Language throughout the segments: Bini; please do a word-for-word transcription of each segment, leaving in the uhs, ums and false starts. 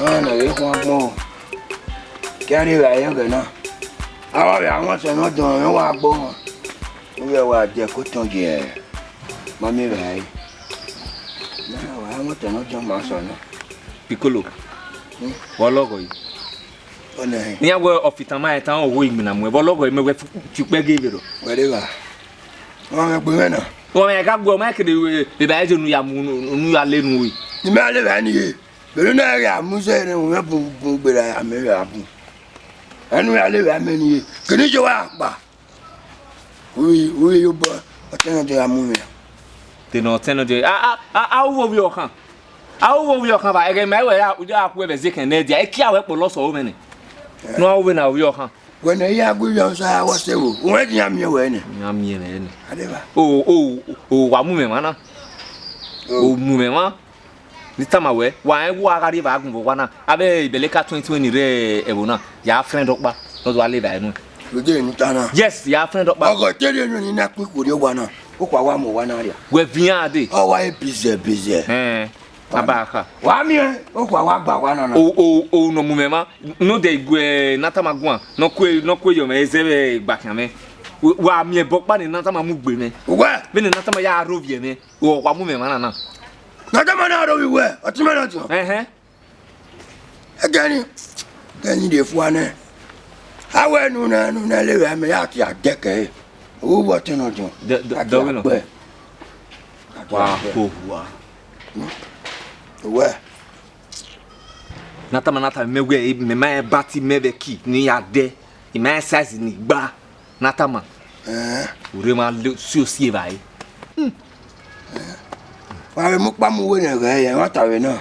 Ọna na vbe khuan agbọn. Ke a rri evbare ẹghẹ na, avbe avbe amwọsẹ ne ọ dọn mwẹ wa gbe ọmwa. Uwẹ wa die ẹko tọn ye, ma miẹn evbare. Na wa amwọsẹ ne ọ dọn ma sẹ ọna. Piccolo, Hmm? Vbe ọ lọghọ yi? Ọna hẹ. Iran wẹ ọfitan ma ẹtan ọgho igbinna mu ẹ, vbe ọ lọghọ yi mẹ wẹ fi ukpẹ ghe vberriọ? Wẹ rre evba. Ọmwa mwẹ gbe mwẹ na. Ọmwa mwẹ gha gu ọmwa kede evbare je ne u ya mu, ne u ya le enu ru. Ne imẹ ya le evbare ni ye. Vbene na ghi a mu zẹ ne u mwẹ bun bun gberra ya mẹ vbe a bun. Ẹnu ya le vbe amẹ ni ye. Kene iye wa kpa. Uri, uri yo bọ, ọtẹn na de gha mu mwẹ. Te ne ọtẹn na de, a, a, a, a, u vbe ovbi ọkhan. A, u vbe ovbi ọkhan va, ẹghẹ ma wẹ ya, ya khu ẹvbo zẹ kẹn nẹ dia, ekia wẹ kpọlọ sẹ ọvbẹ nẹ. Ne a ru vbe na ovbi ọkhan. Wẹ ne I ya gu ivbi ọsa wa sẹ vbo, wẹ din ya miẹn wẹ nẹ. Ya miẹn wẹ nẹ. Adeva. O, o, o, wa mu mwẹ mwa na. O. O mu mwẹ mwa. Ne I tama wẹ, wa rẹn wa gha rri evba agbọn vbe owa na, avbe ibeleka tuẹn tuẹn ni rre ẹvbo na, ya friend ọkpa, ne ọ do gha le evbare nuẹn. Rode ne u ta na. Yes, ya friend ọkpa. Ọghọ te rhie enu ni na kpikpo rrie owa na, okhuo a wa mu owa na rria. Wẹ viẹn dee. Ọ wa e bizẹ bizẹ. Ẹn, a ba kha. Wa miẹn, okhuo a wa gba owa na na. O, o, o, ne ọ mu mwẹ mwa, ne ọ dẹ gue ne a tama guan, ne ọ kue, ne ọ kue yọ mwẹ zẹ vbe gbakian mwẹ. Wa miẹn ẹbọ ọkpa ne ne a tama mu gbe mwẹ. Uwẹ. Vbene ne a tama ya rhovbiẹ mwẹ. Ọ wa mu mwẹ emwa na na. Ne ọ tama na rhovbiẹ uwẹ, ọtẹn mwẹ na ọdiọn. Ẹhẹn. Ẹgẹni, ẹgẹni de fua nẹ. A wẹ ne u na, ne u na le vbe amẹ ya tie adẹkẹ ẹre. Ovbi ọtẹn na ọdiọn. Dẹ, dẹ, a dẹ tie ọvbi nọ. Akpẹ. A tie Wa akpẹ. Ko hua. Uwẹ. Ne a tama, ne a tama, mẹ wẹ, mẹ ma rẹn bati mẹ vbe ki ne I ya dẹ, I ma rẹn size ne I gba, ne a tama. Ẹn. U rre ma lo si osi evbare. Wa vbe mu ukpa mu uwu ne ẹghẹ ẹre, ẹmwata vbe na.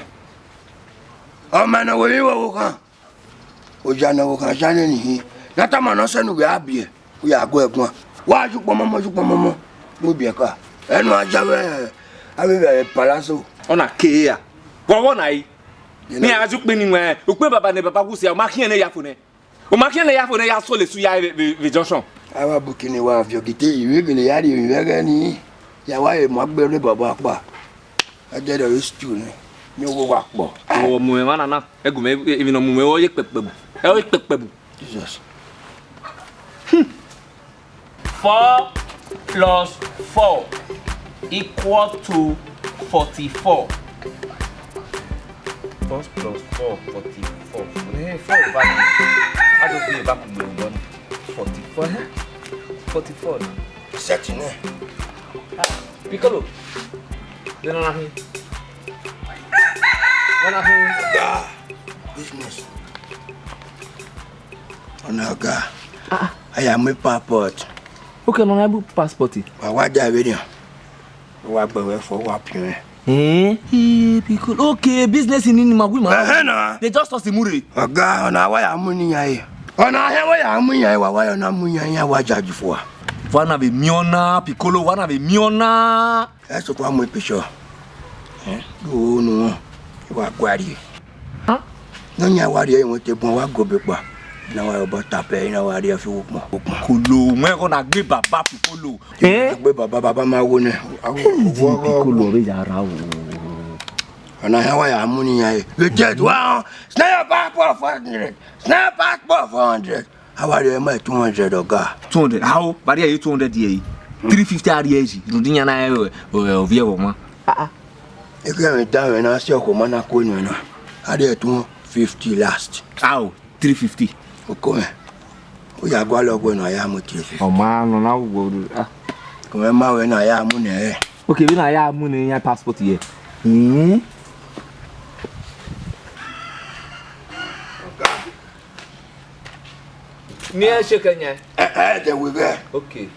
Ọ ma nọ wẹ vbe ọvbokhan. Oja ne ọvbokhan ja nene ihin. Ne a tama ne ọ sẹ ne u vbe a biẹ, u ya gu ẹre guan. Wa ju kpọmọmọ, ju kpọmọmọ, mu ibiẹka. Ẹnu a ja vbe, avbe vbe palazzo. Ọ na ke ya. Wọ wọ na yi. Ni a ju kpe ni wẹ, ukpe baba ne baba wu sia, ọ ma khian ne ya fo nẹ. U ma khian ne ya fo ne ya sole su ya vbe, vbe, vbe junction. Avbe abukini wa viọ gite, I vbe gele ya rhie emwi vbe ẹghẹ nii, ya wa re mu agbe rre baba ọkpa. A jẹ dẹ re stew nẹ, ne wo wa kpọ. Ọ mu emwa na na, ẹgu mẹ, emwi ne ọ mu mẹ, ọ ye kpẹkpẹbu. Ẹ, ọ ye kpẹkpẹbu. Jesus. Four plus four equal to forty-four. Four plus four, forty-four. Eh, four back. I don't feel back with your money. Forty-four, eh? Forty-four now. Setting, eh? Ah, Piccolo. Then I him. Then I him. Yeah. Business. Ọna ọga. Ah, ah. A ya mu passport. Okay, nọ na bu passport. Wa wa da vberriọ. Wa gbe wẹ fo, wa piẹn. Eh? Eh, because, okay, business ni ni ma wi ma. Ẹhẹn na. They just us imure. Ọga, ọna wa ya mu ni yan e. Ọna hẹ wa ya mu yan e, wa wa ya na mu yan, yan wa ja ju fua. Wa na vbe miẹn ọna, Piccolo, wa na vbe miẹn ọna. Ẹ sokpan mu picture. Eh? Yo nu wọn. Wa guari. Hàn? Ne ọ yan wa rhie ẹre, wẹn te bun wa go be kpa. Ne wa rhie obọ ta pẹ, ne wa rhie fi ukpọn. Ukpọn. Kolo, wẹn gho na gbe baba fi kolo. Eh? Gbe baba, baba ma wo nẹ. Awo, Easy, wo, wo, Piccolo, wo. Ọ vbe ya ra o. Ọna hẹ wa ya mu ni yan e. We get one. Snap passport four hundred. Snap passport four hundred. A wa rhie ma two hundred, ọga. Two hundred? How? Ba rhie two hundred ye yi. Three fifty a rhie yi. Rhunmwuda iran na, eh, eh, ovbi ẹvbo ọmwa. Ah, ah. Ekhọe mwẹ da mwẹ na, si ọkhọ ma na ku enu na. A rhie two fifty last. How? Three fifty. Oko mwẹ. U ya gualọ wẹ ne a ya mu three fifty. Ọ ma nọ na wo, ah. Ọ ma wẹ ne a ya mu nẹ. Okay, vbene a ya mu ne iran passport ye. Hmm? Ọga. Miẹn sheke yan. Ẹ, ẹ, de wẹ ghẹ. Okay.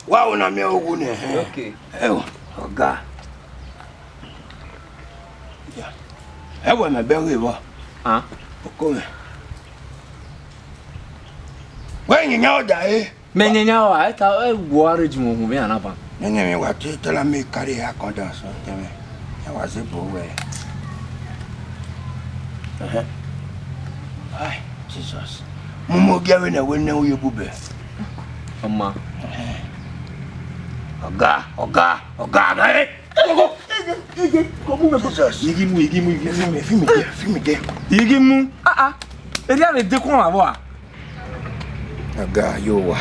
Wa wo na miẹn owu nẹ, hẹn. Okay. Ẹ o, ọga. Ya. Ẹ wẹ mẹ bẹ ghe vbọ. Ah. Oko mwẹ. Wẹ yẹn yan ọda e. Mẹ yẹn yan ọda, ẹ ta, ẹ wo arrangement ohun vbe ana ban. Nene mi wa te tell me carry her come down so, tell me. Ẹ wa ze bo wẹ. Ẹhẹn. Ai, Jesus. Mu mo gie vbe nẹ wẹ ne u ye bubẹ. Ọma. Ẹhẹn. Ọga, ọga, ọga, ọga, eh. Jesus. Igi mu, igi mu, igi mu. Fi mi, fi mi there, fi mi there. I ghi mu. Ah, ah. Erriọ vbe dekun avbe ọvbuẹ a? Aga yo wa.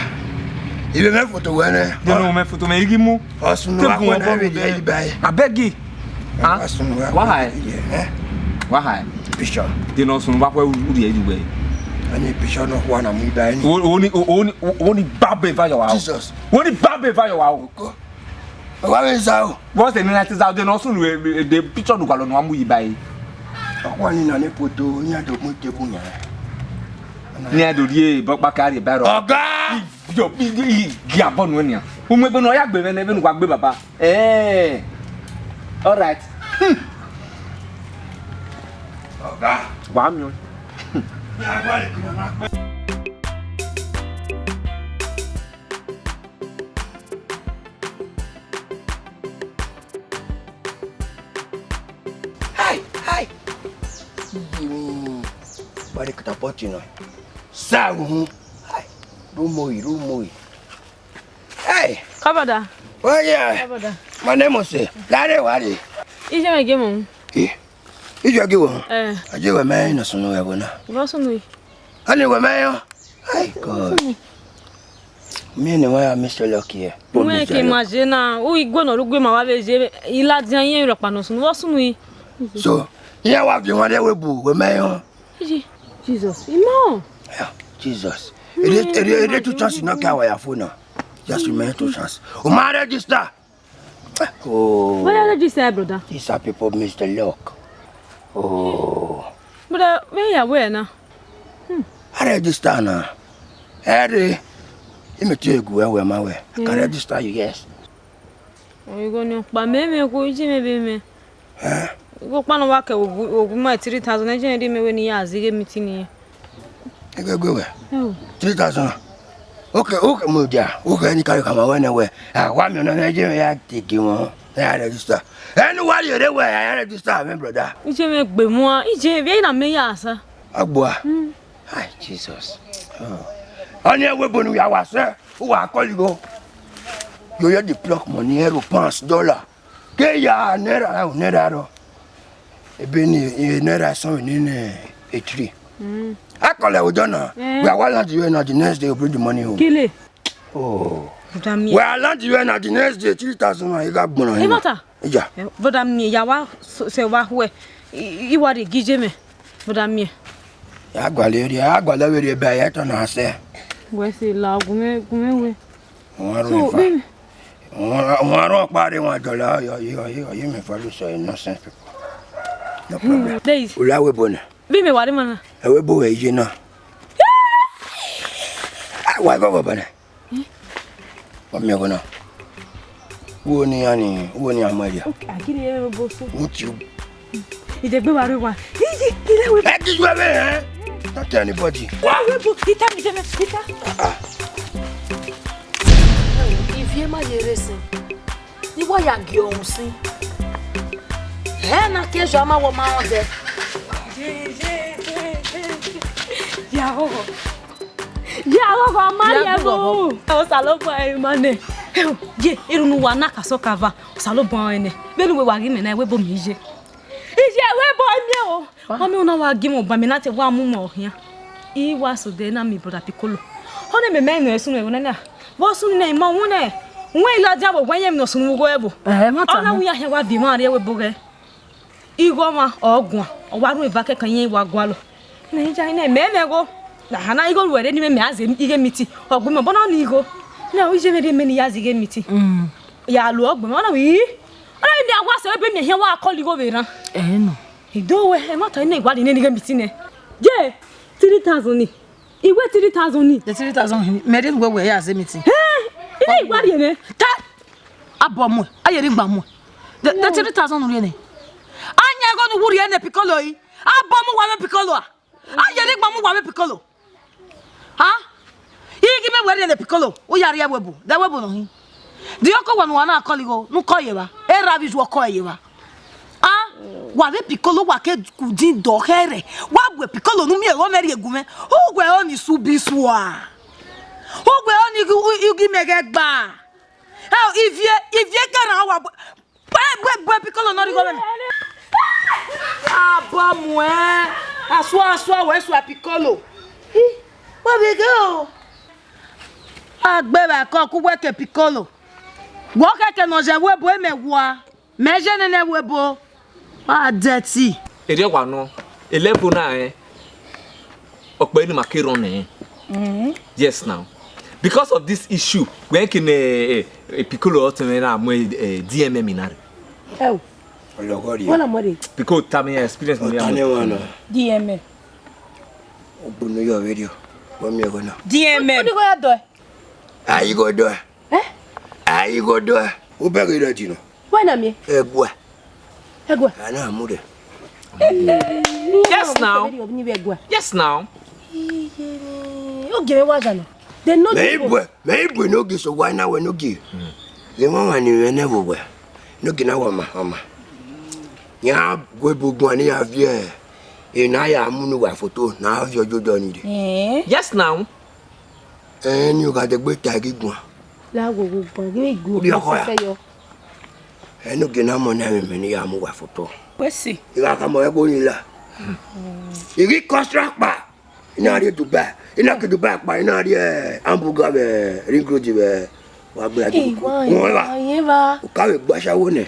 Ivbe mẹ foto wẹ nẹ. De no mẹ foto mẹ, I ghi mu. Ọsun ne wa khuẹ na vbe rhie iba ẹre. Abeg. Ah, wa ha ẹre. Wa ha ẹre. Picture. De ne ọsun ne wa khuẹ u rhie iba ẹre. Ani picture nọ khuẹ na mu iba ẹre ni. O, o ni, o, o ni, o, o ni babe va yọ wa o. Jesus. O ni babe va yọ wa o. Wa vbe za o. What's the name that is out there? No sunu, eh, eh, the picture du gualọ ne wa mu yi ba ẹre. Ọkhuan ni na ne foto, iran do mu table yan. Ni a do rhie bọkpa ka rhie ba ẹre. Ọga! Yo, i, i, i, gi abọ nuẹn nian. U mu egbe ne ọ ya gbe mwẹ nẹ, vbene uwa gbe baba. Eh. All right. Hmm. Ọga! Wa miẹn. Hai, hai. Bari catapult nọ. Sa uhun. Hai. Rumoyi, rumoyi. Hey. Kabada. Oh yeah. Kabada. My name is, eh, Lare Ware. Ije mẹ gie mu. Eh. Ije gie wo? Eh. Aje wẹ mẹ na sunu ẹvbo na. Vbọ sunu yi? Ani wẹ mẹ yọ. Hey God. Mi ni wa ya Mister Lucky here. Wẹ ke ma je na, u igue nọ rugbe ma wa vbe je, i ladian yẹn rọkpa nọ sunu, vbọ sunu yi? So, iran wa viọ wan rre ẹvbo, wẹ mẹ yọ. Iji, Jesus, imọ. Yeah, Jesus. Ere, ere, ere two chance nọ ka wa ya fo na. Just remain two chance. O ma register. Oh. Where you register, brother? These are people, Mister Luck. Oh. Brother, where you where now? Hmm. I register now. Ere, ime tie egu where, where my where. I can register you, yes. Oyigo ni ọkpa mẹ mẹ ko ije mẹ be mẹ. Eh? Igo kpa nọ wa kẹ ogu, ogu ma three thousand, ẹ jẹ rhie mẹ wẹ ne I ya zighe meeting nẹ. Ege gue wẹ? Oh. Three thousand. Okay, okay, mo dia. Okay, ni kare kama wẹ nẹ wẹ. Ah, wa mi ọna na je ya tigi wọn. Ya register. Ẹnu wa rhie re wẹ ya register, my brother. Ije mẹ gbe mu a, ije vbe na mẹ ya sa. Agbua. Hmm. Hi, Jesus. Oh. Ọni ẹwe bonu ya wa sẹ, u wa kọligho. Yo, yo, the block money, euro, pounds, dollar. Ke ya naira, naira rọ. Ebe ni, e naira sọmọ ni ne e three. Mm. I call her Ojona. Eh. We are one land you na the next day, you bring the money home. Kile. Oh. Brother mi. We are land you na the next day, three thousand man, you got gbọnọ. E mata. Ija. Eh, brother mi, ya wa so, se wa hue. I, I wa de gije me. Brother mi. Ya gualọ erriọ, ya gualọ vberriọ ebe a ya tọ na sẹ. Wẹ se la gu mẹ, gu mẹ we. Wọn So, run ifa. Baby. Wọn, wọn run ọkpa re wọn dọlọ, ọyọ, ọyọ, ọyọ, ọyọ, me follow so nonsense people. No problem. Days. Ula we bona. Bi me wari mana. Ẹ we bo wẹ iye na. Ah, wa go go bona. Wa mi go na. Wo ni ani, wo ni amọ ya. Okay, akiri ye bo so. What you Ìjẹ̀gbẹ́ wa rẹ wa. Iye, ilé ìwé. Ẹ kí ju ẹbẹ yẹn. Don't tell anybody. Ilé ìwé bu, ìta mi jẹ́ mẹ́, ìta. Ivie ma ye rre sin. Ni wa ya gie ọhun sin. Ẹ na ke zọ ma wọ ma rọn dẹ. Ya ghọghọ. Ya ghọghọ ma ye bu. Osalobua ẹ ma nẹ. Ye, irun wa na ka sọ ka va. Osalobua ẹnẹ. Vbene uwẹ wa ghi mẹ na, ẹwe bo mi ye. Iye ẹwe bo mi o. Ọ miẹn una wa gie mwẹ ọba, mẹ na te wa mu mwẹ ọhian. I wa so de na mi brother Piccolo. Ọ ne mẹ mẹ nọ sunu ẹvbo nana. Vbọ sunu nẹ ima wun nẹ. Wẹ ila dia vbe wẹ yẹn nọ sunu vbe ugho ẹvbo. Eh, ma ta. Ọ na wi ahian wa viọ emwa rrie ẹvbo ghẹ. Igho ọmwa ọ guan, ọ wa rhun eva kẹkan yẹn wa gualọ. Nẹ, iye nẹ mẹ mẹ gho. Na hana igho ruẹ re ni mẹ mẹ a ze ighe miti. Ọ gbe mẹ ọbọ na ni igho. Na u je mẹ rhie mẹ ni ya ze ighe miti. Mm. Ya lo ọ gbe mẹ, ọ na wi. Ọ na wi mẹ a wa sẹ ebe mẹ hian wa kọlọ igho vbe rran. Eh, no. Ido wẹ, ẹ ma ta nẹ, I wa rhie nene ighe miti nẹ. Je, three thousand ni. I wẹ three thousand ni. The three thousand ni, mẹ rhie ne uwẹ wẹ ya ze miti. Hẹ, I na I wa rhie nẹ. Ta, abọ mu, a ye ni gba mu. The, the three thousand rhie nẹ. A yan igho ne u rhie nẹ Piccolo yi. Abọ mu wa vbe Piccolo a. A ye ni gba mu wa vbe Piccolo. Ha? I ghi mẹ wẹ rhie nẹ Piccolo, u ya rhie ẹvbo ebu, de ẹvbo ebu nọ hin. Diọkọ wa ne uwa na kọlọ igho, ne u kọ ye evba, erha vbe izu ọkọ ye evba. A, wa vbe Piccolo wa ke ku din dọ khẹrẹ, wa gu Piccolo ne u miẹn ọghọ mwẹ rhie gu mwẹ, uwẹ ọni su bi sua. Uwẹ ọni i ghi mẹ ghẹ gba. Ẹ, ivie, ivie ke rhan wa bu, bu, bu, bu Piccolo ne ọ rhie igho mwẹ. Abọ muẹn. Asua, asua, wẹ sua Piccolo. Ih, wa vbe ghe o. A gbe vbe akọ ku wẹ ke Piccolo. Wẹ ọ khẹke ne ọ zẹ vbe ebo, imẹ wua. Mẹ je nene vbe ebo. Wa dẹti. Erriọ wa nọ, e level na rẹn, ọkpẹ ni ma ke rrọọ nẹ. Yes now. Because of this issue, wẹ ke ne, eh, eh, Piccolo ọtẹn mwẹ na mu, eh, D M M na rre. Ẹo. Ọlọghọ rrie. Wọ́n na mọ̀ de. Piccolo tell me experience me. Ọta ne wa na. D M M. Ogbunu yọ vberriọ, wẹ miẹn ẹghẹ na. D M M. Ó ní kó yá dọ̀ ẹ́. Aigho dọ ẹ. Eh? Aigho dọ ẹ. U bẹghe rẹ dino. Wẹ na miẹn. Ẹguẹ. Ẹguẹ. A na mu rẹ. Yes now. Ni vbe ẹguẹ. Yes now. Iye, ogie mwẹ wa zẹ nọ. They know. Mẹ the i boy. Buẹ, mẹ i bu enogie sẹ owa na wẹ enogie. Vbe emwa ọmwa ni mwẹ nẹ vbe owẹ, enogie na wẹ ọma, ọma. Ya gu ebo guan ne ya viẹ, ena ya mu ne uwa foto, ne a viọ ye odọ ni rre. Eh? Yes now. Ẹn, ne u gha dẹgbe ta ghi guan. La wo wo guan, ghi guan. Ovbi ọkhọ ya. Sẹ yọ. Enogie na mọ ne ẹmwẹ mẹ ne ya mu uwa foto. Wẹ si. I gha khama ẹgbe ni la. I ghi kọsra kpa. I na rrie Dubai. I na ke Dubai kpa, I na rrie, eh, hamburger vbe Ring Road vbe wa gbe a. Ẹ, wa, wa, wa. U ka vbe gba ashawo nẹ.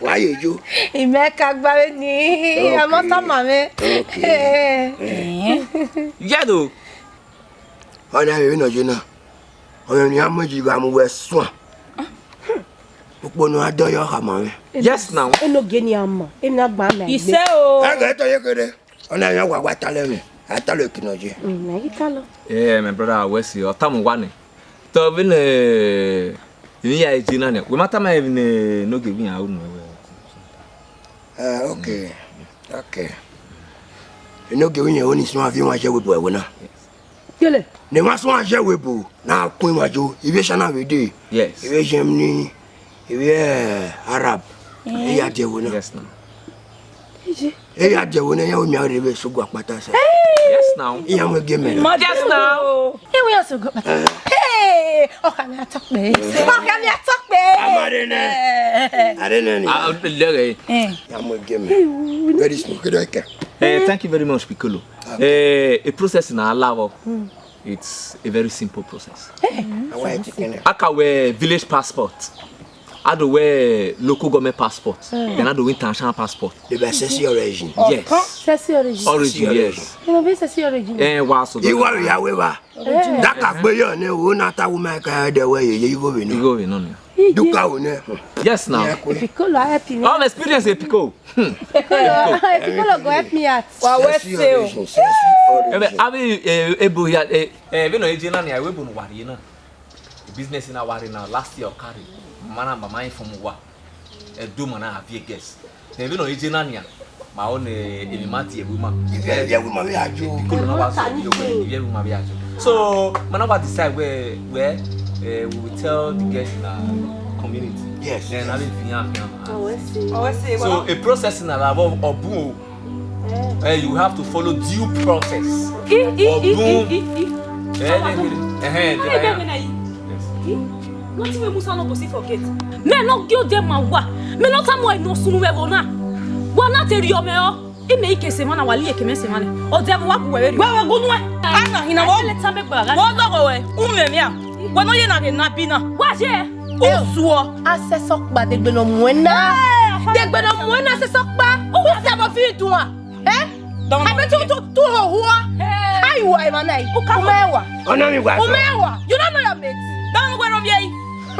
Wa ye yo. Imẹ ka gba vbe ni, okay, ọmọ tama mwẹ. Okay. Eh. Yẹ do. Ọna vbe ne ọ ye na. Ọmọ ne a mu yi gha mu wẹ suan. Ukpo ne a dọ yọ khama mwẹ. Yes now. Enogie ni a ma, emwi na gba mẹ. Isẹ o. Ẹgẹ tọ ye kere. Ọna ya wa wa talẹ mwẹ. A talọ ekinọ ye. Mm, na ghi talọ. Eh, my brother, wẹ si, ọ tama uwa nẹ. Tọ vbene emwi ya je na nẹ, wẹ ma tama emwi ne enogie vbe iran unu ẹvbo. Eh, okay. Okay. Enogie vbe iran unu suẹn avie wan ye ẹvbo ẹvbo na. Kele. Ne emwa suẹn ye ẹvbo ẹvbo na kun emwa yo, ivbi China vbe dee. Yes. Ivbi Germany, ivbi, eh, Arab. Eh. E ya die ẹvbo na. Yes now. Iji. E ya die ẹvbo na, iran wẹ miẹn rre vbe sẹ ogu akpata sẹ. Yes now. Iran wẹ gie mẹ na. Yes now. E wẹ ya sẹ ogu akpata. Eh. Hey, ọkha mwẹ a tọ kpẹẹ. Ọkha mwẹ a tọ kpẹẹ. Amare nẹ. Eh. Are nẹ ni. Ah, lẹghẹ. Eh. Iran wẹ gie mẹ. Very smooth, kedo eke. Eh, thank you very much, Piccolo. Eh, a process na a love. It's a very simple process. Awa ẹ ti kẹnẹ. A ka wẹ village passport. A do wẹ local government passport. Then a do wẹ international passport. They were sexy origin. Yes. Sexy origin. Origin, yes. You know, be sexy origin. Eh, wa so. Iwa ya we ba. Original. That ka gbe yo ne wo na ta wo ma ka de we ye, ye go we no. Go we no ni. Duka wo ne. Yes now. Yeah, cool. Piccolo help you. All experience e Piccolo. Hmm. Piccolo, Piccolo go help me out. Wa wẹ se o. Sexy origin, sexy origin. Ebe, abi, eh, ebo ya, eh, eh, vbene ọ ye na ni, a wẹ ebo ne uwa rrie na. Business na wa rre na, last year ọ ka rre. Mama na, mama inform uwa. Ẹ do ma na a viẹ guest. Then vbene ọ ye na ni, ma ọ ne emwi ma tie ẹvbo ima. Ivbi ẹvbo ima vbe a yo. Piccolo na wa sọ yo, ivbi ẹvbo ima vbe a yo. So, ma na wa decide where, where, eh, we will tell the guest in our community. Yes. Then I will be here. Always say. Always say. So, a process in our love of, of boom. Eh, you have to follow due process. I, I, I, I, I, I. Eh, eh, eh, eh, eh, eh, eh. Yes. I, nothing wey Musa no go see for gate. Me no gi ode ma wa. Me no tama uwa ne ọ sunu vbe ẹvbo na. Wa na te rhie ọmọ ẹre. Imẹ i ke sẹ emwa na, wa li eke mwẹ sẹ emwa nẹ. Ọ dia vbe wa gu wẹ vberriọ. Wẹ, wẹ gu nuẹn. Ana hina wọ. Ele ta me gba gha. Wọ dọghe wẹ. U mwẹ mia. Wẹ ne ọ ye na ghe na bi na. Wa ye. U suọ. A sẹsẹ ọkpa degbe ne ọ muẹn na. Eh, degbe ne ọ muẹn na sẹsẹ ọkpa. U sẹ vbe fi duan. Eh? Don't. Ebe tu, tu, tu ho hua. Hey. Ayi wa emwa na yi. U ka. U mẹ wa. Ọna mi wa. U mẹ wa. You don't know your mate. Don't worry me.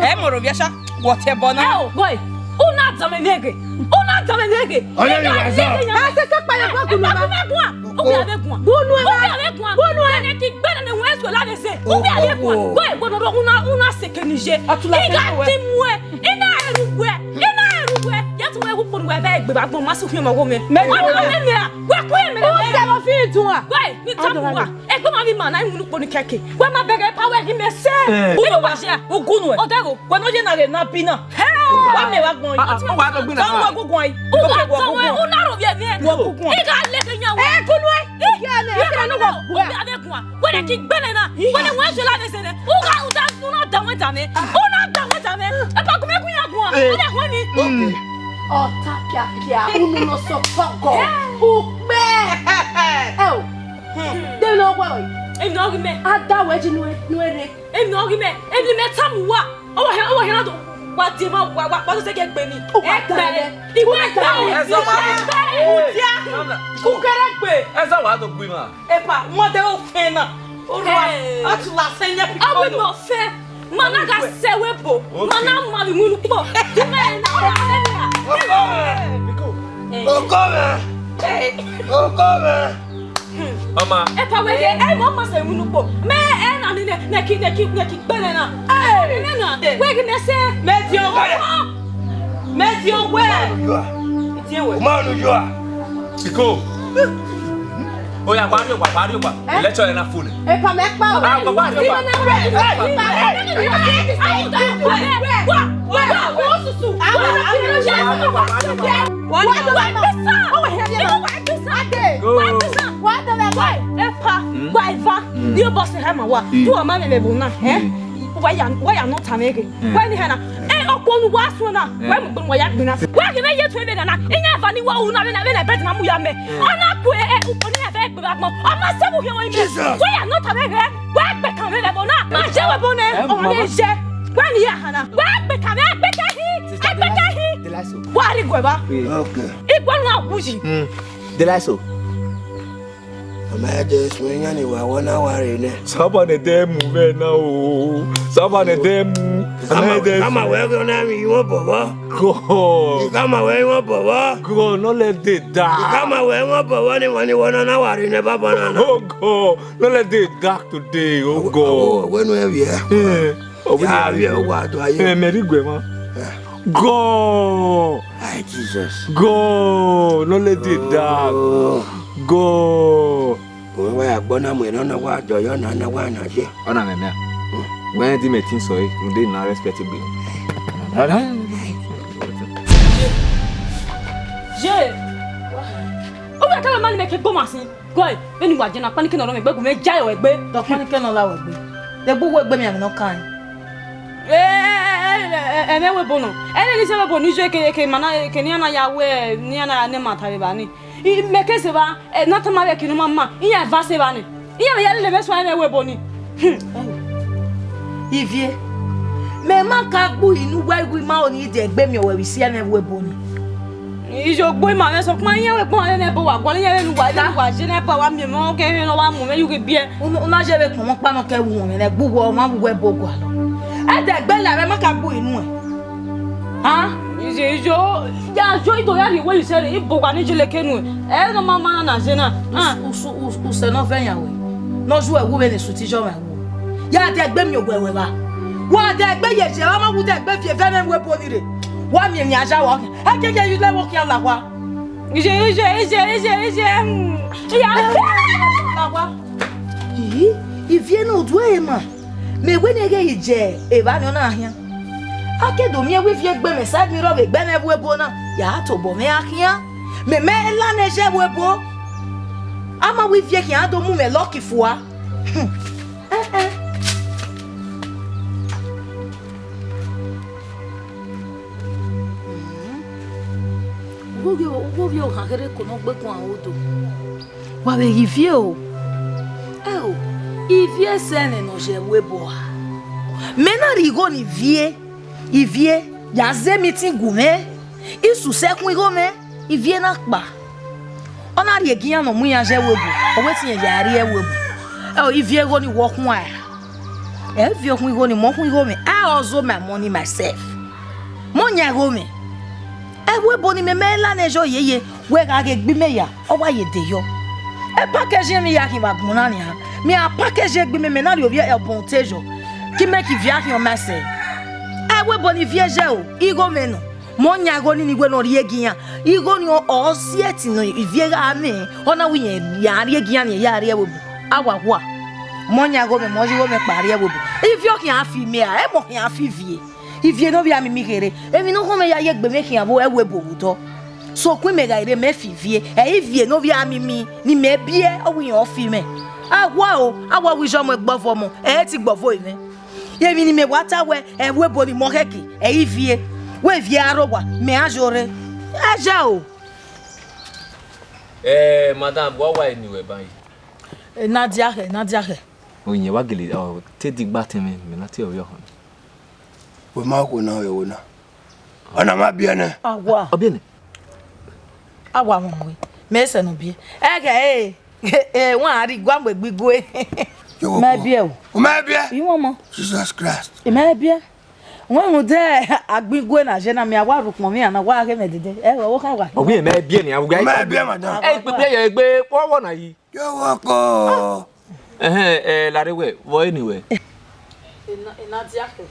Ẹ mọ rọ vbiẹ sha, wọtẹ bọ na. Ẹ o, boy, u na danmwẹ ne ghe, u na danmwẹ ne ghe. Ọyọ, you are so. A sẹ sẹ kpayọ gua gunu ma. Gunu ma gua. U bia vbe gua. Gunu ma. U bia vbe gua. Gunu ma. Ẹnẹ ti gbẹdẹ ne wẹ sọ la vbe sẹ. U bia vbe gua. Boy, boy, no, no, u na, u na sẹ kẹ ni ye. Atula. I ga ti mu ẹ, i na eru wẹ, i na eru wẹ. Ya tu wẹ wu kponu wẹ vẹ egbe ba gbọn ma su fi ọmọ wo mẹ. Mẹ. Wa na mẹ mẹ. Wẹ ku ye mẹ. U sẹ mo fi dun a. Boy, mi ta mu wa. Ẹgbẹ ma vbe ima na, I wunu kpo ni kẹke. Wẹ ma bẹghe pa wẹ ghi mẹ sẹ. Eh. Unu wa ya, ugunu ẹ. Ọdẹgho. Wẹ ne ọ ye na ghe na bi na. Hey! Wa mẹ wa gbọn yi. Ah, ah, wa gbọn yi na. Wa gbọn yi. U wa tọ wẹ, u na ro vbiẹ vbiẹ. Wa gbọn yi. I gha leke yan wẹ. Eh, kunu ẹ. I gha leke yan wẹ. U bia vbe guan. Wẹ ne ki gbele na. Wẹ ne wẹ zẹ la vbe zẹ nẹ. U gha, u da, u na da wẹ da mẹ. U na da wẹ da mẹ. Ẹ pa gun mẹ gun ya guan. Eh. U na hu mi. Okay. Ọta kiakia, unu nọ sọ tọgọ. Hey! Ukpẹ. Ẹ o, de emwi ne ọ wẹ ọre? Emwi ne ọ ghi mẹ. A da wẹ ji ne uwẹ, ne uwẹ rre. Emwi ne ọ ghi mẹ, emwi ne imẹ tama uwa. Ọ wa hia, ọ wa hia na do, wa die ma, wa, wa, wa do sẹ gẹ gbe ni. Uwa da wẹ. Iwẹ da wẹ. Ẹ zọ wa. Ẹ zọ wa. Ukẹrẹ gbe. Ẹ zọ wa do gbe ma. Epa, mother of Fena. Orua, hey. Atula sẹ nyẹ pikọ. Awe no. Mẹ ọ fẹ, ma na gha sẹ wẹ bo, ma na ma vbe iwinna ukpo. Tu mẹ na, ọ na mẹ na. Oko mẹ. Oko mẹ. Oko mẹ. Ọma. Epa wẹ ye, ẹ mọ ma sẹ iwinna ukpo. Mẹ ẹ na ni nẹ, nẹ ki, nẹ ki, nẹ ki gbẹnẹ na. Ẹ na, wẹ ghi mẹ sẹ. Mẹ di ọwẹ. Mẹ di ọwẹ. Di ẹwẹ. Ma nu yọ a. Iko. Oya, wa rrie owa, wa rrie owa. Eh? Lecture na full. Epa mẹ kpa o. Ah, wa rrie owa. Epa, wa eva. Ni o boss ha ma wa. Du ọma mẹ vbe na, eh? Wa ya, wa ya nọ ta mwẹ ghe. Wa ni ha na. Eh, ọkpọ nu wa suẹn na. Wa mu gbenu wa ya gbinna. Wa ghi vbe ye tuẹ vbe na na. Iyan eva ni wa ru na vbe na, vbe na bed na mu ya mẹ. Ọ na ku, eh, eh, ukpo ni ya vbe gbe vbe agbọn. Ọ ma sẹ mu hiẹn ime. Jesus. Wa ya nọ ta mwẹ ghe. Wa gbe kan vbe vbe bo na. Ma je we bo na. Ọ ma ne je. Wa ni ya ha na. Wa gbe kan vbe, gbe ke hi. Sister, gbe ke hi. Delaso. Wa rrie iguẹ ba. Okay. Iguẹ nu a wu yi. Mm. Delaso. Ama ya de suẹn iran ni wa wọ na wa rre nẹ. Saba ne ẹdẹ mu vbe na o. Saba ne ẹdẹ mu. Ama wẹ ghe ọ na vbe iwẹn bọbọ. God. Ama wẹ iwẹn bọbọ. God, no let day dark. Ama wẹ iwẹn bọbọ ni wọ ni wọ na na wa rre nẹ baba na na. Oh God, no let day dark today, oh God. Wẹ nu ẹ vbiẹ. Eh. Ọ vbe ya vbiẹ, ọ wa do aye. Eh, mẹ rhie iguẹ mwa. Eh. God! Ai, Jesus. God! No let day dark. Oh. God! Wẹ wa ya gbọ na mu erhan na wa dọ yọ na, na wa na ye. Ọ na mẹ mẹ a. Wẹ di mẹ tin sọ e, rhunmwuda na respect gbe. Ye. Ọ vbe kẹlẹ ma ni mẹ ke gbe ọmwa sin. Gọe, vbene uwa jẹ na, ọkpanikẹ ne ọ rọ mwẹ egbe, gu mwẹ ja ẹre ẹgbe. Te ọkpanikẹ ne ọ la wẹ egbe. De egbe uwu egbe mianmwẹ ne ọ kan ẹn. Ẹ, ẹ, ẹ, ẹ, ẹ, ẹmwẹ ẹvbo nọ. Ẹre ne I zẹ vbe ẹvbo ni, iye ke, ke ma na, ke ne iran na ya wẹ, ne iran na ya ne ima ta vbe evba ni. I, mẹ ke zẹ evba, ẹ, ne a tama vbe ẹki ne ọ ma ma, iran eva sẹ evba ni. Iran vbe ya lele mwẹ suẹn ẹmwẹ ẹvbo ni. Hmm. Ivie, mẹ ma ka gbe unu uwa iwu ima ro ni de egbe miẹn ruẹ vbe isi ẹmwẹ ẹvbo ẹvbo ni. Iye ogbo ima mwẹ sokpan iran vbe kpọnmwẹ nẹ ẹbo wa gualọ, iran vbe ne uwa, vbene uwa je nẹ ẹbo wa miẹn mwẹ, ọ kẹ rẹn ne ọ wa mu mwẹ ye ughe biẹ. Unu, unu a je vbe kpọnmwẹ ọkpa nọ kẹ wu mwẹ nẹ, gbe uwu ọmwa vbe uwu ẹbo gualọ. Ẹdẹ egbe la mwẹ ma ka gbe unu ẹn. Ah? Iye, iye, ya yo ido ya rhie wẹ isẹ rre, ibo wa ni jele ke nuẹn. Ẹ ne ọ ma ma na na je na. Ah. Usu, usu, usẹ ne ọ vẹ yan wẹ. Ne ọ ju ẹwu vbene esu te yọ mwẹ ẹwu. Ya de egbe miẹn owẹ wẹ vba. Wa de egbe ye je, ọ ma wu de egbe viẹ vẹ mwẹ ẹvbo ni rre. Wa miẹn emwi aja wa khian. Ẹ kẹkẹ ye lẹ vbe ọ khian la owa. Iye, iye, iye, iye, iye, hmm. Iya. La owa. Ii, ivie ne oduẹ ma. Mẹ wẹ ne ghe ye je evba ni ọ na khian. A ke do miẹn wẹ ivie gbe mwẹ side mirror vbe egbe mwẹ ẹvbo ẹvbo na, ya tobọ mwẹ a khian. Mẹ mẹ la nẹ ye ẹvbo ẹvbo. A ma wẹ ivie khian, a do mu mwẹ lucky fua. Hmm. Eh, eh. Uwoghi, uwoghi ohan kherhe ko ne ọ gbe guan odo. Wa vbe ghe ivie o. Ẹo, ivie sẹ nẹ ne ọ ye ẹvbo ẹvbo a. Mẹ na rhie igho ne ivie, ivie ya zẹ meeting gu mwẹ. Isu sẹ khuan igho mwẹ, ivie na kpa. Ọ na rhie egian ne ọ mu iran ye ẹvbo ẹvbo, ọ wẹ te irẹn ya rrie ẹvbo ẹvbo. Ẹo, ivie igho ni wọ khuan ra? Ẹ viọ khuan igho ni, mẹ ọ khuan igho mwẹ. I hustle my money myself. Mẹ ọ yan igho mwẹ. Ẹvbo ẹvbo ni mẹ mẹ la nẹ yọ yeye, wẹ gha ghe egbe mẹ ya, ọ wa ye de yọ. Ẹ package emwi ya khin vbe agbọn na nian. Mẹ a package egbe mẹ, mẹ na rhie ovbi ẹbọn te yọ. Ki mẹ ki viọ akhin ọ ma sẹ. Ẹvbo ẹvbo ni viọ ye o, igho mwẹ nọ. Mẹ ọ yan igho ni ni wẹ ne ọ rhie egian. Igho ni ọ, ọ si ẹtin ne ivie gha mwẹ, ọ na wẹ irẹn ya rhie egian ni ya rrie ẹvbo ẹvbo. A wa hua. Mẹ ọ yan igho mwẹ, mẹ ọ ye igho mwẹ kpa rrie ẹvbo ẹvbo. Ivie ọ khian fi mẹ ra, ẹ mẹ ọ khian fi ivie. Ivie ne ovbi a mimi kherhe. Emwi ne ọ khọn mwẹ ya ye egbe mwẹ khian vbe ẹvbo ẹvbo vbe odọ. Sokpan mẹ gha rre mẹ fi ivie, ẹ ivie ne ovbi a mimi, ne imẹ biẹ, ọ wẹ irẹn ọ fi mwẹ. A hua o, a wa wẹ iye ọmọ ẹgbọvọ ọmọ, ẹ i ti gbọvọ mwẹ. Emwi ne imẹ wa ta wẹ, ẹvbo ẹvbo ni mẹ ọ khẹke, ẹ i ivie. Wẹ ivie a rre owa, mẹ a yo rre. Ẹ ye o. Eh, madam, wa wa eni wẹ ban yi. Eh, Nadia khẹ, Nadia khẹ. Oyin wa gele, ọ, te di gba tẹn mwẹ, mẹ na tie ọvbiẹ ọhọn. Wẹ ma khuo na, wẹ wo na. Ọna ma biẹ nẹ. Awa. Ọ biẹ nẹ. Awa wọn mu. Mẹ sẹ nọ biẹ. Ẹghẹ e. Eh, wan a rhie igua mu egbe igue. Yo, mẹ biẹ o. U mẹ biẹ. I wọn mọ. Jesus Christ. I mẹ biẹ. Wẹ rhunmwuda agbọn igue na je na, mẹ a wa rhie ukpọn mwẹ na, wa ghe mẹ dede. Ẹ, ọ kha wa. Ọ wẹ mẹ biẹ ni, a wẹ. U mẹ biẹ, madam. Ẹ, ikpikpe ye egbe, wọ wọ na yi. Yo, wọ kọ. Ẹhẹn, ẹ, lare wẹ, vbọ eni wẹ? Ena, Enadia khẹ.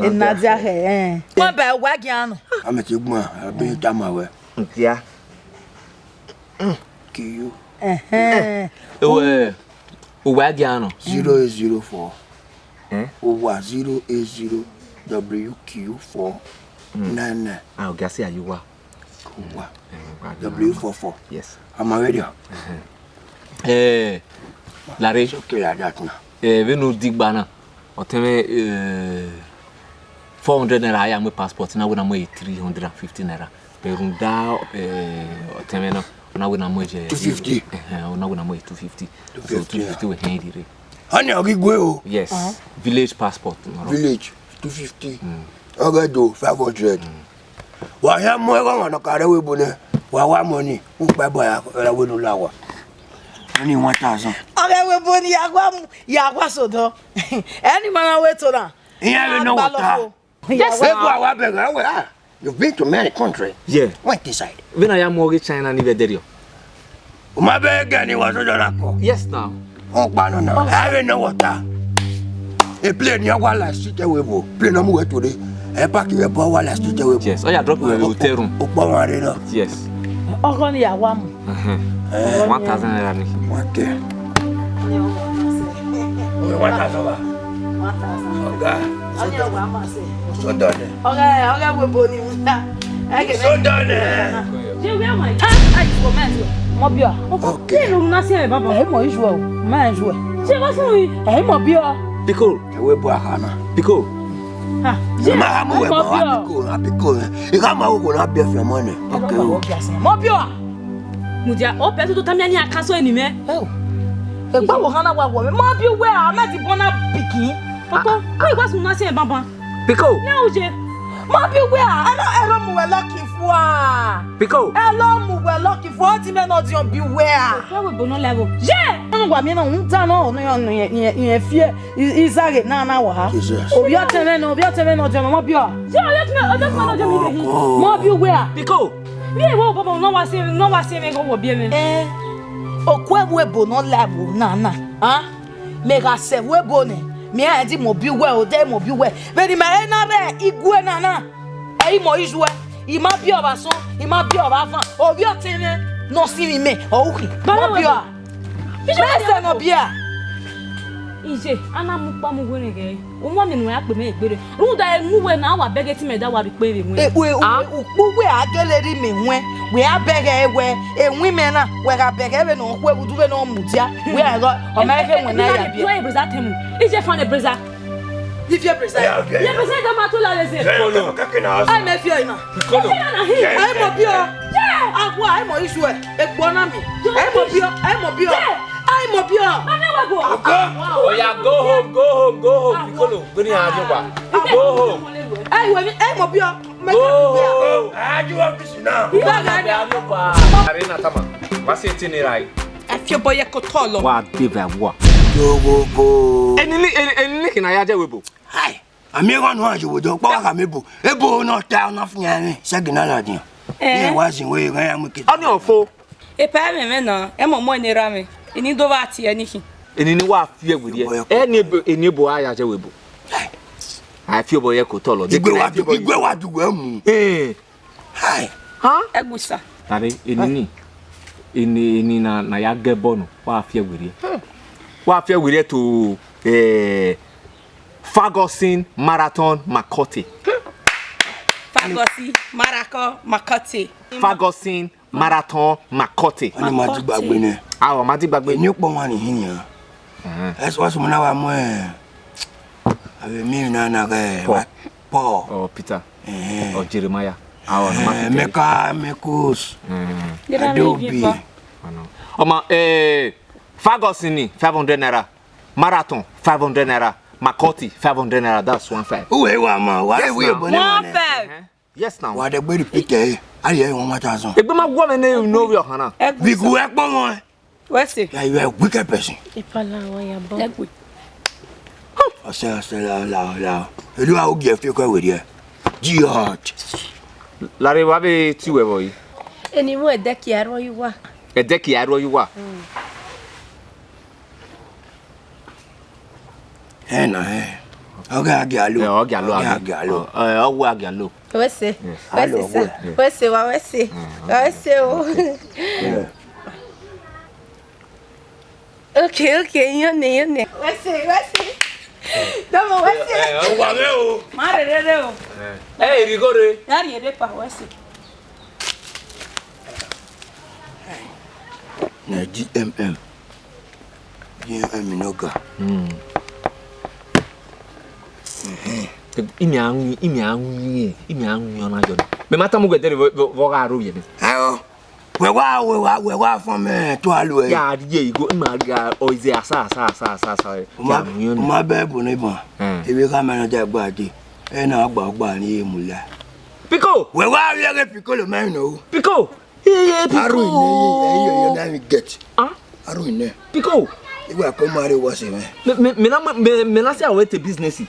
Enadia khẹ, ẹ. Wọn bẹ wa gian nọ. A mẹ ti gbọn, a bẹ tama wẹ. Nkia. Kiyo. Ẹhẹn. Ẹ, wẹ, uwa gian nọ. Zero eight zero four. Eh? Uwa zero eight zero W Q four nine nine. Ah, ọga si ayi uwa. Uwa. Eh, uwa. W four four. Yes. I'm ready. Eh, lare. It's okay like that now. Eh, vbene u digba na, ọ tẹn mwẹ, eh, four hundred naira ya mu passport na, wẹ na mu three hundred and fifty naira. But rhunmwuda, eh, ọ tẹn mwẹ na, ọ na wẹ na mu ye two fifty. Eh, ọ na wẹ na mu two fifty. So two fifty, two fifty wẹ hẹn rire. Ọni ọ ghi gue o. Yes. Village passport. Village, two fifty. Ọ ghe do five hundred. Wa hia mu ẹghẹ ọmwa ne ọ ka rre ẹvbo ebo nẹ, wa wa mu ọni, ukpa ẹbọ ya ra wẹ ne u la owa. Ọni one thousand. Ọ ghe ẹvbo ebo ni ya wa mu, ya wa sẹ odọ. Ẹ ni ma na wẹ to na. Iran vbe nọ wẹ ota. Yes, sir. Ebo a wa bẹghe, a wẹ, ah, you've been to many countries. Yeah. Went inside. Vbene a ya mu ọghe China ni vbe ẹdẹrriọ. U ma bẹghe gẹ ne wa sẹ odọ na kọ. Yes, now. Ọkpa nọ na, a vbe nọ wẹ ota. E plane ni a wa la street ẹvbo ebo. Plane nọ mu wẹ to re. Ẹ park vbe ẹbọ wa la street ẹvbo ebo. Yes, ọ ya drop wẹ vbe hotel room. Ukpọn mwa rre nọ. Yes. Ọghọ ni ya wa mu. Ẹhẹn. Eh. One thousand naira ni. One K. One thousand ba. One thousand. Ọga. Ọni ọwa ma sẹ. Sodọ nẹ. Ọghe, ọghe ẹvbo ebo ni mu ta. Ẹ gele. Sodọ nẹ. Je wẹ ma. Ah, ai, for me as well. Mọ biọ. Okay. Kí ló ń ná sí ẹ̀, bàbá? Ẹ mọ iṣu ẹ o. Ma iṣu ẹ. Ṣé wọ́n fún mi? Ẹ mọ biọ. Biko. Ẹvbo ebo a kha na. Biko. Ah, ẹ ma ha mu wẹ mọ biọ. Biko, biko. Ẹ ka ma wo ko na biẹ fẹ mọ nẹ. Okay o. Mọ biọ. Mudia, ọ pẹ tutu tamian ni a kan so eni mẹ. Ẹ o. Egba wo hana wa wọ mẹ. Ma bi uwẹ a, mẹ ti bọ na bikin. Ọkọ, wẹ wa sun na si ẹ banban. Biko. Ne u je. Ma bi uwẹ a, ẹ lọ, ẹ lọ mu wẹ lucky fua. Biko. Ẹ lọ mu wẹ lucky fua, ọ di mẹ nọ diọn bi uwẹ a. Wẹ wẹ bo nọ level. Ye! Ọnu wa mi na un da nọ, ọnu yẹn, yẹn, yẹn fie, i, i zaghe na na wa. Jesus. Ovbi ọtẹn mwẹ nọ, ovbi ọtẹn mwẹ nọ diọn, ma bi ọ. Ye, ovbi ọtẹn mwẹ, ovbi ọtẹn mwẹ nọ diọn mi. Ma bi uwẹ a. Biko. Vbe ẹvbo bọbọ ne ọ wa sẹ, ne ọ wa sẹ mwẹ ghe ọ wọ biẹ mwẹ. Eh, okhuo ẹvbo ebo ne ọ la ẹvbo na na, a? Mẹ gha sẹ ẹvbo ebo nẹ, mẹ rẹn di mobọ uwẹ, odẹ mobọ uwẹ. Vbene imẹ rre na rre igue na na, ẹ i mọ ijuẹ, I ma biẹ ọvbasọn, I ma biẹ ọvbavan, ovbi ọtẹn mwẹ ne ọ sinmwi mẹ, ọ ru khin. Baba, ma biẹ ọa. Mẹ sẹ ne ọ biẹ a. Iye, a na mu ukpa mu werriẹ ghẹ, u ma miẹn ne uwẹ ya kpe mẹ egbe rre. Rhunmwuda enu uwẹ na, a wa bẹghe te imẹ da wa rhie ukpe vbe ẹwẹn. E, e, ukpu wẹ a gele rhie mẹ ẹwẹn, wẹ a bẹghe wẹ, ẹwẹn mẹ na, wẹ gha bẹghe vbene ọ khu ẹvbudu vbene ọ mudia, wẹ a gha, ọ ma he ẹwẹn na ya biẹ. Iye, brother, tell me. Iye, fine, brother. Iye, brother. Iye, brother, da ma to la leze. Ai, mẹ fi ọe na. Ai, mọ biọ. Awa, ai, mọ ijuẹ. Egbe na mi. Ai, mọ biọ, ai, mọ biọ. Ai, mọ biọ. Mama, wa go. Go. Oya, go home, go home, go home. Piccolo, gbeni a yo ba. Go home. Ai, wẹ mi, ai, mọ biọ. Go home. Aju office now. Arena tama. Ma se tini rai. Ẹ fi obọ ye kotọ lọ. Wa de vẹ wa. Yo, go, go. Eni ni, eni, eni ni kina ya je webo. Hai. Ami eghan nọ a ye owo dọ, kpọ wa khama ebo. Ebo na ta, ọ na fian mwẹ, sẹgin na ladian. Eh. Iran wa zin wẹ, iran ya mu eke. Ọni ọfo. Epa ẹmwẹ mwẹ na, ẹ mọ mọ eni erha mwẹ. Eni do vba tie ẹni khin. Eni ni wa fi ẹwe rrie. Eni ebo, eni ebo a ya zẹ wẹ ebo. A fi obọ ye kotọ lọ. Igbe wa du, igbe wa du wẹ mu. Eh. Hai. Ha? Ẹgbusa. Tare, eni ni. Eni, eni na, na ya gẹ bọọlu. Wa fi ẹwe rrie. Wa fi ẹwe rrie to, eh, Ferguson Marathon Makote. Ferguson Marathon Makote. Ferguson Marathon Makote. Ọni ma ti gbagbe nẹ. Awọ ma ti gbagbe. Eni ọkpọ wan ni hin nian. Ẹhẹn. Ẹsẹ wa sọmọ na wa mu ẹ. Avbe mi na na ghe Paul. Paul. Or Peter. Ẹhẹn. Or Jeremiah. Awọ ma ti Mecca, Marcus. Ẹhẹn. Adobe. Ọma, eh, Ferguson ni five hundred naira, Marathon five hundred naira, Makoti five hundred naira, that's one five. Uwe wa ma, wa Yes, we now. One five. Yes, now. Wa de gbe repeat e, a ye one thousand. Egbe ma guọ mwẹ ne no we ọhan na. Vigu ẹ kpọ wọn. Wẹ sẹ. Yeah, you are a wicked person. Ipala wa ya bọ. Ẹgbe. Ọsẹ, ọsẹ, la, la, la. Elu a ogie fi kọ wẹrẹ. Jihad. Lare wa be ti wẹ vọ yi. Eni mu ẹdẹkia ẹrọ yi wa. Ẹdẹkia ẹrọ yi wa. Ẹ na ẹ. Ọ gha gia lo. Ẹ, ọ gia lo, Ọ gha abi. Gia lo. Ọ, ẹ, ọ wẹ a gia lo. Wẹ sẹ. Yes. Wẹ sẹ Alo, sa. Wẹ sẹ wa, wẹ sẹ. Wa wẹ sẹ o. Yeah. Okay, okay, yọ nẹ, yọ nẹ. Wẹ sẹ, wẹ sẹ. Dọmọ, wẹ sẹ. Ẹ, ọ wa mwẹ o. Ma rere re o. Ẹ, ẹ, rigore. Ya rere pa, wẹ sẹ. Na D M M. D M M no ga. Hmm. Imi a wi, imi a wi, imi a wi ọna jọ. Mẹ ma tama uwẹ dẹrẹ vbe, vbe, vbe ọ gha ro vbe nẹ. Ayo. Wẹ wa, wẹ wa, wẹ wa fọn mẹ to alo ẹ. Ya rhie igho, ima rhie ọ ize asa, asa, asa, asa, asa. Uma, Ya wi ọna. Uma bẹ bu ne ban. Hmm. Ebe ka mẹ na da gba de. Ẹ na gba gba ni e mu la. Piko! Wẹ wa wi ẹghẹ piko lo mẹ nọ. Piko! Hey, hey, Piko! Aru ine ye, ye, ye, ye, na mi get. Ah? Aru ine. Piko! Iwa ko ma re wa se mẹ. Me, me, me na, me, me na say I went to business.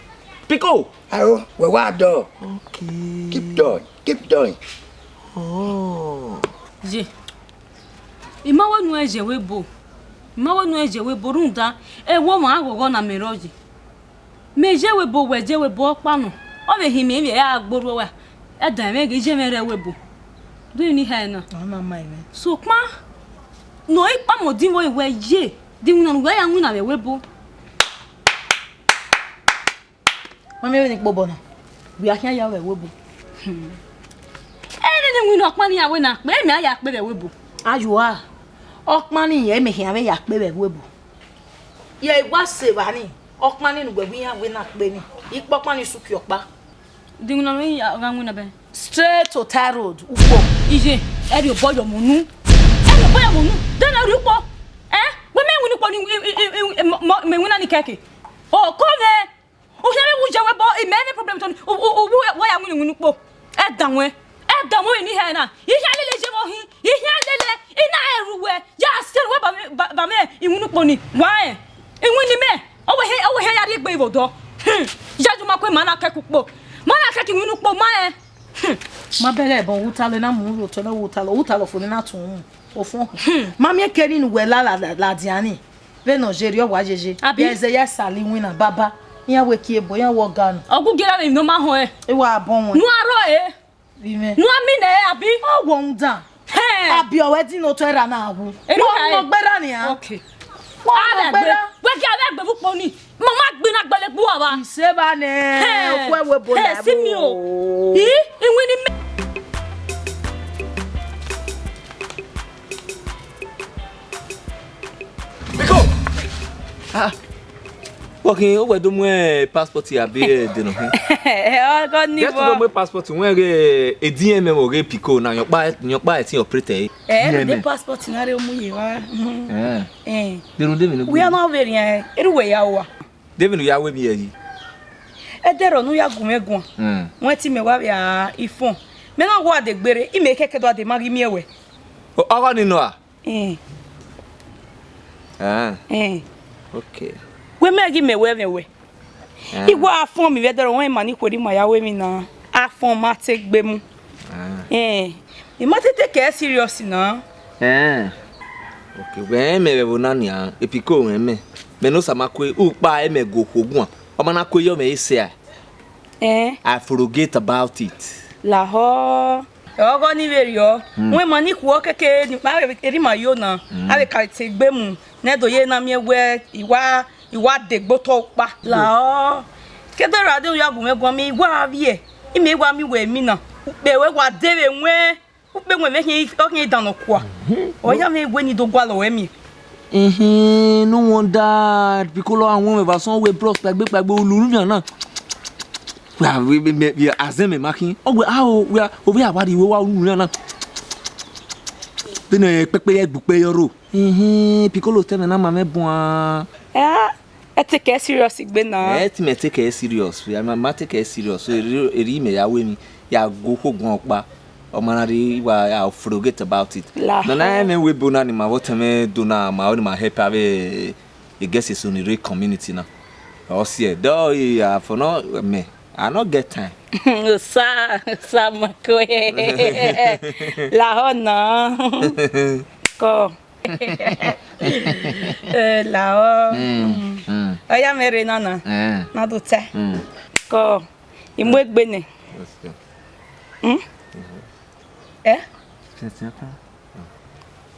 Piko! Aro, wẹ wa dọ. Okay. Keep doing. Keep doing. Oh. Ye. I ma wẹ nu ẹ ye vbe ebo. I ma wẹ nu ẹ ye vbe ebo rhunmwuda, ẹ wẹ ọmwa aghọghọ na mẹ rrọọ ye. Mẹ ye vbe ebo, wẹ ye vbe ebo ọkpa nọ. Ọ vbe hin mẹ, emwi ya gbe orhu uwa. Ẹdẹ mwẹ ghi ye mwẹ rre vbe ebo. Do you need her now? Ọ ma ma mwẹ. Sokpan, ne ọ i kpama odin vbe wẹ ye, de iwinna ne uwẹ ya winna vbe ebo. Ma miẹn vbene I kpe obọ na, wẹ a khian ya vbe ẹvbo ebo. Hmm. Ẹ nene iwinna ọkpa ni ya wẹ na kpe, mẹ a ya kpe vbe ẹvbo ebo. Ayua, ọkpa ni rẹn mẹ khian vbe ya kpe vbe ẹvbo ebo. Ye I wa sẹ evba ni, ọkpa ni ne uwẹ wẹ iran wẹ na kpe ni, I kpe ọkpa ni suki ọkpa. De iwinna ne ọ ya gha winna bẹẹ? Straight to tie road, ukpo. Iye, ẹ rhie obọ yọ mu unu. Ẹ rhie obọ yọ mu unu. De ne ọ rhie ukpo. Ẹ? Wẹ mẹ winna ukpo ni, i, i, i, i, mọ, mọ, mẹ winna ni kẹke. O, ko mwẹ. U khian vbe wu ye wẹ bọ, I mẹ ne problem tọn, u, u, u, u, wa ya winna iwinna ukpo. Ẹ dan wẹ, ẹ dan wẹ ni hẹ na. I khian lele ye vbe ọ hin, I khian lele, I na rẹn ru wẹ, ya sẹ ruẹ ba mẹ, ba, ba mẹ iwinna ukpo ni. Wa rẹn, iwinna mẹ, ọ wẹ hẹ, ọ wẹ hẹ ya rhie egbe vbe odọ. Hmm, ya ju ma kue ma na kẹke ukpo, ma na kẹke iwinna ukpo, ma rẹn. Hmm. Ma bẹghe ẹbọ, u talọ na mu ru otọ na, u talọ, u talọ fo ne na tun mu. Ofo. Hmm. Ma miẹn kẹ ni ne uwẹ la, la, la, ladian ni. Vbene ọ ye rriọ wa yeye. Abi? Ya ẹzẹ ya sali iwinna baba. Iran wẹ kie ebo, iran wẹ ọga nọ. Ọ gu gie ra vbe emwi ne ọ ma họn ẹn. I wa bọ wọn. Nu arrọ ẹre. Vbe imẹ. Nu a mi nẹ ẹre, abi? Ọ wọ rhunmwuda. Hẹn. Abi ọ wẹ din ne otọ erha na wu. Erha Wọ ẹ. Wọ gberra nian. Okay. Wọ A wẹ gbe. Gberra. Wẹ gie a vbe gbe vbe ukpo ni. Ma ma gbe na gbele gbu ava. Iseva nẹ. Hẹn. Okhuo ẹvbo ebo Hẹn, na si mi o. Ẹvbo. I, iwinna mẹ. Biko! Ah, wọ khin, wẹ do mu passport abi, eh, de nọ khin? Ọgọ ni Just vọ. Do mu passport, wẹ ghe, eh, D M M, wẹ ghe Piko na, yọkpa, yọkpa ẹtin operate. Eh, D M M. De passport na re mu ye wa. Eh. Eh. De ru de mi no. Wẹ a ma vbe riẹn, eru wẹ ya wa. David ya wẹ miẹn yi. Ẹdẹrọ ne u ya gu mwẹ guan. Mm. Wẹ te imẹ wa vbe a ifọn. Mẹ na wa de gbere, imẹ kẹkẹ do a de ma ghi miẹn wẹ. O, ọgọ ni nọ a? Eh. Eh. Eh. Okay. Wẹ mẹ ghi mẹ wẹ vẹ wẹ. Eh. I wa afọn mi vbe ẹdẹrọ wẹ ma ni khuerri ma ya wẹ mi na. Afọn ma te gbe mu. Ah. Eh, I ma tete kẹ serious na. Eh. Okay, wẹ rẹn mẹ vbe ẹvbo na nian, Epiko rẹn mẹ. Mẹ ne Osama kue, ukpa ẹmẹ go khuo guan. Ọ ma na kue yọ mẹ ese a. Eh. I forget about it. Lahọ. Ọgọ ni vberriọ. Hmm. Wẹ ma ni khuo keke ni ma erhi ma yo na. Hmm. A vbe ka te gbe mu. Nẹ do ye na miẹn wẹ I wa, I wa degbe otọ ukpa. Lahọ. Kede ra de u ya gu mwẹ guan, mẹ I wa vbiẹ. Imẹ I wa miẹn wẹ emwi na. Ukpe wẹ wa de vbe wẹn. Ukpe wẹn vbe khian, ọ khian dan nọ kua. Mhm. Ọ ya mwẹ wẹ ni do gualọ wẹ miẹn. Ehin, no wonder, because lọ àwọn ẹ̀fà sán wẹ bros kpaegbe kpaegbe olulu yan na. Wẹ a, wẹ, wẹ, wẹ, wẹ azẹn mẹ ma khin. Ọ wẹ, a o, wẹ a, ovbi avwari wẹ wa olulu yan na. Ene kpekpe ya egbe ukpe yọ ro. Ehin, Piccolo tẹ mwẹ na ma mwẹ buan. Eh, ẹ take ẹ serious egbe na. Eh, te mẹ take ẹ serious. I ma, ma take ẹ serious. So, eri, eri mẹ ya wẹ emwi, ya go okhuo guan ọkpa. Ọ ma na rri wa, ya forget about it. Lahọ. Nana, ẹ mwẹ wẹ ebo na ni ma vbe otọ mwẹ do na, ma, ọ ni ma help avbe, I guess it's only community na. Ọ siẹ, dọ, ya for no, mẹ, I no get time. Osa, osa mako. Lahọ na. Kọ. Eh, lahọ. Mm, mm. Ọ ya mẹ rre nana. Eh. Na do tẹ. Mm. Kọ. I mu egbe nẹ. Yes, yeah. Hmm? Eh? Yes, yeah.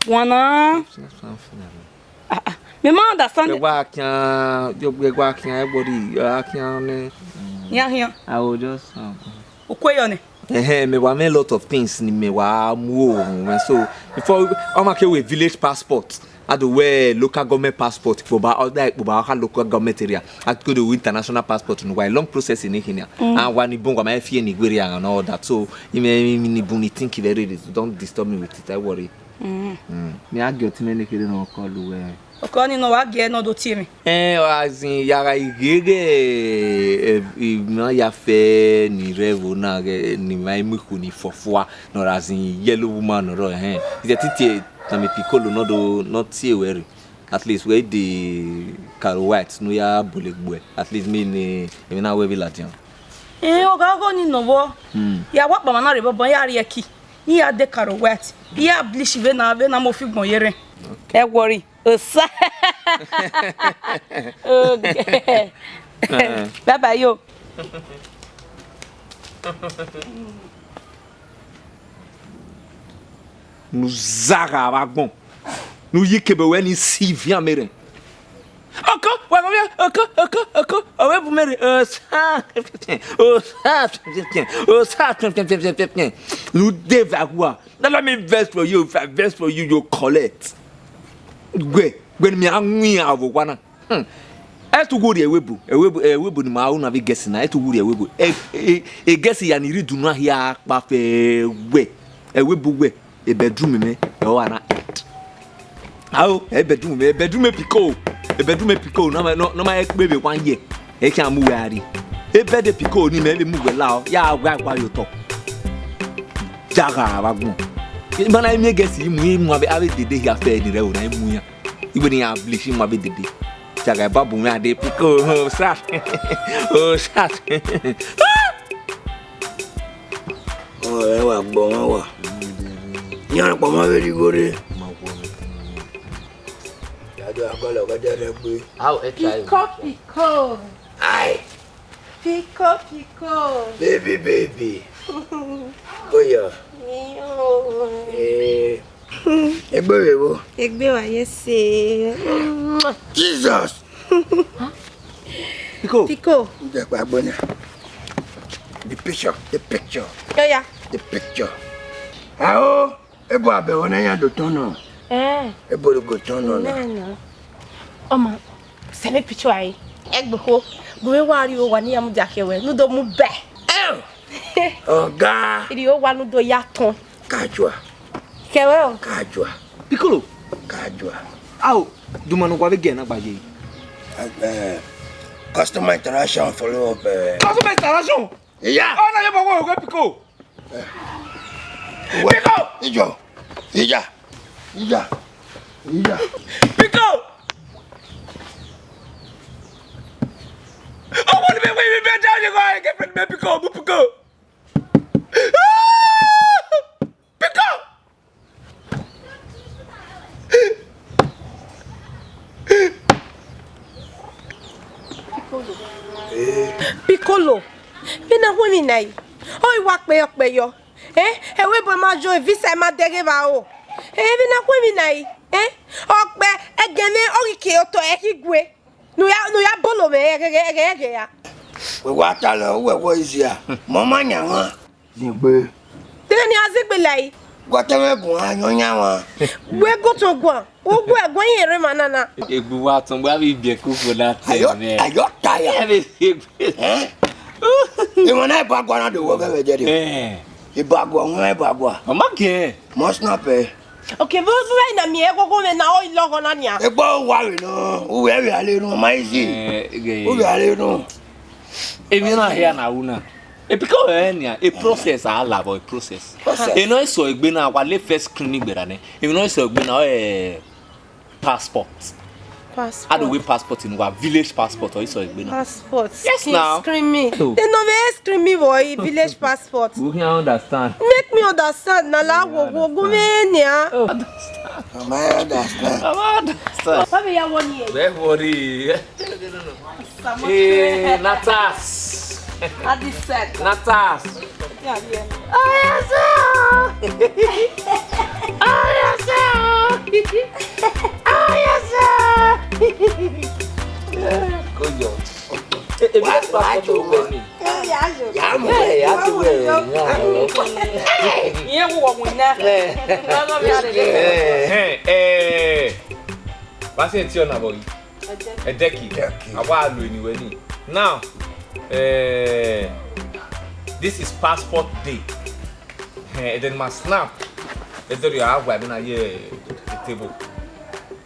Wana. Yes, yeah. Ah, ah. Me ma understand. Ẹ wa khian, yo, ẹ wa khian, everybody, ẹ wa khian nẹ. Ya khian. I will just, um, Ukwe yọ nẹ. Ẹhẹn, mẹ wa mẹ a lot of things ni mẹ wa mu ohun mẹ. So, before, ọ ma ke wẹ village passport, a do wẹ local government passport, kpoba, ọ da kpoba, ha local government area, a go do international passport, no, wa long process ni khin nia. Mm. A wa ni bun, wa ma fi ni were and all that. So, I mean, I mean, ni bun ni think very, don't disturb me with it, I worry. Mm. Mm. Me a gie ọtẹn mwẹ nekherhe ne ọ call wẹ. Okọ ni ne ọ wa gie ne ọ do tie mwẹ. Eh, azin ya gha ghe ghe, eh, eh, ma ya fẹ ni rre ẹvbo na ghe, ni ma mu ikhu ni fọfua, nọ ra zin yellow woman nọ rọ, eh. Ize titi tama Piccolo nọ do, nọ tie wẹ rre. At least wẹ de Caro White, no ya bole gbuẹ. At least me ne, emwi na wẹ vbe ladian. Eh, ọ gha gho ni nọ vbọ. Hmm. Ya wa kpama na rre bọbọ, ya rrie ẹki. Iran de Caro White. Iran blish vbe na, vbe na mo fi gbọn ye rre. Ẹ worry. Osa. Okay. Bye bye yo. Nu zagha vbe agbọn. Nu yi kebe wẹ ni si vian mẹ rẹn. Oko, wa gọ vian, oko, oko, oko, ọ vbe bu mẹ rre, osa, osa, osa, nu de vbe aghua. Let me vex for you, if I vex for you, you collect. Gbe, gbe ni mi a win avo wa na. Hmm. Ẹ tu wo rrie ẹvbo ebo, ẹvbo ebo, ẹvbo ebo ni ma ru na vbe gẹsi na, ẹ tu wo rrie ẹvbo ebo. E, e, e gẹsi ya ni rri idunu hia kpa fẹ wẹ, ẹvbo ebo wẹ. E bedroom mwẹ, ẹ ọ gha na end. Ao, e bedroom mwẹ, e bedroom Pico. E bedroom Pico, ne ọ ma, ne ọ ma kpe vbe one year. E khian mu uwẹ a rrie. E bed Pico ni mẹ vbe mu uwẹ la, ya wa wa ye otọ. Zagha vbe agbọn. I ma na miẹn gẹsi mu, i mu avbe, avbe dede hia fẹ ni rre ẹvbo na, i mu iran. Iwẹ ne iran blish, i mu avbe dede. Zagha ba bu mwẹ a de Pico, oh, sir. Oh, sir. Ọ, ẹ wa gbọ wọn wa. Iran kpọmọ vbe rhie igho rre. Ya do agọlọ gẹdẹrẹ gbe. How H I V? Pico, Pico. Ai. Pico, Pico. Baby, baby. Oya. Iyo. Eh. Egbe vbe vbo? Egbe wa ye se. Jesus. Pico. Pico. Njẹ gba gbọ na? The picture, the picture. Oya. The picture. Ao, ebo abẹ vbọ ne iran do tọn nọ. Eh. Ebo do go tọn nọ na. Nena. Ọma, send me picture ai. Ẹgbekho, gu vbe wa rrie owa ne iran mudia khiẹ wẹ, ne u do mu bẹ. Ọga. Rrie owa ne u do ya tọn. Kajua. Kẹwẹ o. Kajua. Piccolo. Kajua. Ao, duma ne uwa vbe gie na gba ye. Eh, customer interaction, follow up, eh. Customer interaction? Iya. Ọ na ye bọ wẹ oghe Pico. Pico! Ijọ. Ija. Ija. Ija. Pico! Ọmọ ni mẹ wẹ mi bẹ da ni gha girlfriend mẹ Pico, mu Pico. Pico! Piccolo, vbene a hu emwi na yi, ọ i wa kpeyọ kpeyọ. Eh, ẹvbo ebo ma yo, visa ma dẹghe vbe aro. Eh, vbene a hu emwi na yi, eh, ọ kpẹ, ẹgẹn mwẹ ọ ghi ke otọ ẹ ghi gue. Ne u ya, ne u ya bolo mwẹ ẹghẹ ẹghẹ ẹghẹ ra. Wẹ wa talọ, wẹ wọ izia, mọ ma yan mwa. Ziengbe. Dede ne a zegbe lai. Gua tẹmwẹ gun a yan yan mwa. Wẹ gotọ guan, u gu ẹguẹn hin erha emwa na na. Egbe uwa tọn gbe avbe ibiẹka ufo na tẹ Ayọ, nẹ. Ayọ taya. Ẹ vbe fi egbe. Eh? Emwa na ibagua na do wọ gẹgẹ dẹdẹ. Eh. Ibagua, wọn ibagua. Ọ ma kẹ. Mọ snap ẹ. Okay, vbe vbe na miẹn ẹghọghọ mwẹ na, ọ i lọghọ na nian. Egbe uwa vbe nọ, uwẹ vbe a le run, ma easy. Eh, eh. Uwẹ a le run. Emwi na hia na ru na. E pick up, eh, nian, a process a la vbọ, a process. Process. Emwi nọ i sẹ egbe na, wa le first screen ni gberra nẹ. Emwi nọ i sẹ egbe na, eh, passport. Passport. How do we passport in our village passport or iso egbe na? Passport. Yes, now. Screen me. Oh. They no be screen me boy, village passport. We can understand. Make me understand. Na la wo wo go me nia. Oh, understand. Am I understand? Am I understand? Papa, me ya one year. Don't worry. Eh, Natas. At the set. Natas. Yeah, yeah. Oh, yes, sir. Oh, yes, sir. Oh, yes, sir. Go, yo. Eh, eh, why, why you want? Eh, yeah, you. Yeah, I'm ready. Eh, yeah, you were, yeah. Yeah, we want that. Eh. Eh, eh. What's it, your boy? Edeki. Edeki. A wa lo eni wẹ ni. Now, eh, this is passport day. Eh, then ma snap. Edori a wa na ye table.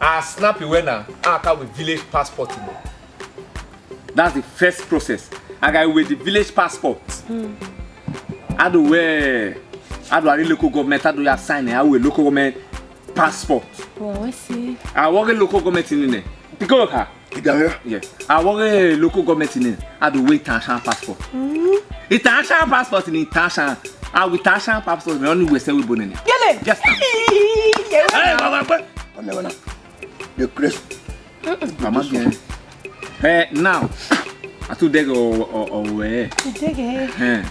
A snap iwẹ na, a ka we village passport ni. That's the first process. A ga we the village passport. Hmm. A do we, a do a re local government, a do ya sign, a we local government passport. Well, we see. A wo ghe local government ni nẹ. Pick up your car. Idawe. Yeah. A wo ghe local government ni, a do we international passport. Mm. International passport ni international. A we international passport ni, only we sẹ we bo nene. Gele. Yes, sir. Hey, baba, baba. Come here now. The Christ. Mama again. Eh, now, a tu dege o, o, o, eh. Dege. Eh.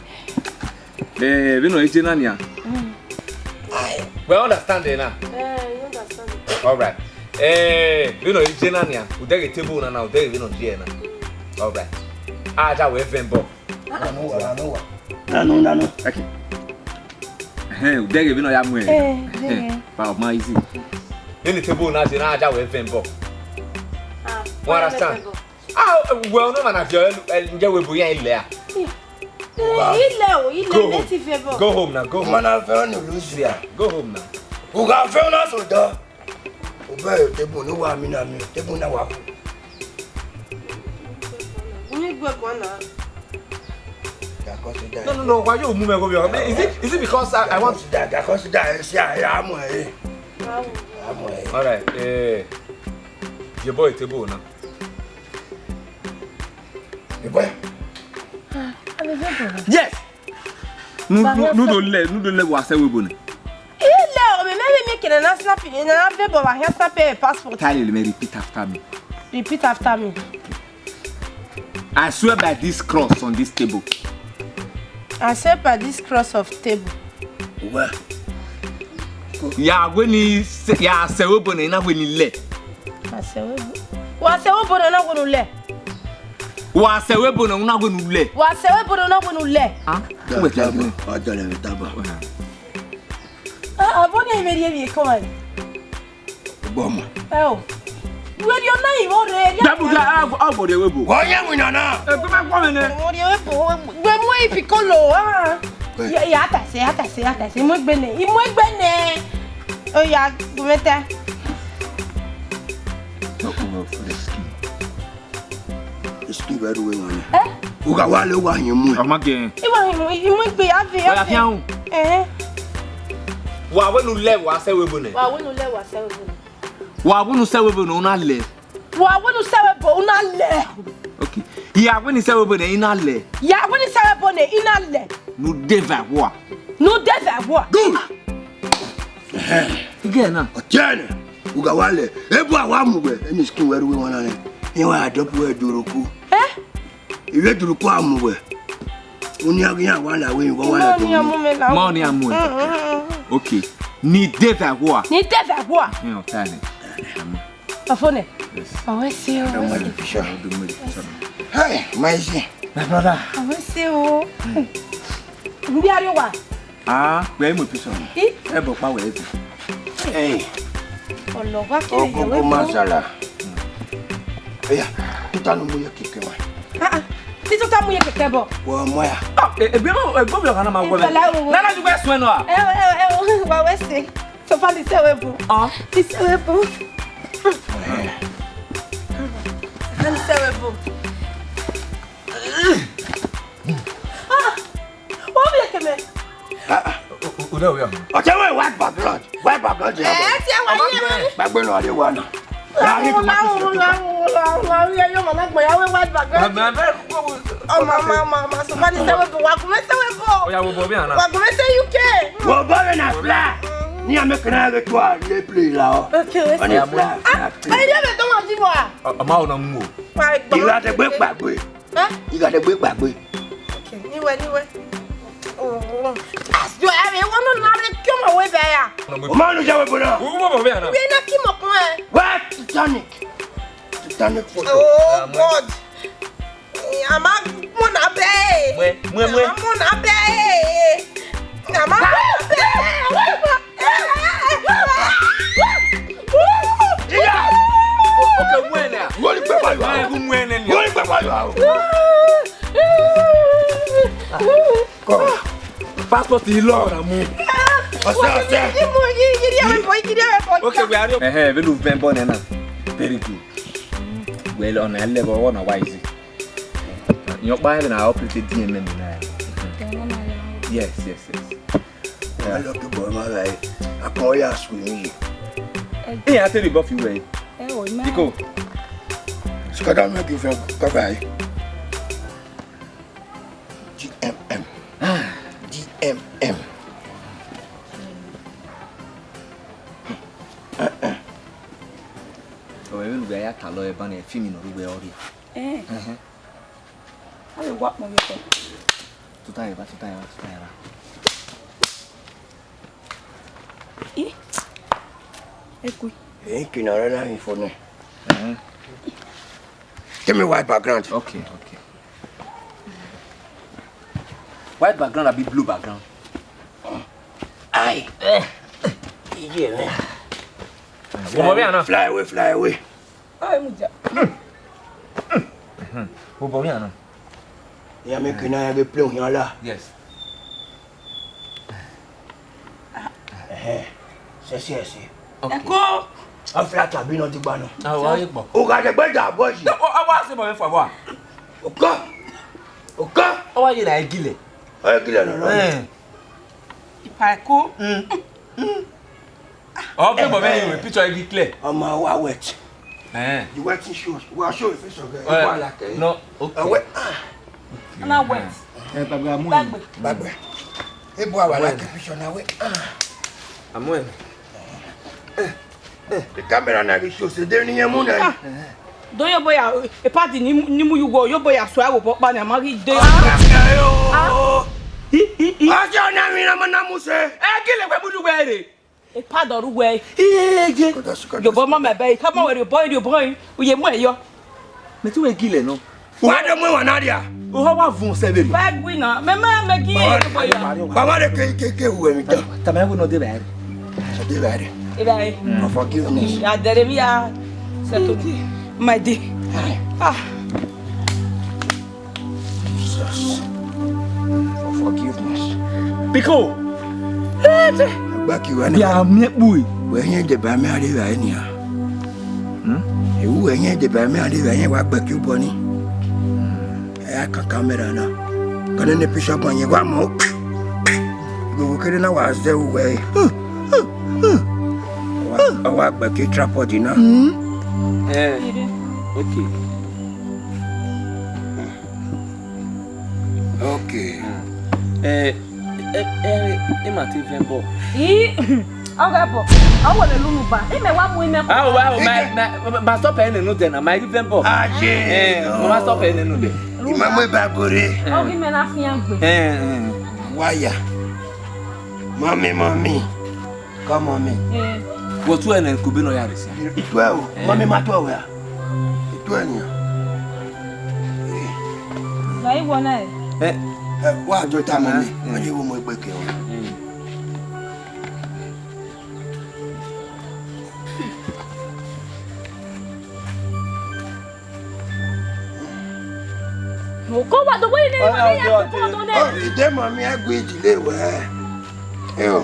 Eh, vbene ọ ye na nia? Mm. Well, understand there now. Eh, you understand. All right. Eh, vbene ọ ye na nia? Udeghe table na na, udeghe vbene ọ ye na. All right. A ja we vẹ bọ. Na no wa, na no wa. Na no, na no. Okay. Eh, udeghe vbene ọ ya mu. Eh, udeghe. Ba ma easy. Vbene table na ye na, a ja we vẹ bọ. Ah, you understand? Ah, well, no man, I feel, eh, njẹ we bo yan ilẹ a? Ilẹ o, ilẹ native vẹ bọ. Go home now, go home. Man, I feel no lose here. Go home now. U ga feel na so da. U bẹ table ni wa mi na mi, table na wa. Unu gbe guan na. No, no, no, why you move me go? Is it, is it because I, I want? Consider, consider, eh, see, I am, eh. All right, eh, your boy table now. Your boy. Yes. Nu, nu, nu do le, nu do le wa sẹ we bo nẹ. Ilẹ o, me me mi kene na snap, na vẹ bọ wa hia snap passport. Tell you, let me repeat after me. Repeat after me. I swear by this cross on this table. I swear by this cross of table. Well. Ya we ni se, ya sẹ we bo nẹ, na we ni lẹ. Wa sẹ we bo. Wa sẹ we bo nẹ, na we nu lẹ. Wa sẹ we bo nẹ, na we nu lẹ. Wa sẹ we bo nẹ, na we nu lẹ. Ah, we ta ba. Wa ta lẹ ta ba. Ah, abo ni me rie rie ko. Bọ ma. Ẹ o. Wẹ dio na i vbo rre, ya. Dabu ga, a, a vbo rre we bo. Wọ yẹ winna na. E, ko ma kpọ mwẹ nẹ. Vbo rre we bo, gbe mu ipi kolo, ah. Wẹ. Ya, ya ta se, ya ta se, ya ta se. Mu egbe nẹ, i mu egbe nẹ. O ya, gu mwẹ ta. No, no, no, no, skin. Skin vbe ru we wan. Eh? U gha wa le, u wa hin mu. Ọ ma gẹ. I wa hin mu, i mu egbe ya ve, ya ve. Ọ ya fian hu. Eh. Wa wẹ nu lẹ, wa sẹ we bo nẹ. Wa wẹ nu lẹ, wa sẹ we bo nẹ. Wa wunu sẹ we bo ne u na lẹ. Wa wunu sẹ we bo u na lẹ. Okay. Ya wini sẹ we bo ne i na lẹ. Ya wini sẹ we bo ne i na lẹ. Nu de va wa. Nu de va wa. Good. Again na. Ọtiẹnẹ, u gha wa lẹ. Ebu a wa mu wẹ, eni skin wẹ ru we wan na lẹ. I wa dọpu wẹ doroku. Eh? Ivbi doroku a mu wẹ. Uni a ghi ya wa la we, wa wa la. Ma ọni a mu mẹ la. Ma ọni a mu ẹ. Mm, mm, mm. Okay. Ni de va wa. Ni de va wa. Ẹ, ọta nẹ. Ọfone. Yes. Ọwẹ se o. Don't worry, sure. Don't worry, sure. Hey, my G. My brother. Ọwẹ se o. Ndi ari wa. Ah, where my picture? I? E bo pa we. Hey. Ọlọgha kiri. Ogogo masala. Eya, tuta nu mu ye keke wa. Ah, ah. Ti tuta mu ye keke bọ. Wo mo ya. Ah, e, e, bi mo, e, bo bi ọkàn na ma wẹ. Ìfẹ̀lẹ̀ o. Nana ju bẹ sun ẹ nọ a. Ẹ o, ẹ o, ẹ o, wa wẹ se. So, Fani sẹ wẹ bu. Ah. Fani sẹ wẹ bu. Fani sẹ wẹ bu. Ah, wọ́n bí ẹ̀kẹ́ mẹ́. Ah, ah. O, o, o, o, o. Ọ̀tẹ̀ wẹ̀ white background. White background yẹ. Ẹ ti ẹ wà ní ẹ̀rọ. Gbàgbé náà lè wà náà. Ọmọ, ọmọ, ọmọ, so Fani sẹ wẹ bu, wa gun mẹ sẹ wẹ bu. Oya, wo bọ vbe ana. Wa gun mẹ sẹ U K. Wo bọ vbe na fly. Ni a make na get to a play la o. Okay, we see. Fly. Ah, ẹ yẹ bẹ tọmọ ji bọ a. Ọ ma ọ na mu o. Ìwà tẹgbẹ gbàgbé. Ẹ? Ìwà tẹgbẹ gbàgbé. Okay, niwẹ, niwẹ. Oh, oh. As you have a one another, come away there. O ma nu jawe bona. Wo bọ vbe ana. We na ki mo kun ẹ. What? Titanic. Titanic photo. Oh God. A ma mu na bẹ. Mue, mue, mue. A ma mu na bẹ. A ma mu na bẹ. Iya! O, o ke mu ẹnẹ a? Wọ́n ní pẹpẹ yọ. Ẹ, u mu ẹnẹ ni. Wọ́n ní pẹpẹ yọ. Come. Passport yìí lọ ra mu. Ọsẹ, ọsẹ. Okay, we are. Ẹhẹn, vbene u vẹ bọ nẹ na. Very good. Well, ọna lẹ vbe ọna wa easy. Yan ọkpa ẹvbo na operate D M M na. Yes, yes, yes. Yeah. Lucky boy, man, like, I call you as we need. Hey, I tell you, Buffy, way. Hey, oh, man. Biko. Skada make you feel cover. G M M. Ah. G M M. Ọ vbe vbene uwẹ ya talọ ẹban ni, film ne ọ rre uwẹ ọ rhie. Eh. Ẹhẹn. A vbe wa kpọn ye ọkọ. Tuta ẹre ba, tuta ẹre ba, tuta ẹre ba. I. Ekui. Ink na rẹ na hin fo nẹ. Ẹhẹn. Give me white background. Okay, okay. White background abi blue background? Ai. Eh. Iye mẹ. Wo bọ vbe ana. Fly away, fly away. Ai, mu dia. Wo bọ vbe ana. Ya make na ya ghe play ohian la. Yes. Ẹhẹn. Sẹsiẹsi. Okay. Ẹko. Ọ flat abi nọ digba nọ. Ah, wa ye gbọ. O gha dẹgbe da bọ yi. Ọ wa se bọ vbe fua vbua. Okọ. Okọ. Ọ wa ye na egilẹ. Ọ egilẹ nọ nọ. Eh. Ipa ẹko. Mm. Mm. Ọ ke bọ vbe ni picture ghi clear. Ọmọ wa wet. Eh. The wet show. Wa show the face of the. Eh, wa like it. No, okay. Ọwẹ, ah. Na wet. Eh, gbagbe amu. Gbagbe. Gbagbe. Ebo awa like picture na we. Ah. Amu. The camera na ghi show say de ni yẹn mu na. Ah. Do yo boy, a party ni, ni mu you go. Yo boy, a swear wo papa ni, a ma ghi de. Ah. Hi, hi, hi. Ajo na mi na ma na mu se. E gele we mu du we re. E pa do ru wẹ. Iye. Yobọ ma mẹ bẹ, ka ma wẹ rhiobọ, rhiobọ, u ye mu ẹ yọ. Mẹ te wẹ gilẹ nọ. Wa do mu wa na dia. O ha wa vun sẹ vbe mi. Ba gui na, mẹ ma mẹ gi ye rhiobọ ya. Ba wa re ke, ke, ke hu ẹmwẹ dan. Tama ẹvbo nọ de vbe. De vbe. E vbe. For forgiveness. Ya dẹrẹ mi ya settle. My day. Ah. Jesus. For forgiveness. Biko. Gbaki wa ni. Ya mi ekpu. Wẹ yẹn deba mẹ a rre vbe nian. Hmm? Ewu wẹ yẹn deba mẹ a rre vbe yẹn wa gbaki obọ ni. Ẹ a kan camera na. Kane ne picture ban yẹn wa mọ. Gbogbo kere na wa zẹ uwẹ. Ọ wa gbaki tripod na. Hmm? Eh. Okay. Okay. Eh, eh, eh, ima te vẹn bọ. I, ọ ghẹ bọ. Ọ wẹ vbe lunu ba. Imẹ wa mu imẹ. Ah, wa, ma, ma, ma stop ẹ nenu dẹ na, ma i vẹn bọ. Aye. Eh, ma stop ẹ nenu dẹ. Ima mu ba gore. Ọ ghi mẹ na fian gbe. Eh, eh. Wa ya. Mami, mami. Come on, me. Eh. Wo tu ẹnẹ kube nọ ya resi. Itu ẹ o. Eh. Mami ma tu ẹ wẹ a. Itu ẹ nian. Na iwọ na ẹ. Eh. Eh, wa do ta mami. Eh. Wa ye wo mo egbe ke o. Eh. Oko wa do wẹrẹ ne ma ya ko do ne. Oh, ide mami a gbe idile wẹ. Eo.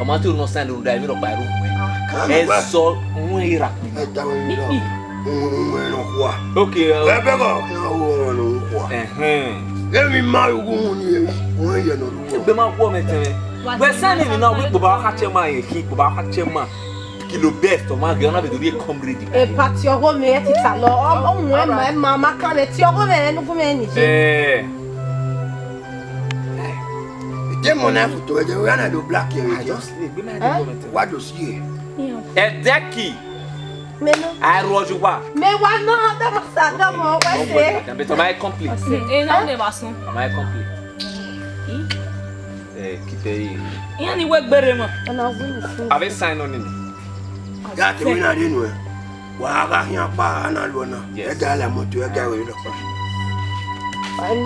Ọ ma te ru ne ọ sẹ rhunmwuda emwi rhọkpa i ru wẹ. Ẹzọ wẹ i ra kpini. Ẹ da wẹ ni lọ. Uhunmwu ẹre nọkhua. Okay. Wẹ bẹghe ọghe ọmwa ne ọ ru khua. Ẹhẹn. Emwi ma ru uhunmwu ni, wẹ yẹ ne ọ ru khua. Egbe ma guọ mwẹ tẹmwẹ. Wẹ sẹ ne emwi na wẹ ikpobaro kha che ma, rẹn khin ikpobaro kha che ma. Kilo best, ọ ma ghe, ọ na vbe do rhie comrade. Epa, tie ọghomwẹ, ẹ tita lọ. Ọ, ọ mu ẹma, ẹma ma kan mwẹ, tie ọghomwẹ, ne u gu mwẹ ni ye. Eh. Ye mo na foto ẹdẹ, we na do black here. I just sleep. Give me the government. Wa do see here. Edeki. Me no. I rush you wa. Me wa no, that was that, that was what I say. But my complete. Eh, na le basun. My complete. Eh, kite yi. Iyan ni wẹ gbere mọ. Ọna win. Have a sign on him. Ya te wẹ na de nu ẹ. Wa gha khian kpa a na luọ na. Yes. Ẹ ga la moto, ẹ ga wẹ lọ kpa.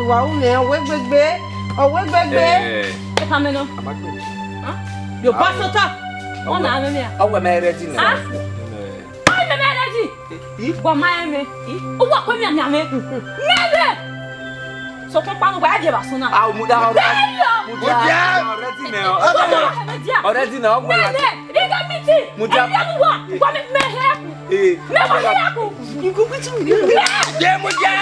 Wa u nẹ, ọwẹ gbegbe, ọwẹ gbegbe. Eh. Ẹ pa mẹ nọ. Amagbe. Huh? Yo, pastor. Ọ na mẹ mẹ. Ọwẹ mẹ ready na. Ah? Ai, mẹ mẹ ready. Ih? Wa ma ẹ mẹ. Ih? Uwa kọ mẹ mẹ mẹ. Mẹ mẹ. Sọkún panu wa, ẹ jẹ ba suna. Ah, Mudia, already. Mudia, already now. Already now, well, like, Mudia. Eh. Yeah, Mudia.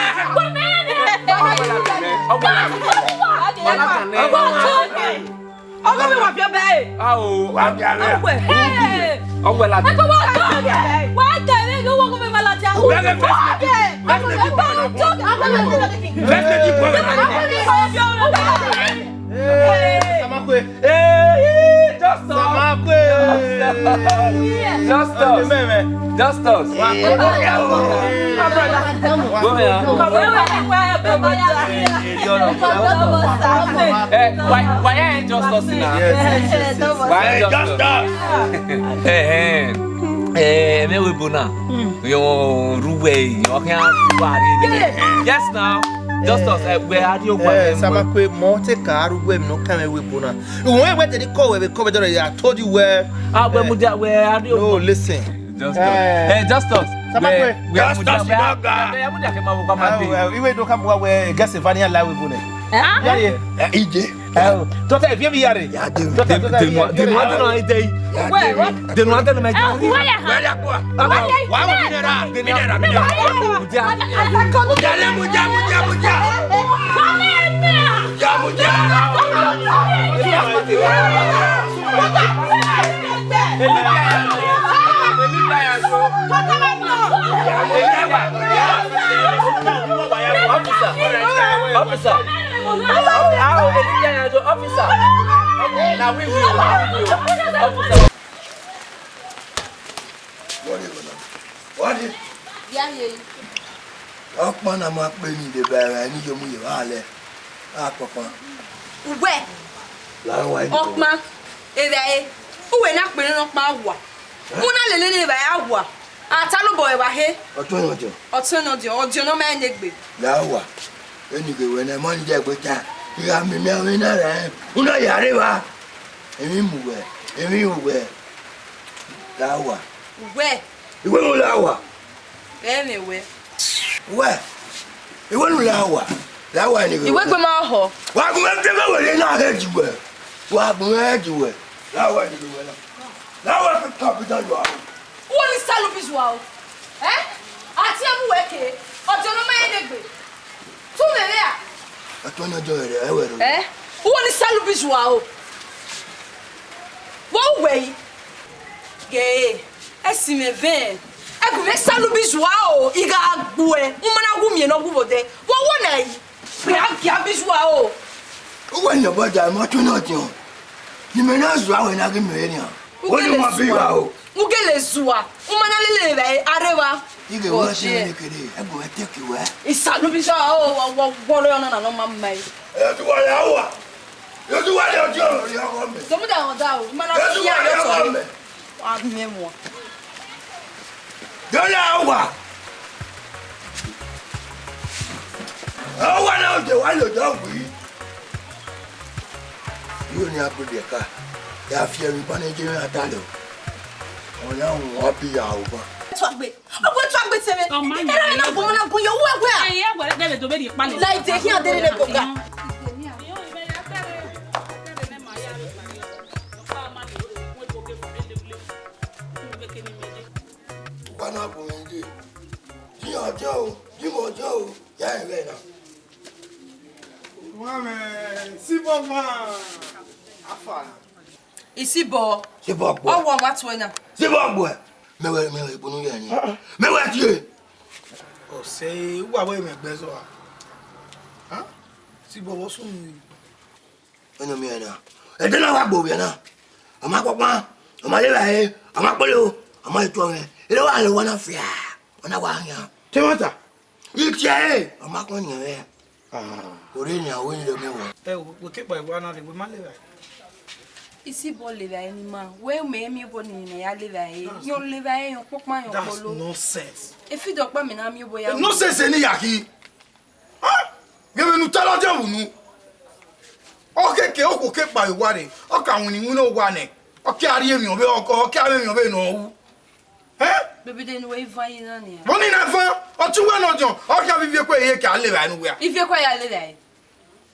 Ọgọ mi wa fi ọbẹ ẹ. Ao, wa fi ọbẹ. Ọwẹ. Hey. Ọwẹ la. Ẹ kọ wa kọ. Wa tẹ ẹ lọ, wọ kọ mi ma la ti a. Bẹgẹ first lady. First lady. First lady. Hey, Samakwe. Hey, Justus. Samakwe. Justus. Justus. Hey, my brother. Come here. Eh, why, why ain't Justus now? Yes, yes, yes, yes. Why ain't Justus? Eh, eh. Eh, me we bona. Yo, ruwe, yo, can ruwe. Yes, now. Justus, eh, where are you? Eh, Samakwe, mo te ka ruwe, mi no can we bona. When we did call, we call, I told you where. Ah, where Mudia, where are you? No, listen. Justus. Eh. Eh, Justus. Samakwe. Where, where Justus Mudia, where? Where Mudia came out, come and be. Iwe do come where, guess if any lie we bona. Eh? Yeah, yeah. Eh, Ije. Tota, if you be here. Ya de. Tota, tota, de no, de no, de no, ide. Where, what? De no, de no, my. Where ya? Where ya? Wa, wa, mineral, mineral, mineral. Mudia. Mudia, Mudia, Mudia, Mudia. Mudia, Mudia. Officer, officer, officer. Now we will, officer. What is? Ya ye. Ọkpan na ma kpe ni de ba ẹmwẹ ni yo mu ye vba lẹ. Akpọkpan. Uwẹ. La wa ni. Ọkpan. Evbare. Uwẹ na kpe ne ọkpan wa. Mu na lele ne evbare a wa. A ta lobọ evba he. Ọtẹn nọdiọn. Ọtẹn nọdiọn. Ọdiọn ne ọ ma rẹn ne egbe. La wa. Eni ghe wẹ ne ma ni de egbe ta. Igha miẹn miẹn avbe na ra. Una ya rre evba. Emwi mu wẹ. Emwi ru wẹ. La wa. Uwẹ. Iwe mu la wa. Ẹ mwẹ wẹ. Wẹ. Iwe nu la wa. La wa ni. Iwe gbe ma họ. Wa gun me te wẹ na he ju wẹ. Wa gun me ju wẹ. La wa ni wẹ na. La wa ke ka bi da yo. Wo ni salu bi zuwa o. Eh? Ati amu wẹ ke. Ọjọ no ma ye degbe. Tu mwẹ vbe a? Ọtẹn nọdiọn rẹ, ẹ wẹ ro. Eh? Wo ni salu bi zuwa o. Wo wẹ yi. Ghe, ẹ si mwẹ vẹ. Ẹ gu mwẹ salu bi zuwa o, I gha gbuẹ. U ma na wu miẹn ne ọ wu vbe odẹ. Wo wo na yi. Gbe a gia bi zuwa o. Uwẹ ni ọbọ da ma ọtẹn nọdiọn. Ni mẹ na zuwa wẹ na ghi mẹ rian. Wo ni ma bi wa o. U gele zua, u ma na lele vbe areva. Ighe wẹ se ne kere, ẹgbẹn wẹ teke wẹ. Isalubisa o, wọ wọ wọ rẹ ọna na nọ ma ma. Ẹ ti wa ya wa. Ẹ ti wa ya ọjọ ri ọgọ mẹ. Domu da wọn da o, ma na fi ya yọ tọ. Wa mi mu. Dọla wa. Ọ wa na oje wa lo jọ wi. Yóò ní agbede ẹ̀ka, ya fi ẹ̀rù ìbọn ní jẹ́ ata lọ. Ọ̀nà àwọn ọ̀bí ya ò bá. Tuagbe, ọgbẹ tuagbe tẹmẹ. Ẹrọ mi na gbọmọ na gbọyọ owó ẹgbẹ a. Ẹyin ẹgbẹ rẹ dẹrẹ dọbẹ di ìpalẹ. Láì dé kí adé rẹ bọ ga. Bana bọ yẹn dé. Jí ọjọ́ o, jí mọ̀ ọjọ́ o, ya ẹ̀rẹ́ náà. Mame, Sibọ ma. Afa. Isibọ. Sibọ gbọ. Ọwọ wa tuẹ na. Sibọ gbọ. Mẹwẹ, mẹwẹ igbunu yẹ ni. Mẹwẹ tie. Ọsẹ wa wẹ mẹ gbẹ zọ a. Ha? Sibọ wọ sunu. Ẹnọ miẹn na. Ẹdẹ na wa gbe ovbi ẹre na. Ọ ma kpọkpan, ọ ma levba ẹre, ọ ma kpolo, ọ ma tuẹ mwẹ. Erha wa lẹ owa na fia, ọ na wa khian. Te ẹmwata? Itiẹ ẹre, ọ ma kọn nian mwẹ. Ah. Orre nian, wẹ ne ọ miẹn wẹ. Ẹ, wẹ ke kpa owa na rre, wẹ ma levba ẹre. Isibọ levba ẹre ne ima, wẹ mẹ miẹn obọ ne imẹ ya levba ẹre. Yọ levba ẹre, yọ kpọkpan, yọ kpolo. That's nonsense. Efidọ ọkpa mẹ na miẹn obọ ya. Nonsense ni ya khin. Ghe vbene u ta ladian vbe unu. Ọ keke okhuo ke kpa owa rre, ọ ka winna iwinna owa nẹ, ọ ke a rhie emwi ọvbehe, ọ ke a mwẹ emwi ọvbehe ne ọ ru. Ẹ? Bebede ne uwẹ i van ye na nia. Vbọ ni na van, ọ te uwẹ ne ọdiọn, ọ khian vbe ivie ekhue ye ke a levba ẹre ne uwẹ a. Ivie ekhue ya levba ẹre.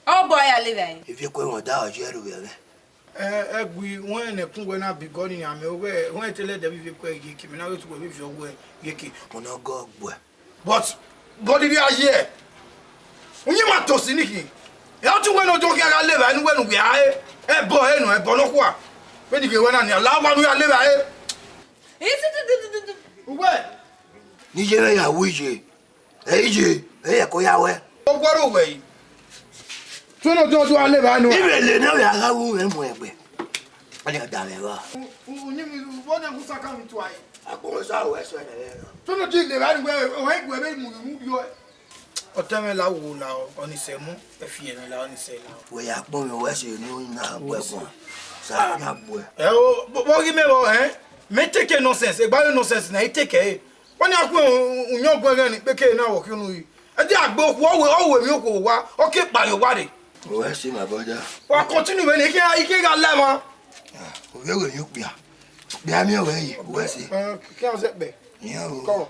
Ọ bọ ya levba ẹre. Ivie ekhue rhunmwuda ọ ye ẹre vbe ẹmwẹ. Ẹ, ẹgui, wẹ ne ẹkun wẹ na bi gọ ni amẹ, wẹ, wẹ te lẹ ẹdẹ vbe ivie ekhue ye ke, mẹ na ghe te uwẹ vbe ivie ọghọe ye ke. Ọna gọ gbuẹ. But, but rhirhi a ye, uyinmwẹ ma tosi ni khin. Ẹ, ọ te uwẹ ne ọdiọn khian gha levba ẹre ne uwẹ ne uwẹ a re, ẹbọ ẹre nọ, ẹbọ nọkhua. Vbene I ghe wẹ na nia, la owa ne u ya levba ẹre. Uwẹ. Ne iye mwẹ ya wu iye. Ẹ iye, ẹ yẹ ko ya wẹ. Ọ guọrọ wẹ yi. Te uwẹ ne ọdiọn do a levba ẹre nọ. Ivbe le ne ọ ya gha wu mwẹ mu ẹgbẹ. Ọ ni ọ da mwẹ vba. U, u, uyinmwẹ, vbọ ne u sa ka mi tua ẹre. Agbọn sa wẹ sẹ nẹ. Te uwẹ ne ọdiọn levba ẹre nọ, wẹ, wẹ, wẹ mu mu yọ. Ọtẹn mwẹ la wo la, ọ ni sẹ mu, ẹ fi ẹmwẹ la, ọ ni sẹ la. Wẹ ya kpọnmwẹ owẹ sẹ ne u na gbe ẹguae, sa khian gbe. Ẹ o, vbọ ghi mẹ vbọ, ẹ? Mẹ take nonsense, egba nonsense na, I take ẹre. Wẹ ne a khu uyọnguẹn ẹghẹ ni kpeke na vbe okhian unu yi. Ẹ dia gbe okhuo, ọ ru, ọ ru emwi okhuo owa, ọ ke kpa ye owa rre. Owẹ sẹ, my brother. Wa continue vbene I khe, I khe gha la emwa. Ah, ovbi ẹre vbe ye okpia. Okpia miẹn wẹ yi, owẹ sẹ. Eh, khian zẹ kpẹ. Iran o. Come on.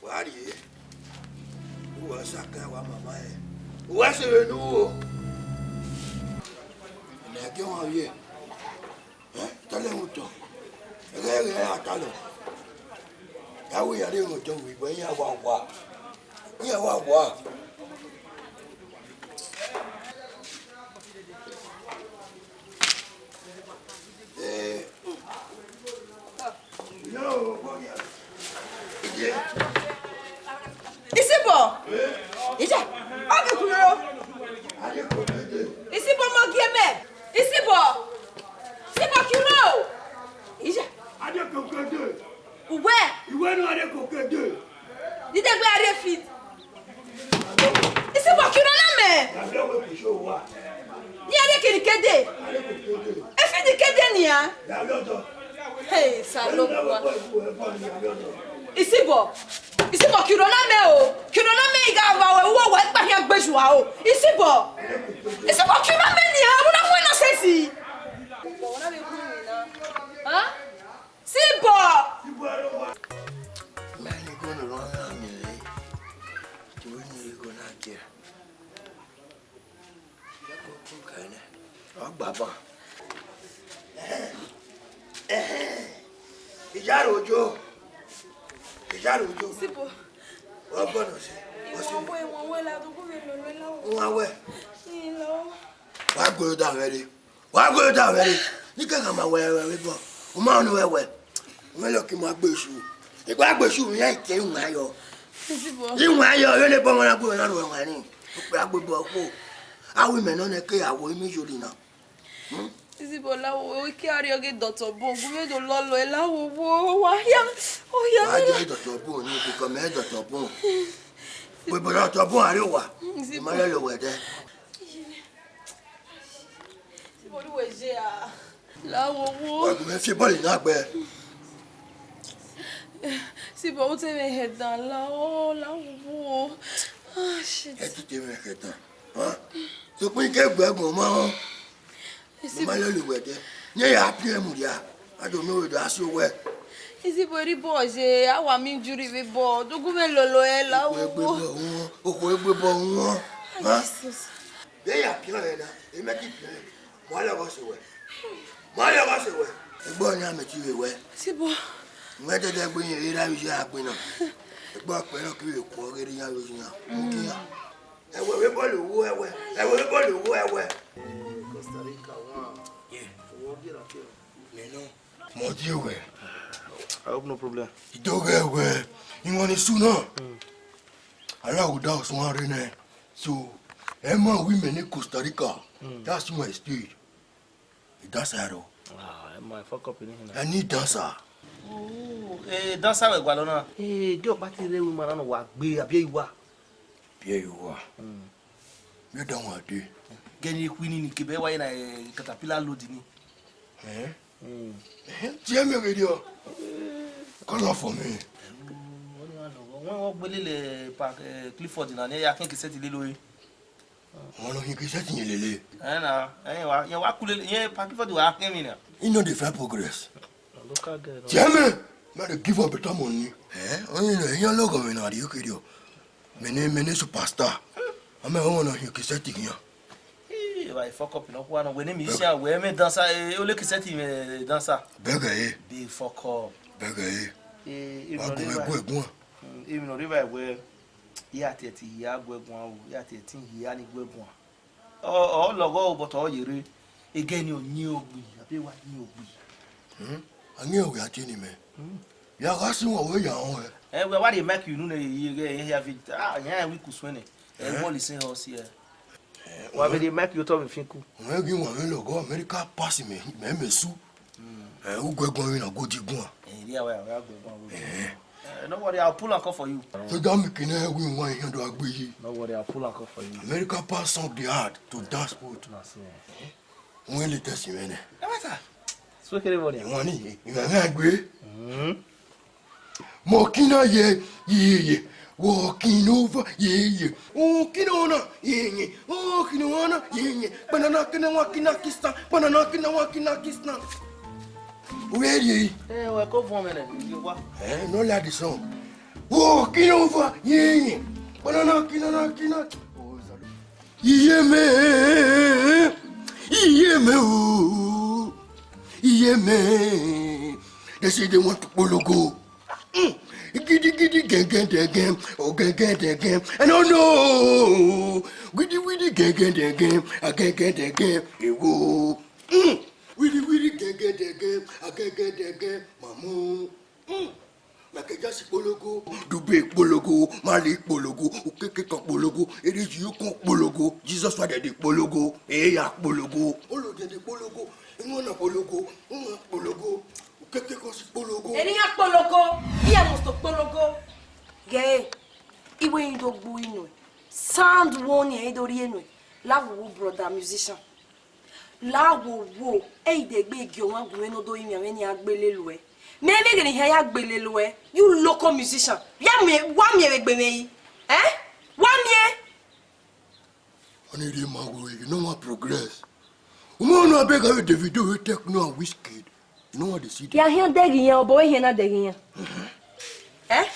Wa rrie, uwa sa kan wa mama ẹre. Uwa sẹ vbe ne u ru o. Mẹ gie ọmwa vbiẹ. Ẹ, talẹ mwẹ otọ. Ẹghẹ ẹghẹ a talọ. Ya wẹ ya rre mwẹ otọ vbe ibo, iran wa wa. Iran wa wa. Isibọ. Ija. Ọ ghi kuro. Isibọ, ma gie mẹ. Isibọ. Isibọ, kuro. Ija. Uwẹ. Iwẹ ne a rre kokede. Dide gbe a rrie fit. Isibọ, kiro na mẹ. Iran rrie kiri kede. Efit kede nian. Hey, Osanobua. Isibọ, Isibọ, kiro na mẹ o. Kiro na mẹ, I gha vba wẹ, uwẹ wẹ, I kpa khian gbe zua o. Isibọ. Isibọ, kiro na mẹ nian, ọmọ na mu nonsense. Huh? Sibọ! Mẹ ni go ne orọnmwẹ miẹn re, te uwẹ ni re go na gie. Ọ gba ban. Iyaro ojo. Iyaro ojo. Sibọ. Ọ bọ nọ si. Iwọn wẹ, iwọn wẹ la dogun vbe lolo la o. Iwọn wẹ. Ilo. Wa gbe da vbe re. Wa gbe da vbe re. Ni ke gha ma wẹ wẹ vbe bọ. U ma nọ wẹ wẹ. U ma lọ ke ima gbe esu. I gba gbe esu, iran ke iwan yọ. Isibọ. Iwan yọ, vbene bọ wọn na gbe na ro wan ni. Okpia gbe bọ kpo. Awu imẹ nọ nẹ ke awo imi yori na. Hmm? Isibọ, la wo, ike a rrie ọghe dọtọ bun, gu vbe do lọlọ, la wo wo, wa hia, o hia. Wa je dọtọ bun ni, because mẹ dọtọ bun. Wẹ bọ dọtọ bun a rrie owa. Isibọ. Ima lele owẹ dẹ. Isibọ, lu wẹ je a. La wo wo. Wa gu mẹ fi bọọlu na gbe. Isibọ, u te mwẹ hẹ dan, la o, la wo wo. Ah, shit. Ẹ ti te mwẹ hẹ dan. Sokpan I ke gbe ẹgbọn ma họn. Isibọ. Ma lele owẹ dẹ. Ne ya piẹn mu dia. A do miẹn wẹ do a si owẹ. Isibọ, rhie bọ je, a wa miẹn injury vbe bọ. Dogun mwẹ lolo ẹ la wo. Okhuo egbe bọ wọn. Okhuo egbe bọ wọn. Ah, Jesus. Vbe ya piẹn ẹre na, emẹ ki piẹn. Ma lọghọ sẹ owẹ. Ma lọghọ sẹ owẹ. Egbe ọnii a mẹ ti vbe wẹ. Isibọ. Mwẹ dẹdẹ gbe yẹn ra vbe iye a gbe na. Egbe ọkpẹ na ki vbe kuọ ghe iran vbe iran. Mu ke iran. Ẹwẹ vbe bọọlu wo ẹwẹ, ẹwẹ vbe bọọlu wo ẹwẹ. Costa Rica one. Yeah. Mẹ nọ. Mọ die wẹ. I hope no problem. I do ghẹ wẹ, iwọn ni su na. Ara uda ọsuan rre nẹ. So, Ẹ ma wẹ imẹ ne Costa Rica, that's my stage. I dancer ro. Ah, ẹ ma fuck up ni hina. I need dancer. Oh, eh, dancer wẹ gualọ na. Eh, de ọkpa te rre wẹ ima na nọ wa gbe, abi ẹ i wa. Biẹ ye uwa. Vbe da wan dee. Gẹ ne I khui ni, ni kebe wa ye na, eh, caterpillar load ni. Eh? Eh, tie mẹ vberriọ. Call am for me. Wẹ ọ gbele lẹ pa, eh, Clifford na, ne ya khin cassette lele ore. Ọmwa ne ọ khin cassette yẹn lele. Eh na, eh, wa, yẹn wa ku lele, yẹn pa Clifford wa khin emwi na. He no dey find progress. Local girl, no. Tie mẹ, ma dey give am better money. Eh, ọni nọ, iyan lọghọ mwẹ na rhie kherriọ. Mẹ ne, mẹ ne superstar. Amẹ ọmwa ne ọ khin cassette khian. Ii, wa fuck up nọ kua nọ, wẹ ne musician, wẹ mẹ dancer, eh, ole cassette mẹ dancer. Bẹgẹ ye. Dey fuck up. Bẹgẹ ye. Eh, emwi nọ rre evba, gu ẹguan. Mm, emwi nọ rre evba wẹ, ya tiẹtin hia gu ẹguan o, ya tiẹtin hia ni gu ẹguan. Ọ, ọ lọghọ o, but ọ ye rre. Ẹgẹ ni ọ yin ogbi, abi wa yin ogbi. Hmm? A yin ogbi a tie ni mẹ. Hmm. Ya gha si wọn wẹ ya họn ẹ. Eh, wẹ wa rhie mic unu nẹ, ye, ye, ye, ye, ah, yan wi kusuẹn nẹ. Eh? Ẹ wọ listen us here. Wa vbe rhie mic ye otọ vbe fiku. Wẹ ghi wan mwẹ lọghọ America pass mẹ, mẹ, mẹ su. Eh, u gu ẹguan vbe na godi guan. Eh, yeah, well, well, well, well, well. Eh. Eh, no worry, I'll pull and call for you. So that make you know we want him to agree. No worry, I'll pull and call for you. America pass some the hard to dance sport. Na so. Wọ́n lè tẹ̀sí mẹ́nẹ̀. Ẹ wá sà. Sókè lè wọlé. Ìwọ̀n ni, ìwọ̀n náà gbé. Mm. Mokina ye, ye, ye. Walking over, ye, ye. Okina ona, ye, ye. Okina ona, ye, ye. Banana kina wa kina kista. Banana kina wa kina kista. Where ye? Eh, we go for a minute. You what? Eh, no like the song. Walking over, ye, ye. Banana kina na kina. Iye mẹ, iye mẹ o, iye mẹ. They say they want to kpologo. Mm. Gidi gidi gẹngẹn dẹngẹn, ọ gẹngẹn dẹngẹn. I don't know. Widi widi gẹngẹn dẹngẹn, a gẹngẹn dẹngẹn. Ewo. Mm. Widi widi gẹngẹn dẹngẹn, a gẹngẹn dẹngẹn. Mamu. Mm. Michael Jackson kpologo, Dube kpologo, Marley kpologo, Okeke kan kpologo, Ereji kan kpologo, Jesus wa dẹdẹ kpologo, eya kpologo, Olodẹdẹ kpologo, Imọna kpologo, Uma kpologo, Okeke kan si kpologo. Eni ya kpologo, iye musto kpologo. Ghe, iwe yin do gbu inu. Sound warning ẹ i do rhie nuẹn. La wo wo brother musician. La wo wo, ẹ i degbe gie ọmwa gu mwẹ ne ọ do rinmwian mwẹ ne a gbe lele uẹ. Mẹ vbe ghe ne iran ya gbe lele uẹ, you local musician. Ya miẹn, wa miẹn vbe egbe mwẹ yi. Eh? Wa miẹn. Ọni rhie ma wẹ, you know what progress. Umo no abeg, have Davido, we Tekno and Wizkid. No one dey see them. Ya hian dẹghe iran, obọ wẹ hian na dẹghe iran. Eh?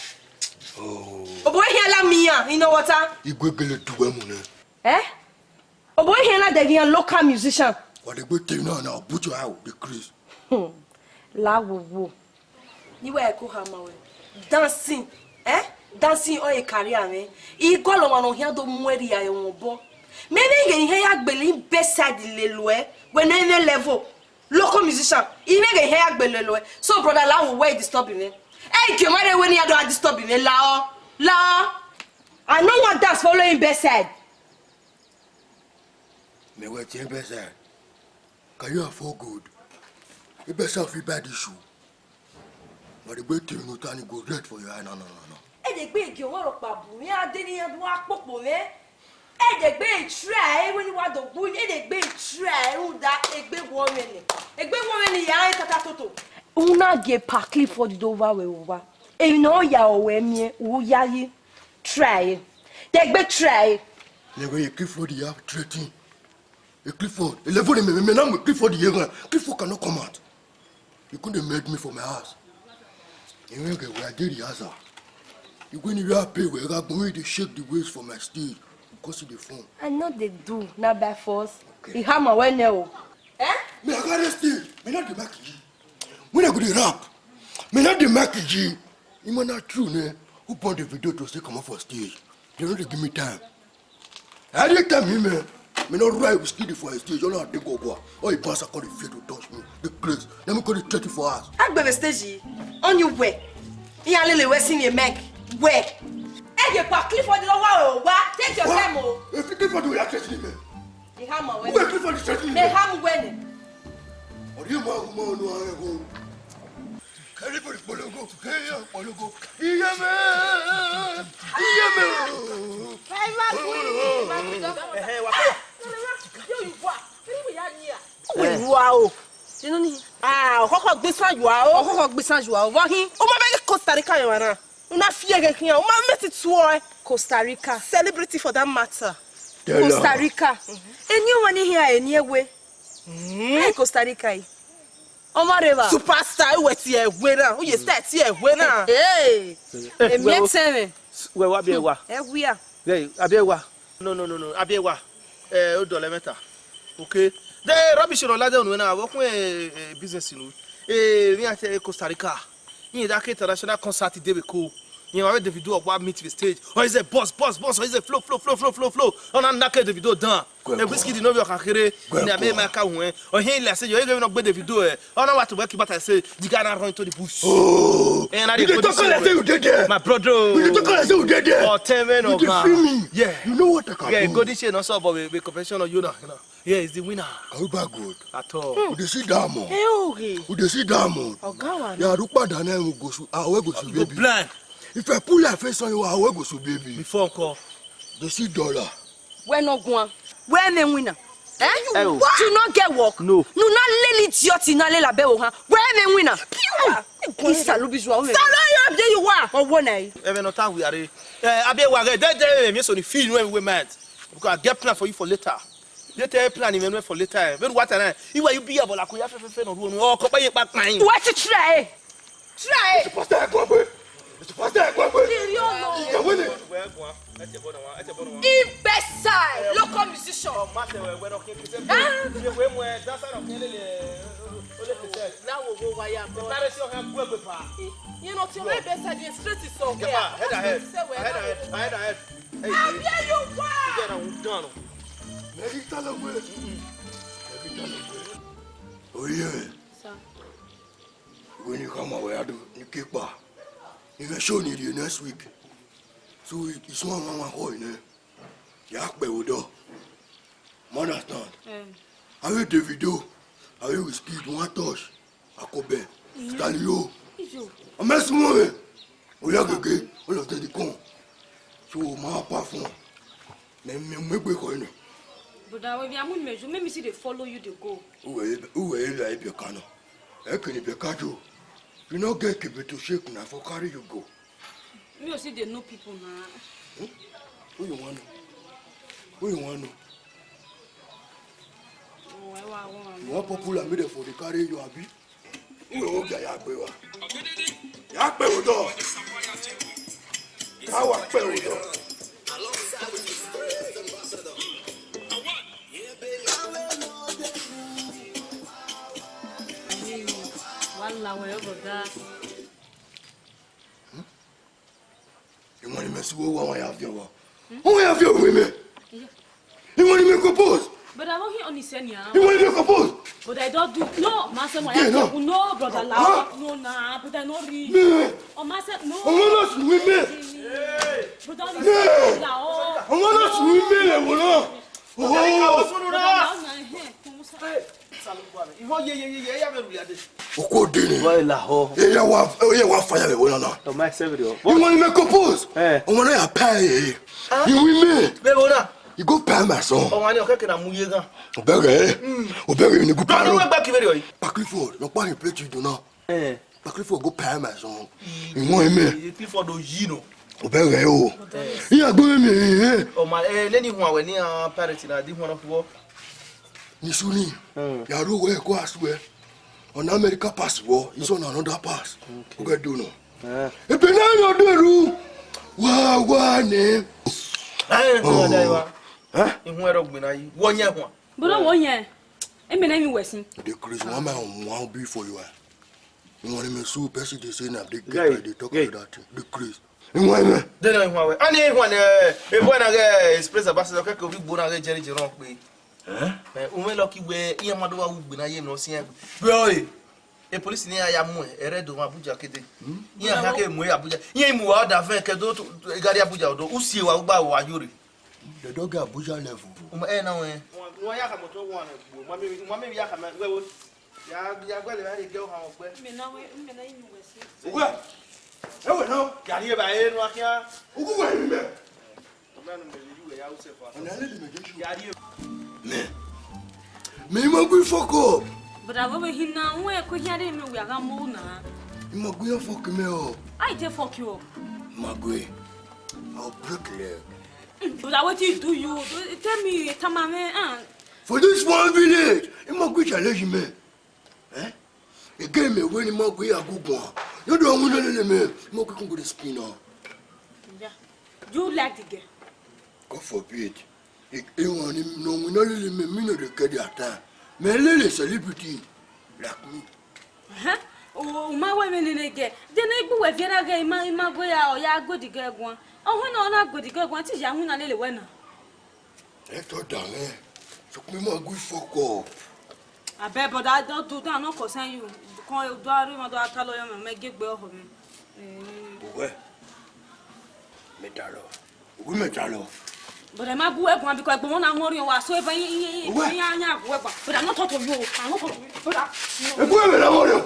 Oh. Obọ wẹ hian la miẹn iran, you know what? Igwe gele du wẹ mu nẹ. Eh? Obọ wẹ hian na dẹghe iran local musician. Wa degbe te na na, but you how the craze. Hmm. La wo wo. Ni wẹ ko ha ma wẹ. Dancing, eh? Dancing ọ e career mwẹ. I gọlọ ọmwa ne ọ hian do mu ẹre ya ẹmwẹ obọ. Mẹ vbe ghe ne iran ya gbele bedside lele uẹ, wẹ ne ẹ mwẹ level. Local musician, I vbe ghe ne iran ya gbele lele uẹ. So brother, la wo wẹ i disturb mwẹ. Ẹ i gie ọmwa rre wẹ ne iran do a disturb mwẹ. La ọ, la ọ. I no wan dance following bedside. Mẹ wẹ tie bedside. Can you afford gold? Bedside fit buy this shoe. But the way thing no turn go red for your eye, no, no, no, no. Ẹ degbe gie ọmwa rhọkpa bu mwẹ, a de ne iran do a kpokpo mwẹ. Ẹ degbe try, wẹ ne I wa do gbu, ẹ degbe try, rhunmwuda egbe wọ mwẹ nẹ. Egbe wọ mwẹ nẹ, ya rẹn tata toto. Una gie pa Clifford do vba wẹ vba. Emwi ne ọ ya ọ wẹ miẹn, u ya yi. Try. Degbe try. Mẹ wẹ ye Clifford ya threaten. Hey, Clifford, eleven, me, me, me, now Clifford, you, Clifford cannot come out. You couldn't made me for my house. You ain't get where I did the house. You go anywhere I pay, where I go, they shake the waves for my stage. Because of the phone. I know they do, not by force. Okay. He hammer when now. Eh? Me, I got arrested. Me, not the mark. When I go to rap, me, not the mark. You man, not true, ne? Who bought the video to say come off for stage? They don't give me time. Anytime him, eh, me no ride with Skiddy for a stage, all I dey go go. All the bouncer call the fear to touch me. The place. Let me call the thirty for us. Agbebe stage yi, on you where? Iyan lele wẹ si ni Meg. Where? Ẹ ye kpa Clifford lọ wa o, wa, take your time o. Efi Clifford wẹ ya threaten mẹ. Ẹ ha ma wẹ. Wẹ Clifford threaten mẹ. Ẹ ha mu wẹ nẹ. Ọ rhie ma wu ma ọnu arẹn gho. Clifford polongo, Clifford polongo. Iye mẹ. Iye mẹ o. Ẹ ma kú, ẹ ma kú. Ẹhẹ, wa kọ. Yo, you wa. Ẹ ni wẹ ya nia. Wẹ rua o. Inu ni. Ah, ọkhọkhọ gbe isan yua o. Ọkhọkhọ gbe isan yua o. Vọ hin? U ma vbe ghe Costa Rica yọ na. U na fi ẹghẹ khian. U ma mẹ ti tuẹ. Costa Rica. Celebrity for that matter. Tell her. Costa Rica. Eni ọmọ ni hia eni ewe. Hey, Costa Rica yi. Ọmọ reva. Superstar, uwẹ tie ẹwe na. Uye star tie ẹwe na. Hey. Emi etẹn mwẹ. Wẹ wa biẹ wa. Ẹ wia. Hey, a biẹ wa. No, no, no, no. A biẹ wa. Eh, o dọlẹ mẹta. Okay. De rubbish no lade unu na, wo kun, eh, eh, business nu. Eh, mi ate Costa Rica. Iye da ke international concert de be ko. Iye wa Davido wa meet the stage. Oh, he's a boss, boss, boss. Oh, he's a flow, flow, flow, flow, flow, flow. Ọna na ke Davido dan. Ẹ Wizkid no bi ọkhan kherhe. Ne a mẹ ma ka wọn. Ọ hẹn ilẹ ẹse yọ, ẹ ghe vbene ọ gbe Davido ẹ. Ọ na wa tobọ ẹki bata ẹse, the guy na run into the bush. Oh, ẹ na you dey talk like say you dey there. My brother. You dey talk like say you dey there. Ọtẹn mwẹ nọ gan. You dey feel me? Yeah. You know what I can do? Yeah, golden chain also, but we, we competition on you now, you know. Yeah, he's the winner. Aruba good. At all. You dey see diamond. Ẹ o ghe. You dey see diamond. Ọga wa na. Ya ru pada na mu gosu. Ah, we gosu baby. Blind. If I pull your face on you, I will gosu baby. Before call. Dey see dollar. Wẹ nọ guan. Wẹ mẹ winner. Eh? Ẹ o. You no get work. No. Nu na lele idiot na lele abẹ wo han. Wẹ mẹ winner. Isa lu bi zuwa. Sara yo abde you wa. Owo na yi. Ẹmwẹ nọ ta wi are. Eh, abie wa ghe, de, de, mi so ni feel you everywhere, man. Because I get plan for you for later. Later, plan even for later. When what time? Iwa you be able to ya fe fe fe no ruo no. O ko pa ye pa kpan. Wẹ ti try. Try. It's supposed to go away. It's supposed to go away. Kiri ọmọ. Ìyàwó ni. Imbecile, local musician. Láwo wo wa ya bọ. Yẹn nọ ti ọmọ ẹgbẹ side yẹn straight is okay. Head ahead. Head ahead. Head ahead. Hey, abie you wa. Get on down. Mẹghi ta lọ wẹ. Mẹghi ta lọ wẹ. Oye. Sir. Wẹ ne I khama wẹ ya do, ne I ke kpa. I vbe show ni rhie next week. So, I suẹn ọmwa ọmwa khọ nẹ. Ya kpẹ vbe odọ. You understand? Eh. Avbe Davido, avbe Wizkid, wan touch. Akobẹ, Stalio. Ijo. Amẹ suẹn mwẹ. Oya gege, all of them dey come. So, ma perform. Mẹ, mẹ, mẹ gbe kọ nẹ. Brother, we be amun me, you make me see dey follow you dey go. Uwe, uwe, uwe, uwe, Bekano. Ekene Bekajo. You no get kebe to shake na for carry you go. Me, you see dey know people na. Hmm? Who you want know? Who you want know? Oh, I want, I want. You want popular, me dey for dey carry you, abi? Uwe wo gia ya gbe wa. Ya gbe wo dọ. Ka wa gbe wo dọ. Wala wẹ ọgọ da. Iwẹn ne mẹ si wo wa, wa ya viọ vbọ. Wa ya viọ vbe mẹ. Iwẹn ne mẹ compose. But I won't hear on his senior. Iwẹn ne mẹ compose. But I don't do. No, ma se mo ya. No, brother, la. No, na, but I no read. Oh, ma se no. Ọmọ náà sùn wí mẹ́. Brother, la o. Ọmọ náà sùn wí mẹ́ lẹ wò náà. Oh. Brother, la o na, eh. Oko dini. Why la ho? Eya wa, eya wa fire me wona na. Ọmọ ẹsẹ bẹ̀rẹ̀ o. Iwẹn ne mẹ compose. Eh. Ọmọ náà ya pay. Iwẹn mẹ. Bẹ́ẹ̀ wona. You go pay my son. Ọmọ ni ọkẹ kẹna mu ye gan. Obẹrẹ. Obẹrẹ ni go pay. Wọ́n gbà kí bẹ̀rẹ̀ yìí. Pakifo, lọ pa ni plate you do now. Eh. Pakifo go pay my son. Iwẹn mẹ. Clifford do yi no. Obẹrẹ o. Iya gbẹ mi. Ọmọ ẹ lẹni hun awẹ ni a parent na di hun ọkọ. Nisu ni, ya ru wẹ ko asu ẹ. Ọna America pass wọ, iso na another pass. Okay. Oge do nọ. Eh. Ebe na yọ do eru. Wa, wa ne. Eh, no, da wa. Eh? Ihun ẹrọ gbin na yi. Wọ yẹn hua. Bro, wọ yẹn. Eme na mi wẹ sin. The Chris, one man, one be for you. Iwẹn ne mẹ su, person dey say na big guy dey talk like that thing. The Chris. Iwẹn mẹ. Dena ihun awẹ. Ani ihun ne, e boy na ghe express ambassador kẹkẹ obi gbo na ghe Jerry Jerome pe. Eh? Eh, umẹ lucky wẹ, iyan ma do wa wu gbe na ye no si yan. Bro, eh. E police ne iran ya mu ẹre do vbe Abuja kede. Iran khian ke mu ẹre Abuja. Iran mu wa ọdavẹn ke do to, gari Abuja ọdọ. Usi wa ugba wa yore. Dẹdẹ ọghe Abuja level. Uma ẹ na wẹ. Wa ya ka moto wa na gbo. Uma mi, uma mi ya ka ma wẹ wo. Ya, ya gbe le ba re ge o ha o gbe. Mẹ na wẹ, mẹ na yi nu wẹ se. Ugbe. E wẹ nọ. Gari e ba e nu akia. Ugu wẹ ni mẹ. Ọna lele mẹ Jesu. Mẹ, mẹ, Imagui fuck up. But I will be him now. Where could he have me? We are gonna move now. Imagui, you fuck me up. I did fuck you up. Imagui, I'll break your leg. But I, what did do you? Tell me, tell my man. For this one village, Imagui challenge me. Eh? Ege mẹ wẹ ne Imagui ya gu guan. You don't win any me. Imagui can go to spin now. Yeah. You like the girl? God forbid. Iwan ni nọ winna lele mẹ, mi nọ de kẹ dia ta. Mẹ lele celebrity like me. Ẹhẹn, u ma wẹ vbene ne gẹ. De ne egbe uwẹ viẹ na ghe ima, ima gue ya, ọ ya gue the girl guan. Ọ hwẹ na, ọ na gue the girl guan, te ya winna lele wẹ na. Ẹtọ da mwẹ, sokpan ima gu fuck up. Abeg, brother, don't do that, no concern you. Kọn do a rre, ma do a ta lawyer, ma, ma gie egbe ọhọ mwẹ. Uwẹ, mẹ ta lọ. Uwẹ mẹ ta lọ. Brother, ma gu ẹre guan because ẹgbẹmwẹ na wọn rhiọn wa so eva yin yin yin Uwẹ. Yin yin gu ẹre guan. Brother, no talk to you. I no talk to you. Brother, no. Egbe mẹ na wọn rhiọn.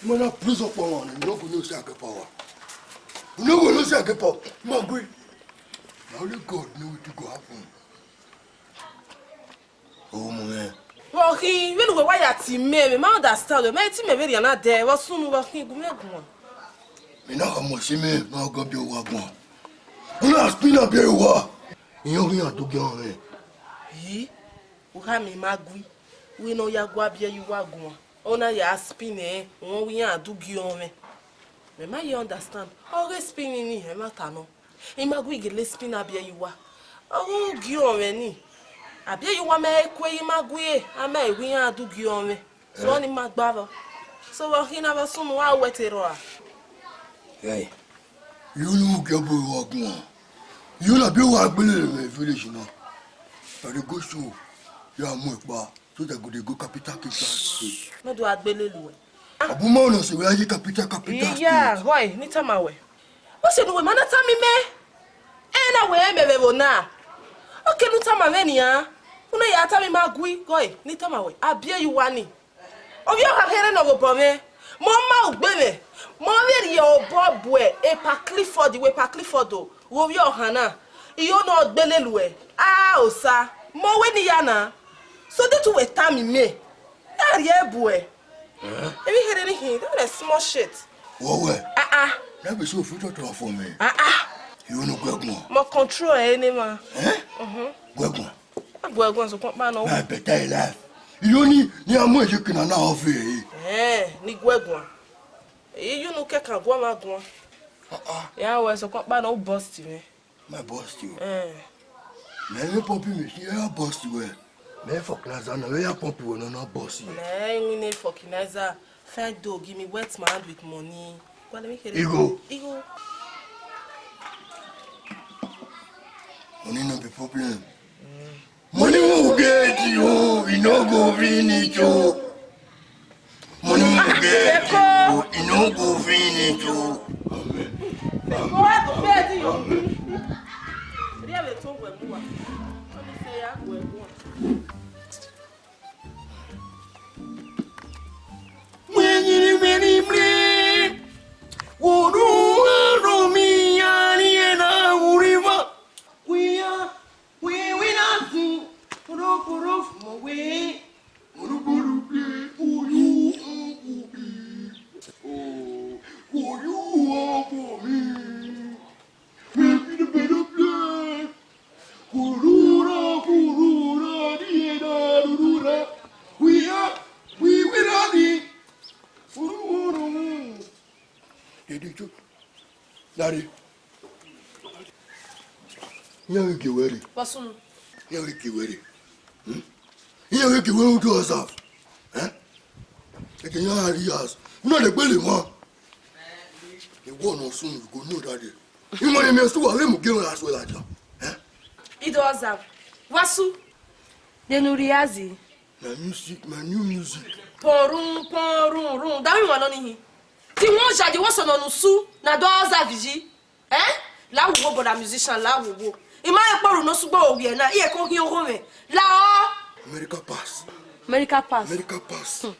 Ima na prison power, you no go know say I get power. You no go know say I get power. Ima gue. Na only God know wetin go happen. Oh, my man. Vbe ọ khin, vbene uwẹ wa ya tie mẹ, mẹ ma understand uwẹ, ma tie mẹ vberriọ na dẹ, vbe ọ sunu vbe ọ khin, gu mwẹ guan. Mẹ na khama ọse mẹ, ma gọ biẹ owa guan. U na spin na biẹ owa. Iran ghi iran do gie ọnrẹn. Yi, u khama Imagui, wẹ ne ọ ya gua biẹ ye uwa guan. Ọ na ya spin ẹnrẹn, rẹn wẹ iran do gie ọnrẹn. Mẹ ma ye understand. Ọ ghe spin ni, ẹmwata nọ. Imagui gele spin na biẹ ye uwa. Ọ ghe gie ọnrẹn ni. A biẹ ye uwa, mẹ i kue ye Imagui, a ma i wẹ iran do gie ọnrẹn. So ọni ma gba vbọ. So vbe ọ khin na vbe ọ sunu, a wẹ te rrọọ a? Hey, you no get boy wa guan. You na be wa gbele me village na. I dey go show. Ya mu ẹkpa. So that go dey go capital, capital state. No do agbele lu ẹ. Abu ma ọna sẹ wẹ a ye capital, capital state. Iya, ghọe, ne I tama wẹ. Ọ sẹ ne uwẹ ma na tama mẹ. Ẹ na wẹ mẹ vbe ẹvbo na. Ọ ke ne u tama mwẹ nian. U na ya tama Imagui, ghọe, ne I tama wẹ. A biẹ ye uwa ni. Ovbi ọkhan kherhe nọ vbe obọ mwẹ. Mẹ ọ ma ugbe mwẹ. Mẹ ọ vbe rhie obọ bu Epa Clifford, iwẹ Epa Clifford o. Ghe ovbi ọkhan na. Iyo ne ọ gbele lu ẹ. A Osa. Mẹ ọ wẹ ne I ya na. So de te uwẹ tama mẹ. Ya rhie bu ẹ. Emwi kherhe ni khin, that is small shit. Wọ wẹ? Ah, ah. Na be so future to for me. Ah, ah. You no gwe guan. Mo control ẹ ne ma. Eh? Mhm. Gwe guan. A gwe guan sokpan kpa nọ. Na better life. You ni, ni a mu eje kina na ofe. Eh, ni gwe guan. Eyi you no ke kan guan ma guan. Ah, ah. Ya wẹ sokpan kpa nọ, u bust me. Ma bust you. Eh. Mẹ vbe pump machine, ya bust you well. Mẹ vulcanizer na, ya pump you well, no, no bust you. Mẹ winna vulcanizer, fine dough, give me wet my hand with money. Go and make it. Igo. Igo. Money no be problem. Mm. Money will get you, e no go finish you. Money will get you, e no go finish you. Amen. Amen. Amen. Mwenyi mwenyi mwenyi. Wodu aro mi ani ena uriva. We are, we, we nothing. Puro, puro, mo we. Puro, puro, ple, uyu, ubi. Oh, uyu, ubi. Make it a better place. Kurura, kurura, dieda, rurura. We are, we, we nothing. Puro, puro, mo. Dede cho. Dare. Iran vbe gie wẹ rre. Vbọ sunu? Iran vbe gie wẹ rre. Hmm? Iran vbe gie wẹ rre udu ọzav. Eh? Eke iran gha rri yas. U na lẹ gbele emwa. Ewọ ne ọ sunu, you go know that day. Imọ ne mẹ su wa, lẹ mu gie wẹ ra suẹ ladian. Eh? Ido ọzav. Vbọ su? De ne u rhie azi? My music, my new music. Pọrun, pọrun, run. Dami wan nọ ni hin. Ti wọn jaje wọ sọnọ ne usu na do za viji. Eh? La wo wo, brother musician, la wo wo. I ma ye kpọru ne osugbo wo wiẹ na, iye ko hin oghomwẹ. La ọ. America pass. America pass. America pass. Hmm.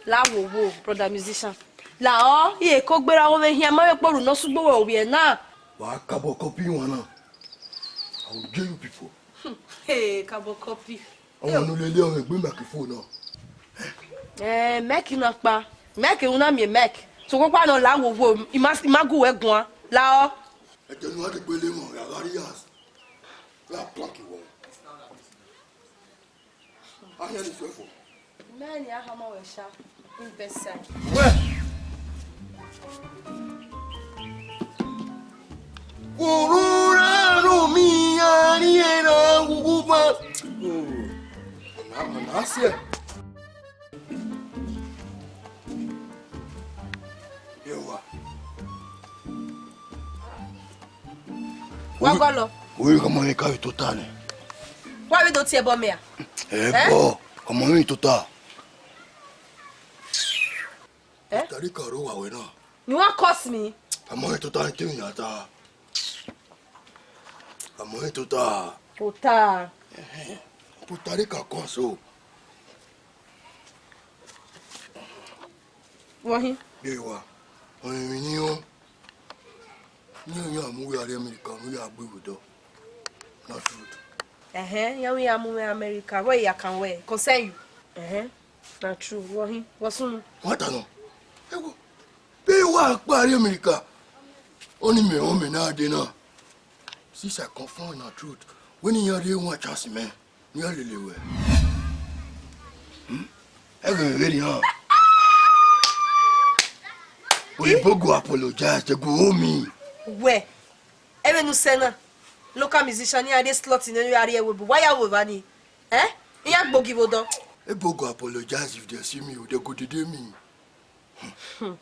La wo wo, brother musician. La ọ, iye ko gbera oghomwẹ hian, ma ye kpọru ne osugbo wo wiẹ na. Wa kabọ copy wan na. I will kill you people. Hmm. Hey, kabọ copy. Ọmọ ne u lele ọmọ egbe microphone nọ. Eh, mic nọkpa. Mic, u na miẹn mic. Sokpan nọ la wo wo, I ma, I ma gu wẹ guan. La ọ. Ẹdẹ ne u gha degbe le mwẹ, ya gha rhie ass. Ya plank wọ. A hian ni suẹ fo. Mẹ ni a hama wẹ sha. In best side. Wẹ. Kuru ra ru mi a ri era gugu ma. Oh. Ọna, ọna siẹ. Ewa. Wa gọlọ. Orí ọmọ yẹn káwé tó ta ni. Wa vbe do tie ẹbọ mẹ a? Ẹbọ, ọmọ yẹn tó ta. Eh? Tari ka ro wa wẹ na. You wan curse me? Ọmọ yẹn tó ta ni tèmi yàn ta. Ọmọ yẹn tó ta. Tó ta. Ẹhẹn. Tó ta ni ka curse o. Wọhin. Ewa, ọmọ emwi ne I họn, ne iran mu uwa rrie America, ne u ya gbe vbe odọ. Na true. Ẹhẹn, iran wẹ iran mu mwẹ America, wẹ ya kan wẹ, concern you. Ẹhẹn, na true, wọhin, wọ sunu. Wa ta nọ. Ewo, vbe wa kpa rrie America, ọni mẹ họn mẹ na dee na. Since I confirm na truth, wẹ ne iran rhie wan chance mẹ. Iran lele wẹ. Hmm? Ẹghẹ vberriọ. Oyibo go apologize, they go owe me. Wẹ, ẹmwẹ ne u sẹ na, local musician, iran rhie slot ne iran rhie ẹvbo, wa ya ru evba ni. Eh? Iran gbogi vbe odọ. Ebo go apologize if they see me, they go dede me. Hmm.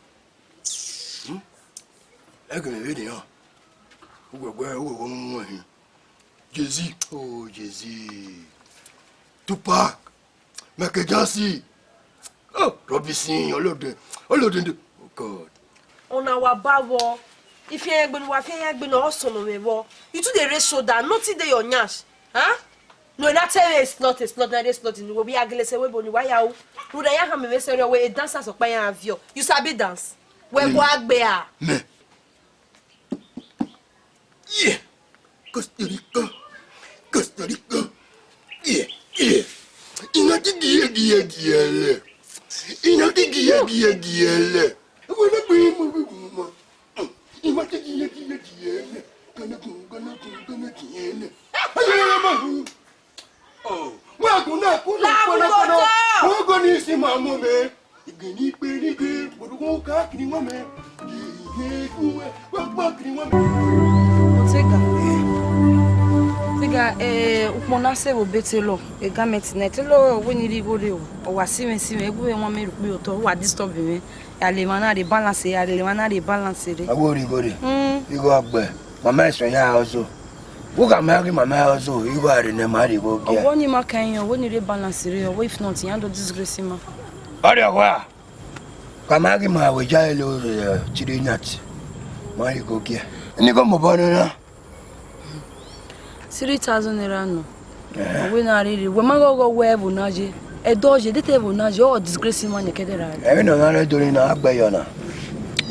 Hmm? Ẹghẹ vberriọ. Uwẹ wẹ, uwẹ wẹ mu hin. Jay-Z, oh, Jay-Z. Tupac, Michael Jackson. Oh, Robinson, all of them. All of them. Oh, God. Ọna wa ba vbọ. Ifian egbe ne uwa fian egbe ne ọ sọnọ mwẹ vbọ. You too dey raise shoulder, nothing dey your nyash. Huh? No, na tell me it's not, it's not, na dey slot ni, we ya gele sẹ wẹ ebo ni wa ya ru. Rhunmwuda ya hama mwẹ sẹ rẹ, wẹ dancers ọkpa ya viọ. You sabi dance? Wẹ gua gbe a. Mẹ. Yeah. Costa Rica. Costa Rica. Yeah, yeah. Ina gigi ye gie gie le. Ina gigi ye gie gie le. Wẹ na gbe mo gbe mo. Ima gigi ye gie gie le. Gana gun, gana gun, gana gie le. Aye ma hu. Oh, wa gun na ku na kpọnọkpọnọ. Ogo ni si ma mu mẹ. Igeni ikpe ni gbe, gbodugu ka kiri wọn mẹ. Iye ku wẹ, wa kpa kiri wọn mẹ. Otega. Otega, eh, ukpọn na sẹ vbe obọ tailor, e garment nẹ, tailor wẹ ne I rhie igho rre o. Ọ wa si mwẹ si mwẹ, egu vbe wan mẹ rhie ukpe otọ, wa disturb mwẹ. Ya lele emwa na rhie balance, ya lele emwa na rhie balance rre. Awo rhie igho rre. Mm. Igho a gbe. Mama ẹsọn ya ọzọ. Wo ka ma ghi mama ọzọ, igho a rre ne ma rhie igho gie. Ọwọ ni ma ka iyan, ọwọ ni rhie balance rre, ọwọ if not, iyan do disgrace ma. Ọrịa ọgwa. Ka ma ghi ma wẹ ja ele ore, eh, three night. Ma rhie igho gie. Ni ko mobọ nọ na. Three thousand naira nọ. Eh. Wẹ na rhie rre, wẹ ma ghọghọ wẹ ẹvbo na ye. Ẹdẹ ọ ye, de te ẹvbo na ye, ọ disgrace ma nẹ kẹdẹ ra. Ẹmwẹ ne ọ na rre do ni na, a gbe yọ na.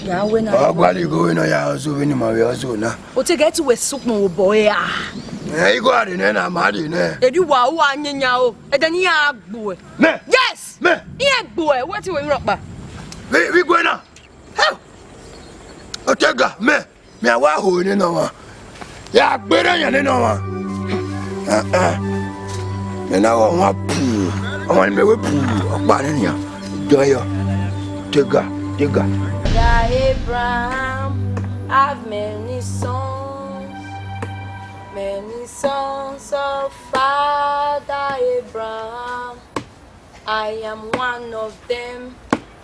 Ya wẹ na. Ọ gua rhie igho vbe nọ ya ọzọ vbe ni ma vbe ọzọ na. Otega, te wẹ sẹ ukpọn vbe obọ ẹre a? Eh, igho a rre nẹ na, ma rhie nẹ. Eri wa, u wa yan iyan o. Ẹdẹ ne iran gbe uẹ. Mẹ. Yes. Mẹ. Iran gbe uẹ, wẹ te wẹ emwi rhọkpa. Vbe, vbe igho na. Hell. Otega, mẹ. Mẹ a wa ho nene ọmwa. Ya gberra yan nene ọmwa. Eh, eh. Mẹ na ghe ọmwa puu. Ọmwa ni mẹ wẹ puu. Ọkpa nene iran. Dọyọ. Otega, Otega. Father Abraham have many sons, many sons of Father Abraham. I am one of them,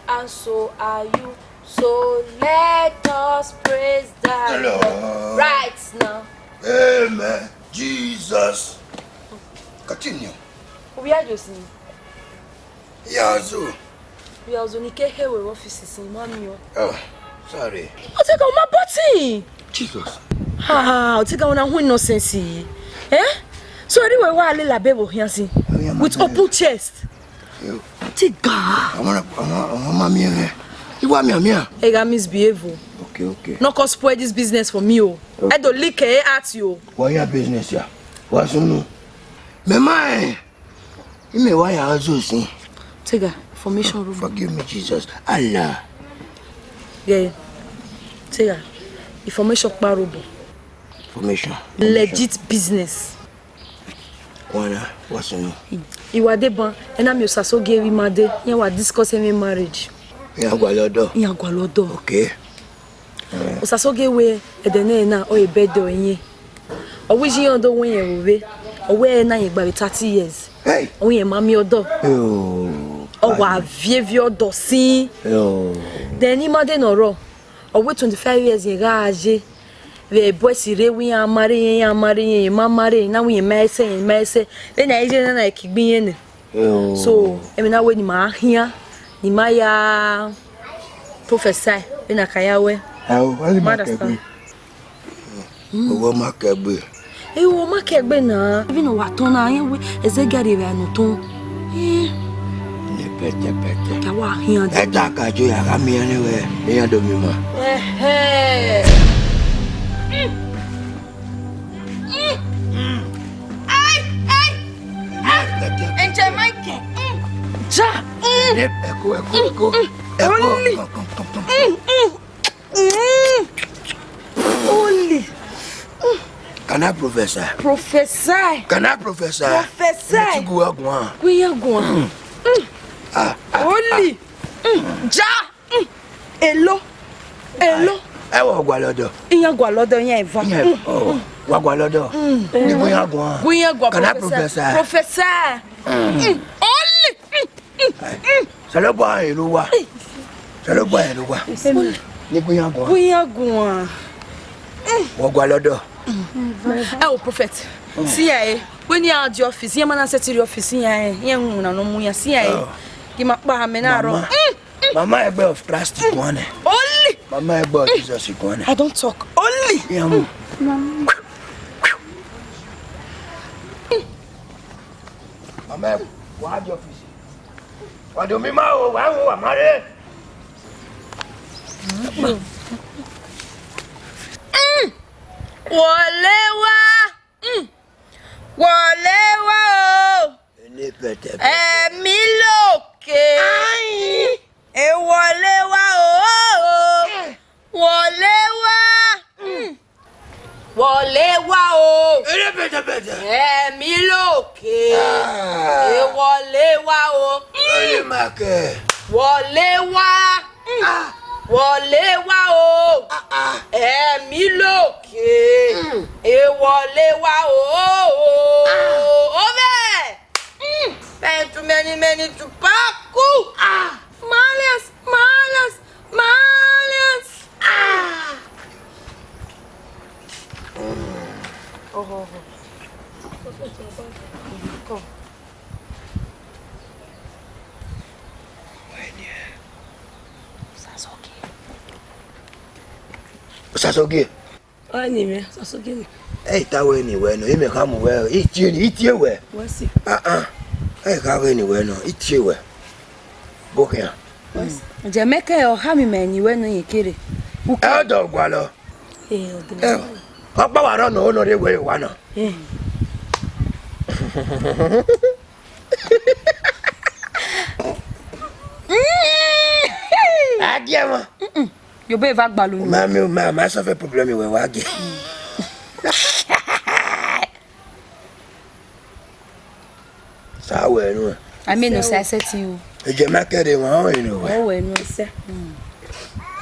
and so are you. So let us praise the Lord right now. Amen. Jesus. Continue. Obi Ajosi. Yazu. Yazu ni ke he we office sin ma mi o. Oh, sorry. Otega, ọ ma button. Jesus. Ha, Otega, una hu nonsense. Eh? So, anyway, wa le la bebo here sin. With open chest. Yo. Otega. I wanna, I wanna, I wanna mami here. You want me, I'm here. Ega misbehave o. Okay, okay. No come spoil this business for me o. Okay. I don't like it at you. What your business here? What's on? Me mind. Ime wa ya zo sin. Otega, information robo. Forgive me, Jesus. Allah. Yeah. Otega, information kpa robo. Information. Legit business. Kwana, what's on? Iwa de ban, ena mi Osasogie vbe ima de, iran wa discuss emwi marriage. Iran gualọ ọdọ. Iran gualọ ọdọ. Okay. Osasogie wẹ ẹdẹ nẹ na ọ ye bẹdẹ ọre. Ọ wẹ iye iran do wẹ irẹn vbe, ọ wẹ ẹre na rẹn gba vbe thirty years. Hey. Ọ wẹ irẹn ma miẹn ọdọ. Yo. Ọ wa viẹ viẹ ọdọ sin. Yo. Then ima de nọ rọ, ọ wẹ twenty-five years rẹn gha ye. Vbe boys rre wẹ iran ma rre, iran ma rre, iran ma ma rre, na wẹ irẹn ma ẹsẹ, irẹn ma ẹsẹ. Vbene a ye na na kigbe irẹn nẹ. So, emwi na wẹ ne ima khian, ne ima ya prophesy, vbene a ka ya wẹ. Ao, wẹ ma understand. Owọ ma kẹgbe. Ẹ, owọ ma kẹgbe na. Even wa tọn na, iran wẹ Ezekiel rhie vbe nọ tọn. Eh. Ne pẹtẹpẹtẹ. Ka wa khian di. Ẹta ka jo ya gha miẹn ne wẹ, ne iran do miẹn ma. Ẹhẹ. Ai, ai. Angel Michael. Ja. Ẹkọ, ẹkọ, ẹkọ. Ẹkọ. Only. Come, come, come, come. Only. Can I prophesy? Prophesy. Can I prophesy? Prophesy. Gu iran guan. Gu iran guan. Ah, ah, only. Ja. Elo. Elo. Ẹ wọ gualọ ọdọ. Iran gualọ ọdọ iran eva. Iran eva. Oh, wa gualọ ọdọ. Ni gu iran guan. Gu iran guan. Can I prophesy? Prophesy. Only. Sẹlẹ bọ ẹ lọ wa. Sẹlẹ bọ ẹ lọ wa. Ni gu iran guan. Gu iran guan. Wa gualọ ọdọ. Ẹ o prophet. Si ya e. Wẹ ne iran di office, iran ma na sẹtin rhie office iran, iran wu na nọ mu iran, si ya e. Gi ma kpa amẹ na rọ. Mama, mama ẹgbẹ of Christ guan nẹ. Only. Mama ẹgbẹ of Jesus guan nẹ. I don't talk. Only. Iran mu. Mama ẹgbẹ, wa di office. Wa do mi ma o, wa wo, wa ma rre. Wọlé wá. Wọlé wá o. Ẹni pẹtẹpẹtẹ. Ẹ̀mí lókè. Ayin. Ẹ wọlé wá o. Wọlé wá. Wọlé wá o. Ẹni pẹtẹpẹtẹ. Ẹ̀mí lókè. Ah. Ẹ wọlé wá o. Ẹni màkẹ́. Wọlé wá. Ah. Wọlé wá o. Ah, ah. Ẹ̀mí lókè. Mm. Ẹ wọlé wá o. Ah. Ó bẹ́ẹ̀. Mm. Many to many, many to paku. Ah. Malias, malias, malias. Ah. Mm. Oho, oho. Come. Osasogie. Osasogie. Ọni mẹ, Osasogie ni. Ẹ i ta wẹ ni wẹ nọ, imẹ kha mu wẹ, i tie ni, i tie wẹ. Wẹ si. Ah, ah. Ẹ i kha wẹ ni wẹ nọ, i tie wẹ. Bo khian. Wẹ si. Jẹ mẹ kẹ ọ kha mi mẹ ni wẹ nọ yẹn kere. Ẹ ọdọ gualọ. Ẹ, ọdọ. Ẹ, ọkpa wa rọ nọ, ọ nọ rre wẹ wa nọ. Ẹ. A diẹ mwa. Mm-mm. Yo be va gbalu. Ma mi, ma, ma solve problem wẹ wa ge. Sa wẹ nu. A mi no sa setting o. Eje ma kẹre wọn o inu wẹ. O wẹ nu sẹ.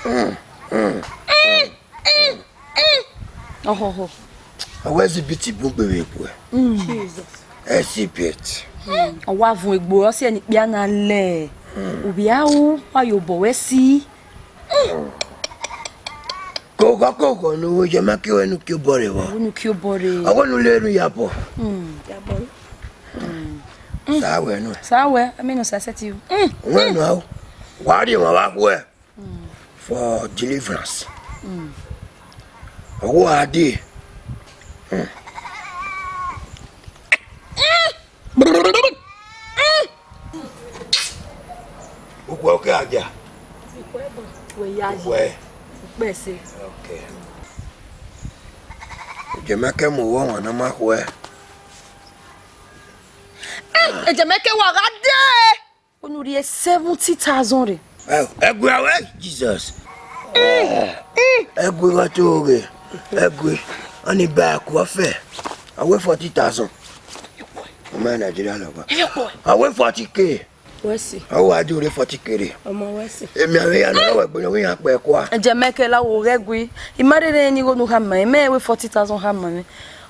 Mm. Mm. Ọhọhọ. Awẹ si biti bun gbe vbe egbe. Mm. Jesus. Ẹ si biet. Mm. Ọ wa vun egbe, ọ si ẹni kpia na lẹ. Mm. Ovbi aro wa ye obọ wẹ si. Mm. Kọghọ kọghọ ne uwu ye ma ke wẹ nu ke obọ rre vbọ. Unu ke obọ rre. Ọ wẹ nu le ru yabọ. Mm. Yabọ. Mm. Sa wẹ nọ. Sa wẹ, I mean, no, sa set you. Mm. Wẹ nọ, wa rhie emwa vbe akhuẹ for deliverance. Ọ wa dee. Ukwẹ ọkẹ aja. Ukwẹ. Ukpẹ ẹse. Okay. Jemẹkẹ mu wọ wan na ma khuẹ. Jemẹkẹ wa gha dee. Unu rhie seventy thousand rre. Ẹgui awẹ Jesus. Ẹgui gha to ghe. Ẹgui. Ani ba ku afẹ. Awẹ forty thousand. Ọmọ Nigeria lọ gba. Awẹ forty K. Wẹ si. Awẹ wa do re forty K rre. Ọmọ wẹ si. Emi avbe ya nọ wẹ gbe no wi yan kpẹ kua. Jemẹkẹ la wo ghẹ gui. I ma rere ni gho nu ha ma, mẹ wẹ forty thousand ha ma mẹ.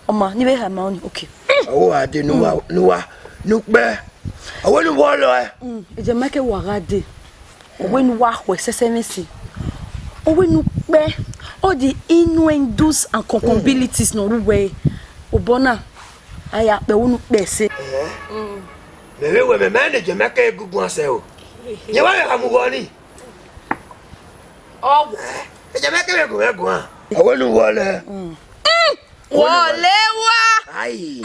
Ọmọ, ni vbe ha ma ọni. Okay. Awẹ wa de nu wa, nu wa, nu kpẹ. Awẹ nu wọ lọ ẹ. Mm, Jemẹkẹ wa gha dee. Ọ wẹ ne uwa khuẹ sẹsẹ mwẹ si. Ọ wẹ ne ukpẹ, all the innuendos and concubibilities ne ọ rre uwẹ, obọ na, a ya kpẹ, ọ wẹ ne ukpẹ ẹse. Mẹ vbe wẹ mẹ ma ne Jemẹkẹ egungun asẹ o. Yẹ wa vbe gha mu ghọ ni. Ọ, Jemẹkẹ vbe gu mwẹ guan. Ọ wẹ ne uwọ lẹ. Wọlé wá. Ai.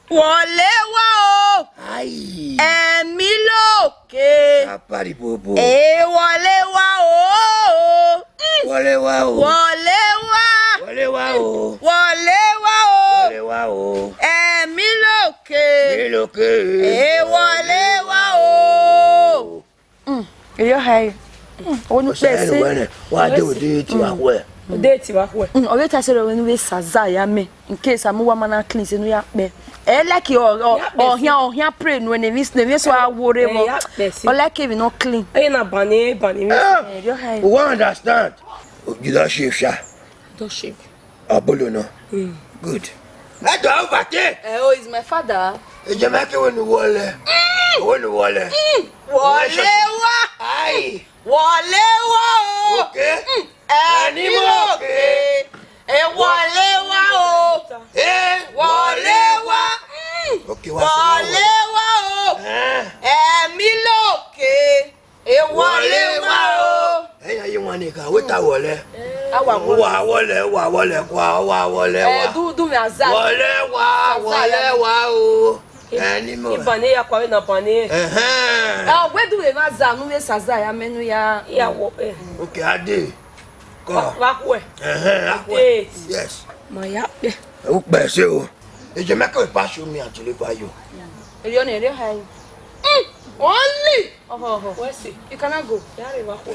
Wọlé wá o. Ai. Ẹ̀mí lókè. Apari bobo. Ẹ wọlé wá o. Wọlé wá o. Wọlé wá. Wọlé wá o. Wọlé wá o. Wọlé wá o. Ẹ̀mí lókè. Ẹ̀mí lókè. Ẹ wọlé wá o. Mm, erriọ hae. Mm, onu kpẹ se. Wẹ nẹ, wa de ode ti wa khuẹ. Ode ti wa khuẹ. Mm, ọ vbe ta sẹ rẹ wẹ ne u vbe saza ya mẹ. In case a mu wa ma na clean sẹ ne u ya kpẹ. Ẹ like ọ, ọ, ọ hian, ọ hian pray nu ne mi, ne mi so a wo re vbọ. Ọ like if no clean. Ẹ na bani, bani mi. Erriọ hae. We understand. You don shave, sha. Don shave. Abolo nọ. Mm. Good. Ẹ dọ ọba te. Eh, oh, is my father. Ejema ke wenu wọlẹ. Mm. Wenu wọlẹ. Mm. Wọlé wá. Ai. Wọlé wá o. Okay. Mm. Ẹ̀mí lókè. Ẹ wọlé wá o. Eh. Wọlé wá. Mm. Okay, wá sí wá wọlé. Wọlé wá o. Eh. Ẹ̀mí lókè. Ẹ wọlé wá o. Ẹ̀yin ayé wọn nìkan, wé ta wọlé. A wà wọlé. Wà wọlé, wà wọlé, kwa, wà wọlé, wà. Ẹ, du, du mi aza. Wọlé wá, aza wọlé ya. Wá o. Ẹ, ni mo. Ibane ya kwa na bane. Ẹhẹn. Ẹ, ọ, wẹ du mi aza, nu mi saza ya mẹ nu ya. Ya wọ, ẹ. Okay, Ade. Kọ. Wa, wa khuẹ. Ẹhẹn, a khuẹ. Eight. Yes. Ma ya kpẹ. Ẹ, u kpẹ se o. Ejema ke pa show me and deliver you. Erriọ nẹ, erriọ hae. Mm, only. Oho, oho. Wẹ si. You cannot go. Ya re wa khuẹ.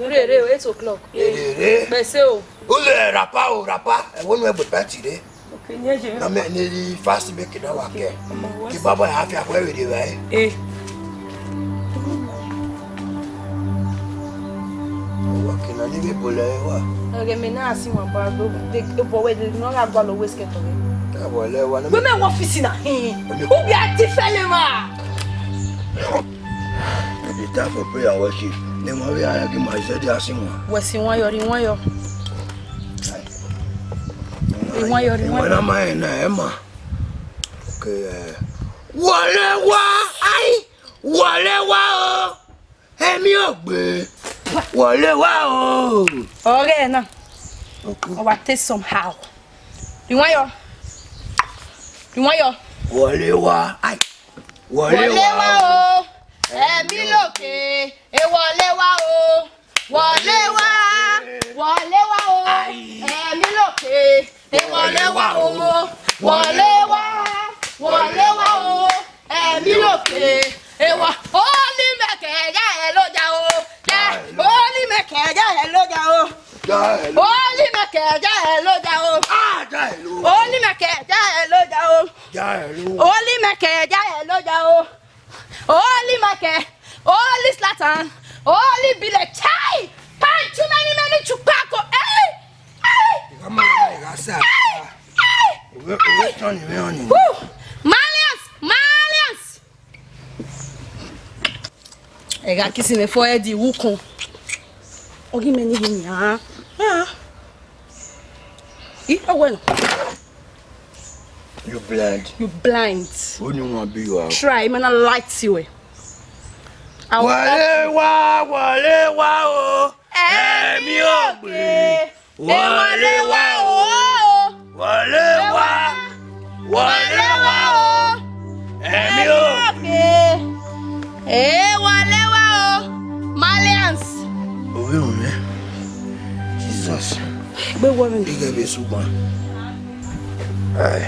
Re, re, eight o'clock. Re, re. Bẹse o. U le rapa o, rapa. Ẹ wo nu ẹgbẹ pẹti re. Okay, ni ẹ jẹ. Na mẹ ni fast make na wa kẹ. Ọmọ wẹ si. Ki baba ya fi akwẹ re re wa. Eh. Wa kina ni vbe bolẹ wa. Ẹghẹ mẹ na si wan ba do de bọ wẹ de no gha gualọ wẹ skẹt ọghẹ. Ka bolẹ wa na. Wẹ mẹ wọ ọfisi na hin. U bia ti fẹlẹ ma. It's time for prayer and worship. Ne wọn vbe ara gi ma zẹ dia si wan. Wẹ si wan yọ, ri wan yọ. Ri wan yọ, ri wan yọ. Wọn na ma ẹ na ẹ ma. Okay, eh. Wọlé wá, ai, wọlé wá o. Ẹ̀mí ò gbé. Wọlé wá o. Ọghẹ na. Okay. Ọ wa te somehow. Ri wan yọ. Ri wan yọ. Wọlé wá. Ai. Wọlé wá o. Ẹ̀mí lókè. Ẹ wọlé wá o. Wọlé wá. Wọlé wá o. Ai. Ẹ̀mí lókè. Ẹ wọlé wá o. Wọlé wá. Wọlé wá o. Ẹ̀mí lókè. Ẹ wọ. Holy Michael, ja ẹ lójà o. Ja. Holy Michael, ja ẹ lójà o. Ja ẹ ló. Holy Michael, ja ẹ lójà o. Ah, ja ẹ ló. Holy Michael, ja ẹ lójà o. Ja ẹ ló. Holy Michael, ja ẹ lójà o. Holy Michael, Holy Zlatan, Holy Billy, chai! Panchu many many chupako, eh! Eh! Ìgbà máa ń rà sá. Eh! Eh! Òwe, òwe tán ni mí hàn ni. Woo! Malians! Malians! Ẹ gha kisi mẹ fọ ẹdi iwu kan. Ọ ghi mẹ ni hin nian. Ah. I, ọ wẹ nọ. You blind. You blind. Only one be you are. Try, man, I light you. Wọlé wá, wọlé wá o. Ẹ̀mí ògbè. Wọlé wá o. Wọlé wá. Wọlé wá o. Ẹ̀mí ògbè. Ẹ wọlé wá o. Malians. Orí òun rẹ. Jesus. Gbé wọ mi. Igẹ bẹ sùgbọn. Ai.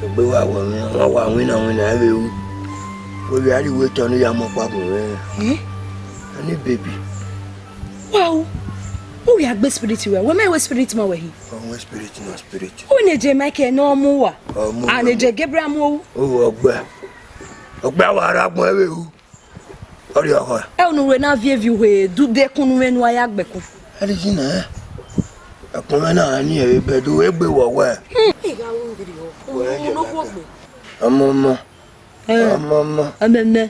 Egbe wa wọ mwẹ, wa wa winna winna ẹvbo ru. Wẹ vbe a rhie uwu etọ ne u ya mu ọkpa gun mwẹ. Eh? Ani baby. Wow. U ya gbe spirit wẹ, wẹ mẹ wẹ spirit ma wẹ hi. Ọ wẹ spirit na spirit. U ne je Michael ne ọ mu wa. Ọ mu. A ne je Gabriel mu owu. O ọgbẹ. Ọgbẹ wa ra gbọn ẹvbo ru. Ọ rhie ọkhọ. Ẹ unu wẹ na viẹ viẹ uhe du dekun nu mwẹ nu a ya gbẹkun. Ẹdẹ na, ẹkun mwẹ na ni ẹre bẹdẹ egbe wọ wẹ. Ọmọ ọmọ. Ọmọ ọmọ. Ẹmẹmẹ.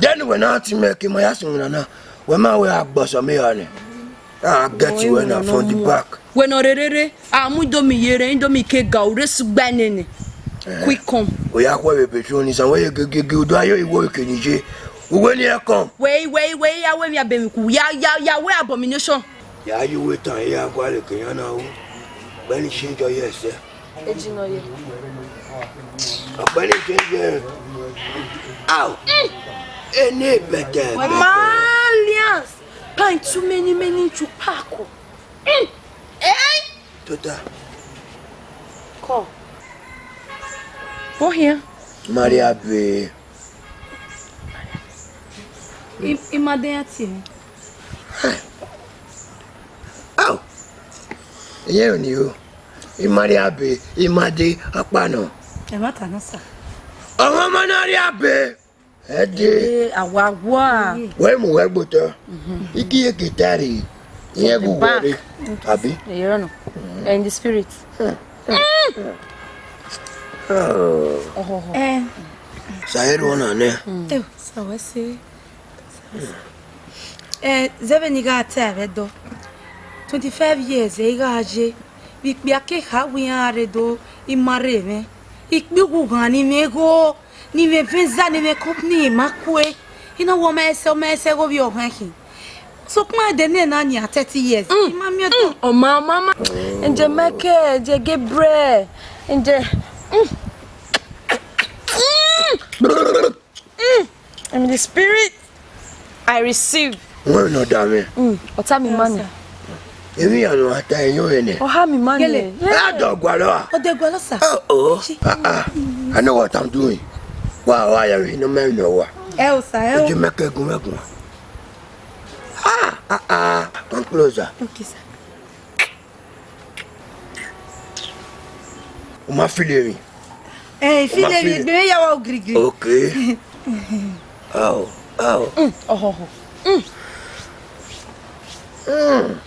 Dẹni wẹ na ti mẹ ke ma ya sunu nana, wẹ ma wẹ agbọsọ me ya nẹ. I get you when I'm from the back. Wẹ nọ rherere, a mu indomie ye rẹ, indomie ke ga, u rre sugba nene. Quick come. O ya khuẹ vbe petrol ni, san wẹ ye gegege, u do ayo iwo ke ni ye. Uwe ni ẹ come. Wẹ i, wẹ i, wẹ i, ya wẹ mi abemwiku, ya, ya, ya wẹ abomination. Ya ye uwu etọ, ya gualọ ke yan na ru. Ọkpẹn ni change ye ẹsẹ. Ejinọ ye. Ọkpẹn ni change ye. Au. Ene bẹtẹ, bẹtẹ. Malians. Pint too many, many chupako. Mm. Eh? Tota. Kọ. Vbọ khian? Maria be. I, I ma de ya tie. Au. Iye oni o. I Maria be, I ma de akpa nọ. Ẹ ma ta nọ sa. Ọmọ ọmọ na ria be. Ẹ de. Ee, awa wa. Wẹ mu wẹ gbotọ. Iki ye guitar. Iye gu wẹ re. Abi? Ẹ yọrọ nọ. In the spirit. Oh. Ohoho. Eh. Sa ẹre ọna nẹ. Eh, sa wẹ se. Eh, zẹ vbene I gha ta ẹre vbe Ẹdo. Twenty-five years, ẹ i gha ye. Vbe ikpia ke kha wẹ iran rre do, I ma rre mwẹ. Ikpia ughughan ni mwẹ gho, ni mwẹ visa, ni mwẹ company, I ma kue. I na wẹ ọ ma ẹsẹ, ọ ma ẹsẹ gho vbe ọghẹn khin. Sokpan ẹdẹ nẹ na nian thirty years. Mm, I ma miẹn ọdọ. Mm, ọ ma, ọ ma, ọ ma. Angel Michael, Angel Gabriel, Angel. Mm. Mm. I'm in the spirit. I receive. Wọ́n nọ da mẹ. Mm. Ọta mi ma nẹ. Èmi yà lọ ata ẹ̀yọ́ ẹ̀ nẹ. Ọha mi ma nẹ. Gele. Yeah. Ẹ dọ̀ gualọ a. Ọdẹ gualọ sa. Oh, oh. Ah, ah. I know what I'm doing. Wa, wa ya mi no me no wa. Ẹ o sa, ẹ o. Eji mẹkẹ gun mẹgun. Ah, ah, ah. Come closer. Okay, sir. U ma feel emwi? Eh, I feel emwi, egbe mwẹ ya wa ogirigiri. Okay. Au, au. Mm, ọhọhọ. Mm. Mm.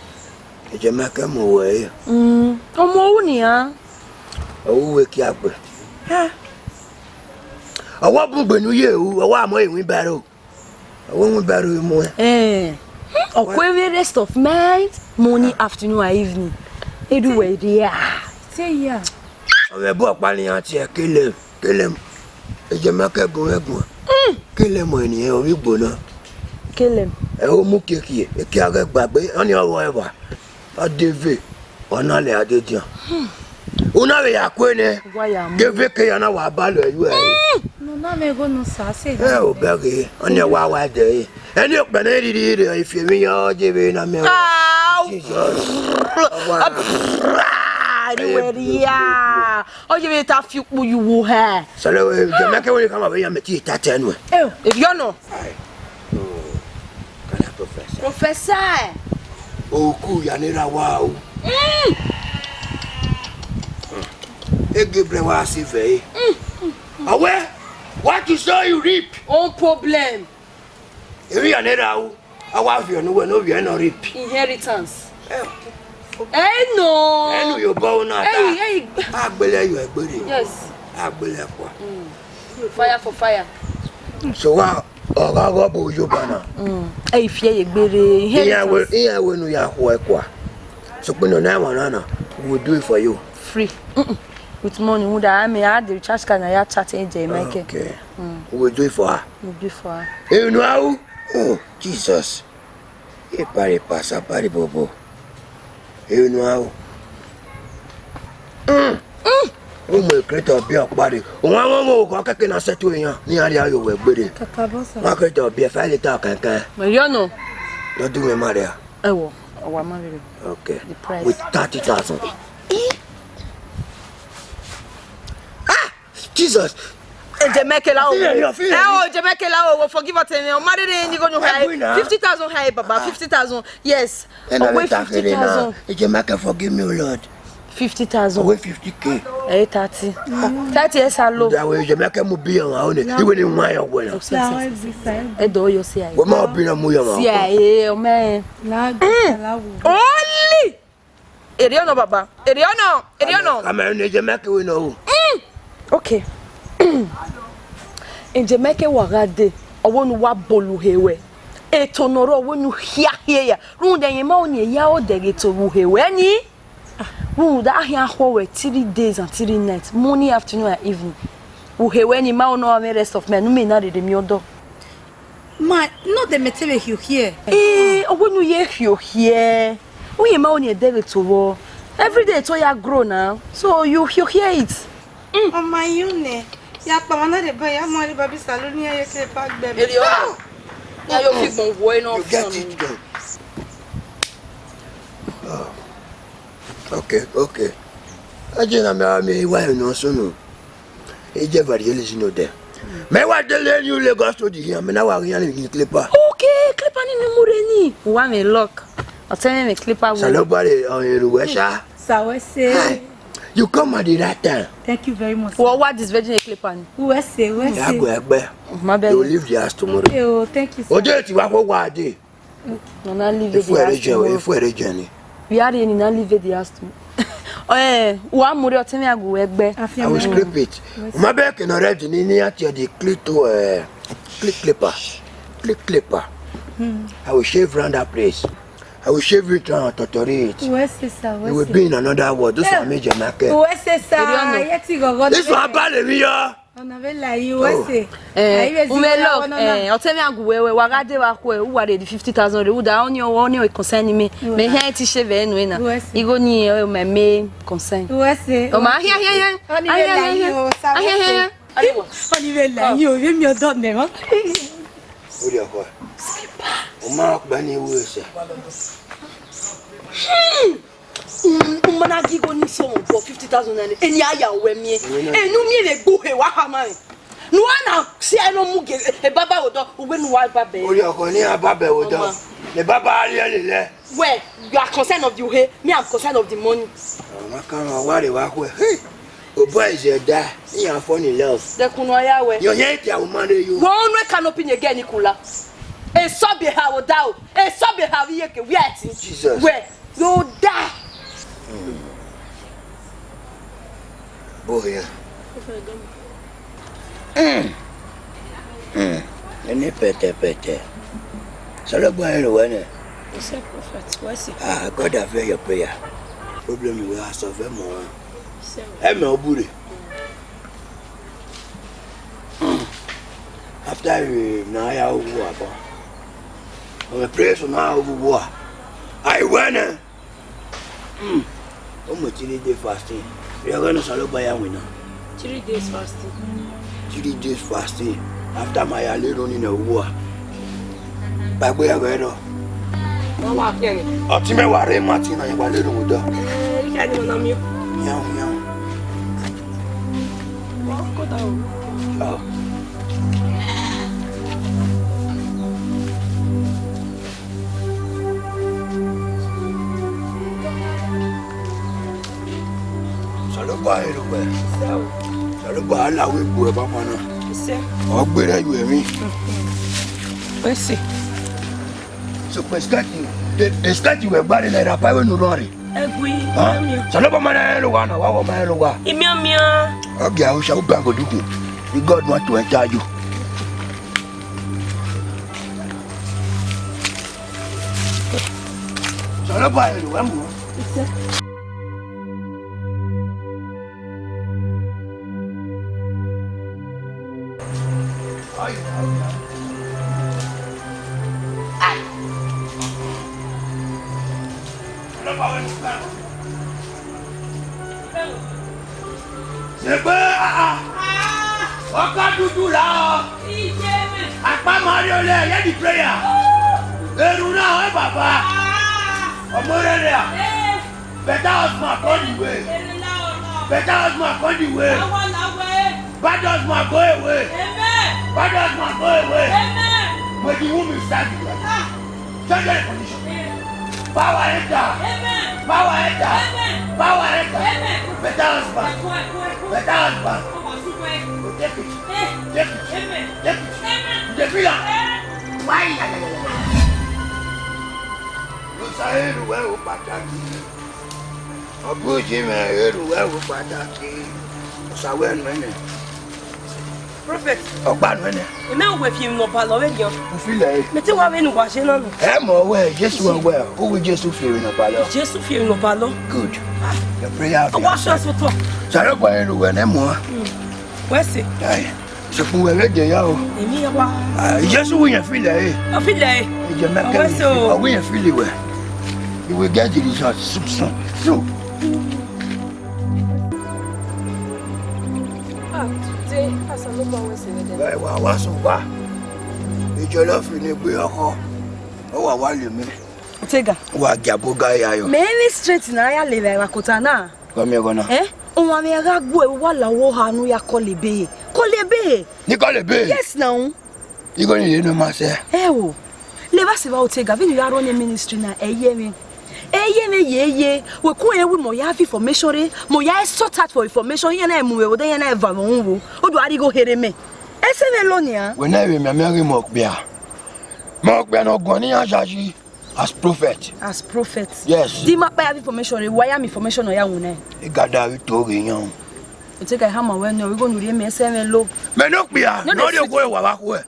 Eje ma kẹ mu wẹ. Mm. Ọmọ wu nian. Owu wẹ kia gbe. Ha. Ọwọ bun gbenu ye ru, ọwọ amọ ewin baro. Wẹ mu baro mu ẹ. Eh. Ọkọ emwi rest of mind, morning, afternoon and evening. Edu wẹ dia. Say yeah. Ọmọ ẹbọ ọkpa ni a tie kele, kele. Eje ma kẹ gun ẹgun. Kele mọ eni ẹ, omi gbona. Kele. Ẹ o mu kiekie, eke a ghẹ gbagbe, ọni ọvọ ẹvba. Adeve, ọ na lẹ adedian. U na vbe ya kue nẹ, geveke ya na wa ba lọ ẹyu ẹre. No, na mẹ go no sa se. Ẹ o bẹghe, ọni wa wa dẹ e. Ẹni okpẹ ne rhirhi rre ifi emwi ya ọ je vbe na mẹ. Au. Jesus. Ọwa. Ni wẹ ria. Ọ je vbe ta fi ukpu yu wo hẹ. Sọlẹ wẹ, jẹ mẹ kẹ wẹ ka ma vbe ya mẹ ti ta tẹ nu ẹ. Ẹ o, eviọ nọ. Ai. Oh, can I prophesy? Prophesy. Oku ya ne ra wa o. Mm. Ege bre wa si ve. Mm. Awe, what you sow you reap. Own problem. Eri ya ne ra o. Awa vi onu we no vi no reap. Inheritance. Eh. Eh, no. Ẹnu yo bọ na ta. Hey, hey. Agbele yo egbere. Yes. Agbele kwa. Mm. Fire for fire. So wa, ọgha gọ bo yo bana. Mm. Hey, fear ye gbere. Iya we, inheritance. Iya we nu ya khu ekwa. So pe no na wa na na. We will do it for you. free. Mm-mm. With money, would I mean, I had the recharge card and I had chat in Jamaica. Okay. Mm. We will do it for her. We'll do it for her. You know how? Oh, Jesus. Epare pasa, pare bobo. You know how? Mm. Mm. Umu ekreta ọbiẹ ọkpa rre. Wan wan wan okọ kẹkẹ na sẹtin iran ne iran rhie aro wẹ gbere. Kakabọsa. Wan ekreta ọbiẹ five litre kẹkẹ. Mẹ yọ nọ. Dọdun mwẹ ma rria. Ẹwọ, ọ wa ma rere. Okay. The price. With thirty thousand. Ah! Jesus! Ejemeke la o. Feel it, feel it. Eh, oh, Ejemeke la o, forgive us, eh, o ma rere ni go nu hai. Fifty thousand hai, baba, fifty thousand. Yes. Ena ọwe le ta fifty thousand. Ejemeke, forgive me, O Lord. Fifty thousand. Ọwe fifty K. Eh, thirty. Thirty esa lo. That way, Ejemeke mu bi ọmwa one. Iwe ni wan yọ wẹ na. Edo yo si aye. Wẹ ma bi na mu yọ ma. Si aye, o mẹ. La, la wo. Only. Eri ọnọ, baba. Eri ọnọ. Eri ọnọ. Kama ne Ejemeke wẹ nọ o. Mm. Okay. Ejemeke wa gha dee, ọvbokhan ne uwa bọlu he wẹ. Eto ne ọ rre ọvbokhan ne u khia khiẹ ya. Rhunmwuda ẹmwẹ ma ọni ya odẹ ghe eto vbe uhe wẹ ni. Rhunmwuda a khian khọ wẹ three days and three nights, morning, afternoon and evening. Uhe wẹ ni ma ọnọ amwẹ rest of mind, ne u miẹn na rere miẹn ọdọ. Ma, nọ de mẹ te vbe khiokhiẹ. Eh, ọvbokhan ne u ye khiokhiẹ. U ye ma ọni ẹdẹ vbe eto vbọ. Every day eto ya grow now. So you khiokhiẹ it. Mm. Ọ ma yo nẹ, ya kpa mwa na rhie ba ya mu rhie ba bi salon ne iran ye ke pa gbe mẹ. Eri ọnọ. Ya yo fi gbọn wo ẹ nọ. You get it, girl. Oh. Okay, okay. A je na mẹ a mẹ wa nọ sunu. E je va rhie lezi nodẹ. Mẹ wa dele New Lagos Road hia, mẹ na wa ghi yan ni clipper. Okay, clipper ni ne u mu rre ni. Uwa mwẹ luck. Ọ tẹ mwẹ clipper wo. Osanobua rre, ọ rre ruẹ sha. Sa wẹ sẹ. Hi. You come at the right time. Thank you very much, sir. Wọ wa this virgin clipper ni. Wẹ sẹ, wẹ sẹ. Ya gu ẹgbẹ. Ma bẹ. You will leave the house tomorrow. Oh, thank you, sir. Ojo ti wa kho wa dee. No, na leave the house tomorrow. Efu ẹre jẹ, efu ẹre jẹ ni. We are in, na leave the house tomorrow. Eh, wa mu rre, ọ tẹ mwẹ a gu wẹ ẹgbẹ. I will scrape it. U ma bẹ ke nọ ready ni, ni a tie the clip to, eh, clip clipper. Clip clipper. Hmm. I will shave round that place. I will shave it round, totori it. Wẹ sẹ, sir, wẹ sẹ. You will be in another world. Those are major market. Wẹ sẹ, sir. Eri ọnọ. Ye ti ghọghọ. This one bad, mi ya. Ọna vbe la yi wẹ sẹ. Eh, u mwẹ luck, eh, ọ tẹ mwẹ a gu wẹ, wa gha dee vbe akhuẹ, u wa rhie the fifty thousand rre, u da ọni, ọni concern mẹ. Mẹ hia ti shave ẹre nuẹn na. Igho ni, eh, my main concern. Wẹ sẹ. Ọ ma hia, hia, hia. Ọni vbe la yi o, sa wẹ sẹ. Ọni vbe la yi o, vbe miẹn ọdọ mẹ mọ. Orí ọkọ. Ọ ma gba ni ewu ẹsẹ. Hmm. Mm, u ma na ghi igho ni sẹ ọmọ fifty thousand naira, eni a ya wẹ miẹn. Eni u miẹn vbe gbe uhe wa khama rẹn. Ne uwa na si ẹre ne ọ mu gie, e baba odọ, uwẹ ne uwa baba ẹre. Orí ọkọ ni a baba odọ. Ọma. Ne baba a rhie lele. Well, you are concerned of the uhe, me, I'm concerned of the money. Ọma kan wa rre vbe akhuẹ. Hey! O boys ẹda, iran fall in love. Dẹkun ne ọ ya wẹ. Yọ yẹn dia u ma rre yo. Wẹ unu canopy ne gẹ ni kula. Esọbe ha vbe odaro, esọbe ha vbe iyeke, where ẹtin? Jesus. Wẹ. Yo da. Bo hia. Mm. Mm. Eni pẹtẹpẹtẹ. Osanobua rẹn ne uwẹ nẹ. Yes, sir, prophet. Wẹ sẹ. Ah, God have heard your prayer. Problem wẹ a solve mọ. Yes, sir. Ẹ mẹ ọ bu rre. After you na ya owu aba. Ọ mẹ prayer so na owu wa. Ai wẹ nẹ. Mm. Almost three day fasting. Rẹn ọghe ne Osanobua ya winna. Three days fasting. Three days fasting. After ma ya le erhunmwu ni nẹ owu a. Ba egbe ya ghẹ rrọọ. Wọ́n wá kẹrin. Ọtí mẹ́wàá rẹ ma ti ràn yín wá lérò wò dọ́. Ẹ, ẹ, ẹ, ẹ, ẹ, ẹ. Yẹn o, yẹn o. Wọ́n kó dà o. Ọ. Osanobua ẹ ru wẹ. Osanobua a la wẹ egbe ruẹ vbe ọmwa na. Ọ gberra ye uẹ emwi. Wẹ sẹ. So, expect you, expect you wẹ gba rre naira five ne u rrọọ rre. Egui, hàn? Imian. Osanobua ma na rẹn rre owa na, wa wẹ ọ ma rẹn rre owa. Imian mian. Ọ gia, u shall bow before God. If God want to enter you. Osanobua ẹ ru wẹ mu. Ṣègbè, ah, ah. Ọkọ dúdú la ọ. Apá Mario lẹ, hear the prayer. Èrù náà, ẹ bàbá. Ọmọ rẹ rẹ. Better husband come the way. Better husband come the way. Bad husband go away. Bad husband go away. May the womb be starved. Change the condition. Power enter. Power enter. Power enter. Better husband. Better husband. Take it. Take it. Take it. You dey feel am? Why? Musa eru wẹ wo pàtàkì. Ọ bu ji mwẹ eru wẹ wo pàtàkì. Musa wẹ nu ẹnẹ. Prophet. Ọgba nu ẹnẹ. Eme uwẹ fi emwi ne ọ balọ vbe nian. U feel ẹ? Mẹ te wa vbene uwa ye na nọ. Ẹ mọ wẹ, Jesu wẹ, u wi Jesu fi emwi ne ọ balọ. Jesu fi emwi ne ọ balọ. Good. Your prayer have been answered. Wa sọ sotọ. Saro gba eru wẹ ne mọ. Wẹ se. Ai. Sokpan wẹ vbe de ya o. Emwi ya wa. Ah, Jesu wi yẹn feel ẹ. Ọ feel ẹ. Ẹ jẹ mẹ kẹ. Wẹ se o. Ọ wi yẹn feel wẹ. You will get the result soon, soon, soon. Ah, today, Pastor, no power say that. Why, why, why so, why? Ijọlọfin ne gbe ọkọ. Ọ wa wa le mi. Otega. Wa gi aboga ya yo. Mẹ ni straight na ya le vbe wa kota na. Kọ mi ẹghọ na. Eh? Ọmwa mwẹ gha gbe uwa la owa oha ne u ya kọlọ ebe. Kọlọ ebe. Ne I kọlọ ebe? Yes now. Igho ni ye ne ọ ma sẹ. Ẹ o. Levba sẹ evba Otega, vbene u ya run ne ministry na, ẹ ye mwẹ. Ẹ ye mwẹ ye ye. Wẹ ku ẹre wẹ mẹ ọ ya fi information rre, mẹ ọ ya sort out for information, iran na mu vbe vbe odẹ, iran na va vbe uhunmwu. Ọ do gha rhie igho kherhe mẹ. Ẹsẹ mwẹ lo nian. Wẹ na vbe mianmian ghe mẹ okpia. Mẹ okpia ne ọ guan ne iran yayi. As prophet. As prophet. Yes. Di ma kpa ya vbe information rre, wa ya mu information nọ ya wun nẹ. I ga da vbe to ghe yan. Otega, I hama wẹ nẹ, igho ne u rhie mẹ, ẹsẹ mwẹ lo. Mẹ ne okpia, no, no, no, de no, khuẹ wa vbe khuẹ.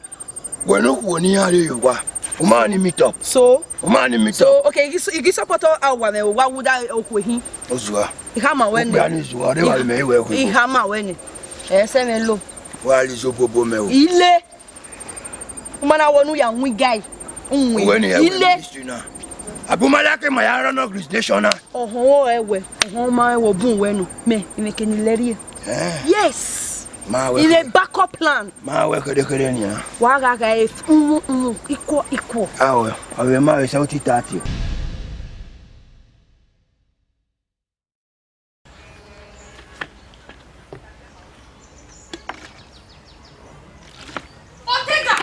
Wẹ ne okhuo ne iran rre ye owa. U ma ni meet up. So? U ma ni meet up. So, okay, igi, igi support a wa mẹ, wa wu da okhuo hin. Ozua. I hama wẹ nẹ. Okpia ni zua, ọ de wa mẹ iwẹ okhuo. I hama wẹ nẹ. Ẹsẹ mwẹ lo. Wa li zo bobo mẹ o. Ile. U ma na wẹ ne u ya win guy. Uwẹ ni ẹ wẹ ile. Ministry na. Abu ma like ma ya run organization na. Ọhọn ẹwẹ, ọhọn ma ẹwẹ bun wẹ nọ. Mẹ, imẹ ke ni lẹrriẹ. Eh. Yes. Ma wẹ. In a backup plan. Ma wẹ khere khere nian. Wa gha gha e umu umu, equal equal. Awẹ, ọvẹ ma vbe seventy thirty. Otega!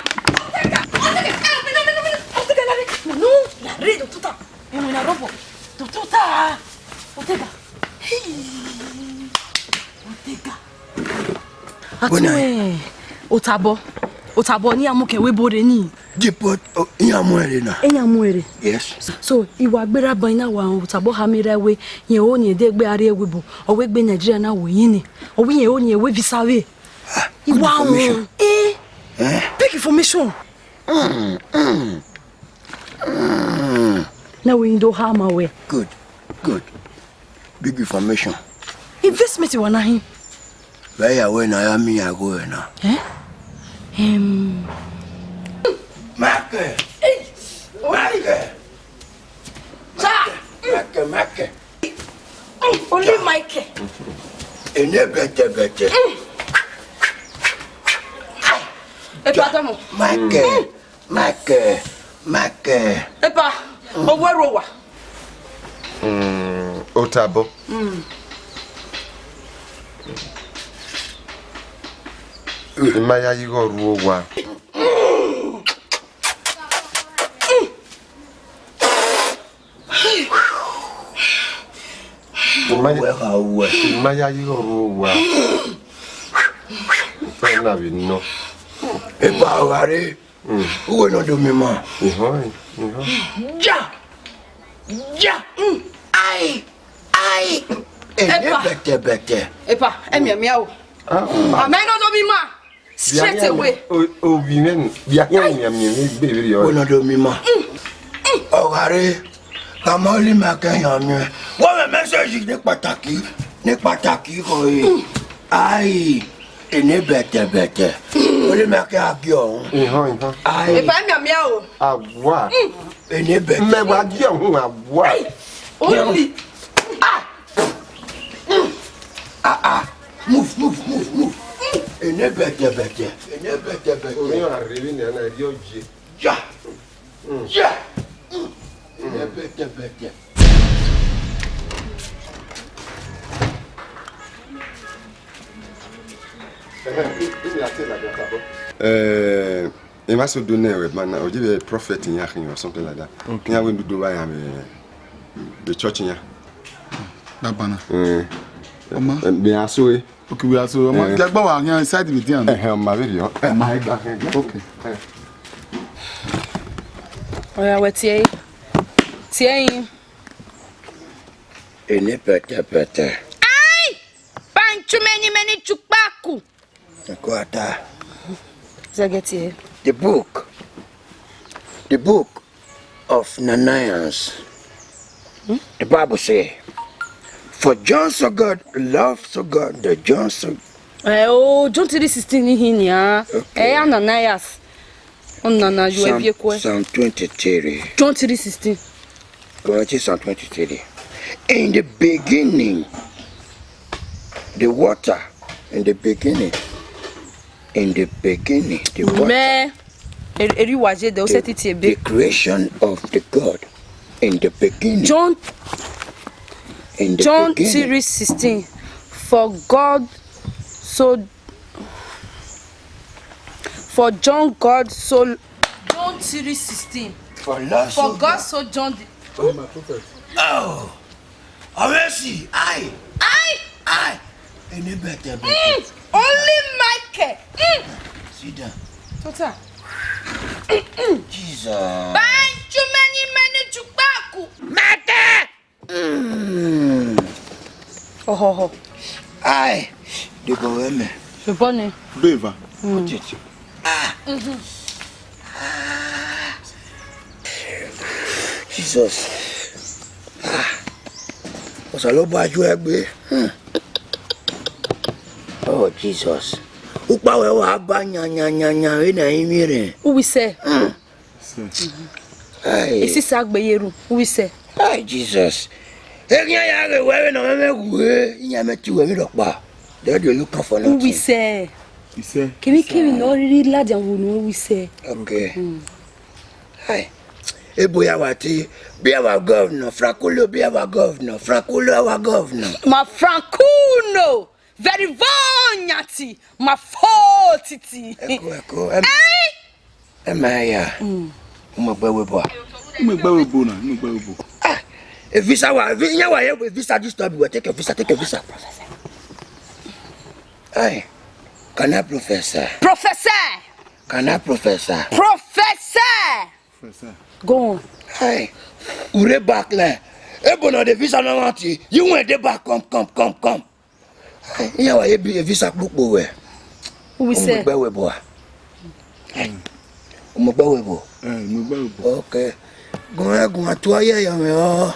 Otega! Otega! Ah, mena, mena, mena! Otega, lare! Nanu, lare, do tuta! Emwi na rọbọ! Do tuta! Otega! Hey! Otega! Atue, Otabọ, Otabọ ne iran mu ke ẹvbo ebo rre ni. Depot, oh, iran mu ẹre na. Iran mu ẹre. Yes. So, I wa gberra ban na wa Otabọ hama ra wẹ, irẹn ho ne de gbe a rrie ẹvbo ebo, ọ wẹ egbe Nigeria na wẹ yin ni. Ọ wẹ irẹn ho ne wẹ visa vbe. Ah, good information. I wa họn. Eh? Eh? Big information. Mm, mm, mm. Na wẹ I do hama wẹ. Good, good. Big information. Investment wa na hin. Vbe ya wẹ na ya miẹn igho ẹre na. Eh? Em. Michael. Hey! Michael. Sir! Michael, Michael. Only Michael. Ene bẹtẹbẹtẹ. Epa, tọmọ. Michael, Michael, Michael. Epa, owẹ ru owa. Mm, Otabọ. Mm. I ma ya ye igho ru owa. Wẹ kha wẹ. I ma ya ye igho ru owa. Fẹ na vbe nọ. Epa, ọ gha rre. Mm. Uwẹ ne ọ do miẹn ima. Ihọn, ihọn. Ja! Ja! Mm. Ai! Ai! Ene bẹtẹbẹtẹ. Epa, ẹ miẹn miẹn o. Ah, ah. Amẹ ne ọ do miẹn ima. Straight away. O, ovbi mwẹ ni, bia hian miẹn miẹn vbe egbe vberriọ. Wẹ ne ọ do miẹn ima. Ọ gha rre, ka ma ọlẹ ima kẹ yan miẹn. Wẹ mwẹ message ne kpataki, ne kpataki khọ re. Ai, Ene bẹtẹbẹtẹ. Ole ma ke a gie ọhun. Ihan, ihan. Ai. Epa miamia o. Awa. Ene bẹtẹ. Mẹ wa gie ọhun awa. Only. Ah. Ah, ah. Move, move, move, move. Ene bẹtẹbẹtẹ. Ene bẹtẹbẹtẹ. Orí ọ̀rọ̀ rẹ ni ana ẹ̀rí ọ̀jẹ̀. Ja. Ja. Ene bẹtẹbẹtẹ. Eh, emwa so do nẹ ẹmwẹ ma na, ọ je vbe prophet iran khin or something like that. Okay. Iran wẹ ne u do vba iran vbe, vbe church iran. Baba na. Eh. Ọ ma? Eh, vbe iran so e. Okay, we are so. Ọ ma, eh, dia gba wa yan side vbe dia na. Eh, ọ ma vberriọ. Eh, ma gba, eh, gba. Okay. Eh. Ọ ya wẹ tie. Tie yin. Ene pẹtẹpẹtẹ. Ai! Panchumeni meni chukpaku. Nkwata. Zẹgẹtiẹ. The book. The book of Nanayans. Hmm? The Bible say, "For John so God, love so God, the John so." Eh, oh, John three sixteen ni hin nia. Okay. Eh, Ananias. Ọna na yo Psalm, ẹvie kue. Psalm twenty-three. John three sixteen. Corinthians Psalm twenty-three. In the beginning, the water. In the beginning, in the beginning, the water. Mẹ, eri wa je de, o se titi ebe. The creation of the God. In the beginning. John, in the John beginning. Three sixteen. For God so For John God so, John three sixteen. For love so God so John the, oh, my prophet. Oh, Oresi, I, I, I. Ene bẹtẹbẹtẹ. Mm, only Michael. Mm. Sit down. Tota. Jesus. Banjumeni meni chukpaku. Michael. Mm. Ohoho. Ai, debo wẹ mẹ. Debo ni. Beva. Mm. Otiti. Ah. Mhm. Ah. Jesus. Ah. Osanobua ju egbe. Hmm. Oh, Jesus. Ukpa wẹ wa ba yan yan yan yan vbe na i miẹn rẹn. Uwise. Hmm. Ai. Esisa gbe ye ru, uwise. Ai, Jesus. Eghian ya ghe wẹ vbene ọ mwẹ mwẹ wu, iran mwẹ tie uwẹ emwi rhọkpa. They dey look for nothing. Uwise. Ise. Kevbe kevbe ne ọ rhirhi ladian vbe unu uwise. Okay. Mm. Ai. Ebo ya wa te, be our governor, Frankulo, be our governor, Frankulo, our governor. Ma Frankulo, very vonyati, ma fotiti. Eko, eko, em-, eh? Ẹ ma ya. Mm. Umegbe webo a? Umegbe webo na, umegbe webo. Ah, e visa wa, vi-, iran wa ye visa disturb, we take your visa, take your visa. Hey, can I professor? Professor! Can I professor? Professor! Professor. Go on. Hey, ure back line. Ebo na the visa na want you. You went there back, come, come, come, come. Iran wa ye bi visa kpokpo wẹ. Uwise. Umegbe webo a? Umegbe webo. Eh, umegbe webo. Okay. Gun ẹgun atu ọyẹ yọ mwẹ ọ.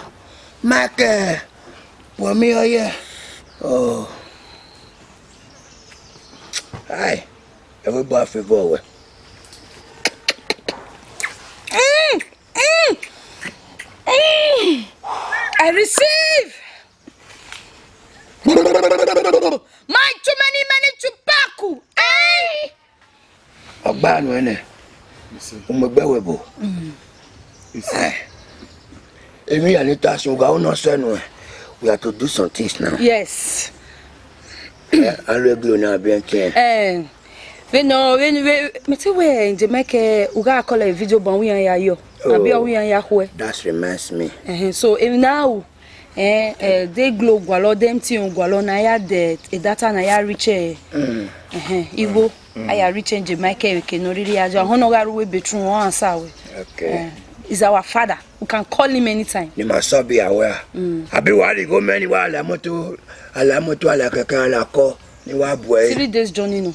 Michael, wọ mi ọyẹ. Oh. Ai, ẹvbo ba favour wẹ. Mm, mm, mm. I receive. My too many, many chupaku. Eh? Ọgba nu ẹnẹ. Umegbe webo. Eh. Emwi ya ni ta sun ga uno sẹnu ẹ. We have to do some things now. Yes. Eh, a ru eglo na biẹ tiẹn. Eh. Vbene ọ, vbene, vbe, mẹ te wẹ, Nje Michael, u gha call video ban wẹ iran ya yọ. Abi ọ wẹ iran ya khuẹ. That reminds me. Ẹhẹn, so, emwi na ru, eh, eh, de eglo gualọ, de M T N gualọ, na ya de, e data na ya reach, eh, ẹhẹn, igho, a ya reach Nje Michael ke nọ rhirhi ya jọ. Ọhọn, ọ gha ru uwe bedroom, ọ answer wẹ. Okay. Eh, he's our father. We can call him anytime. Ni ma sọ bi awẹ a. Abi wa rhie igho mẹ ni wa la moto, a la moto, a la kẹkẹ, a la kọ, ni wa bu ẹre. Three days journey no.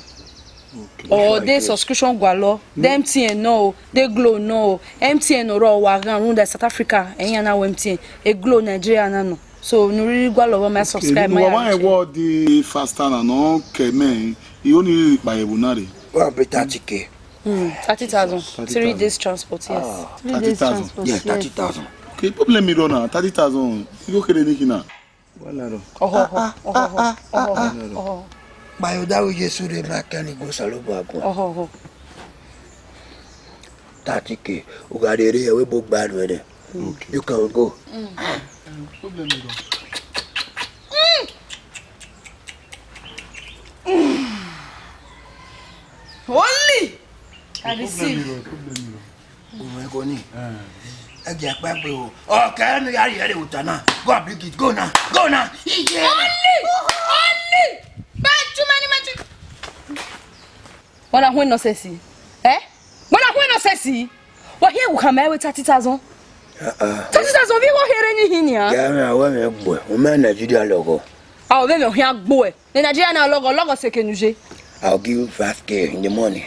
Or de subscription gualọ, de M T N nọ o, de Glo nọ o, M T N nọ rọ wa ghan rhunmwuda South Africa, ẹyan na wẹ M T N, e Glo Nigeria na nọ. So, ne u rhirhi gualọ vbe ma subscribe, ma ya wa reward faster na nọ kẹ mẹ. I ho ni rhirhi kpa ye ẹvbo na rre. Go and pay thirty K. Hmm, thirty thousand. Three days transport, yes. Ah, Three days thirty thousand. Transport, Yeah, yes. Thirty thousand. Okay, problem mi rọ na, thirty thousand. Igho kere ni kina. Wala rọ. Oho, oho, oho, oho, oho, oho. Kpa ye odaro Jesu rre ma kẹn ni go Osanobua guan. Oho, oho. Thirty K, u gha rhie rre, wẹ bo gba nuẹn nẹ. Okay. You can go. Problem mi rọ. Holy! I Problem receive. mi rọ, problem mi rọ. Ọmọ ẹgọ ni. Eh. Ẹ jẹ pẹpẹ o. Ọkẹ ẹnu ya rhie rre vbe ota na. Go and bring it. Go now. Go now. Iye. Holy! Holy! Bẹẹ ju mẹ ni mẹ ju. Wẹ na khuẹ nonsense? Eh? Wẹ na khuẹ nonsense? Wa hiẹ wu khama ẹre thirty thousand? Uh-uh. Thirty thousand vbe igho khere ni hin nian? Ghẹ mwẹ, a wẹ mwẹ gbuẹ, u ma Nigeria lọghọ. A wẹ mwẹ ohian gbuẹ. Ne Nigeria na lọghọ, lọghọ sẹ eke ne u ye. I'll give you five K in the morning.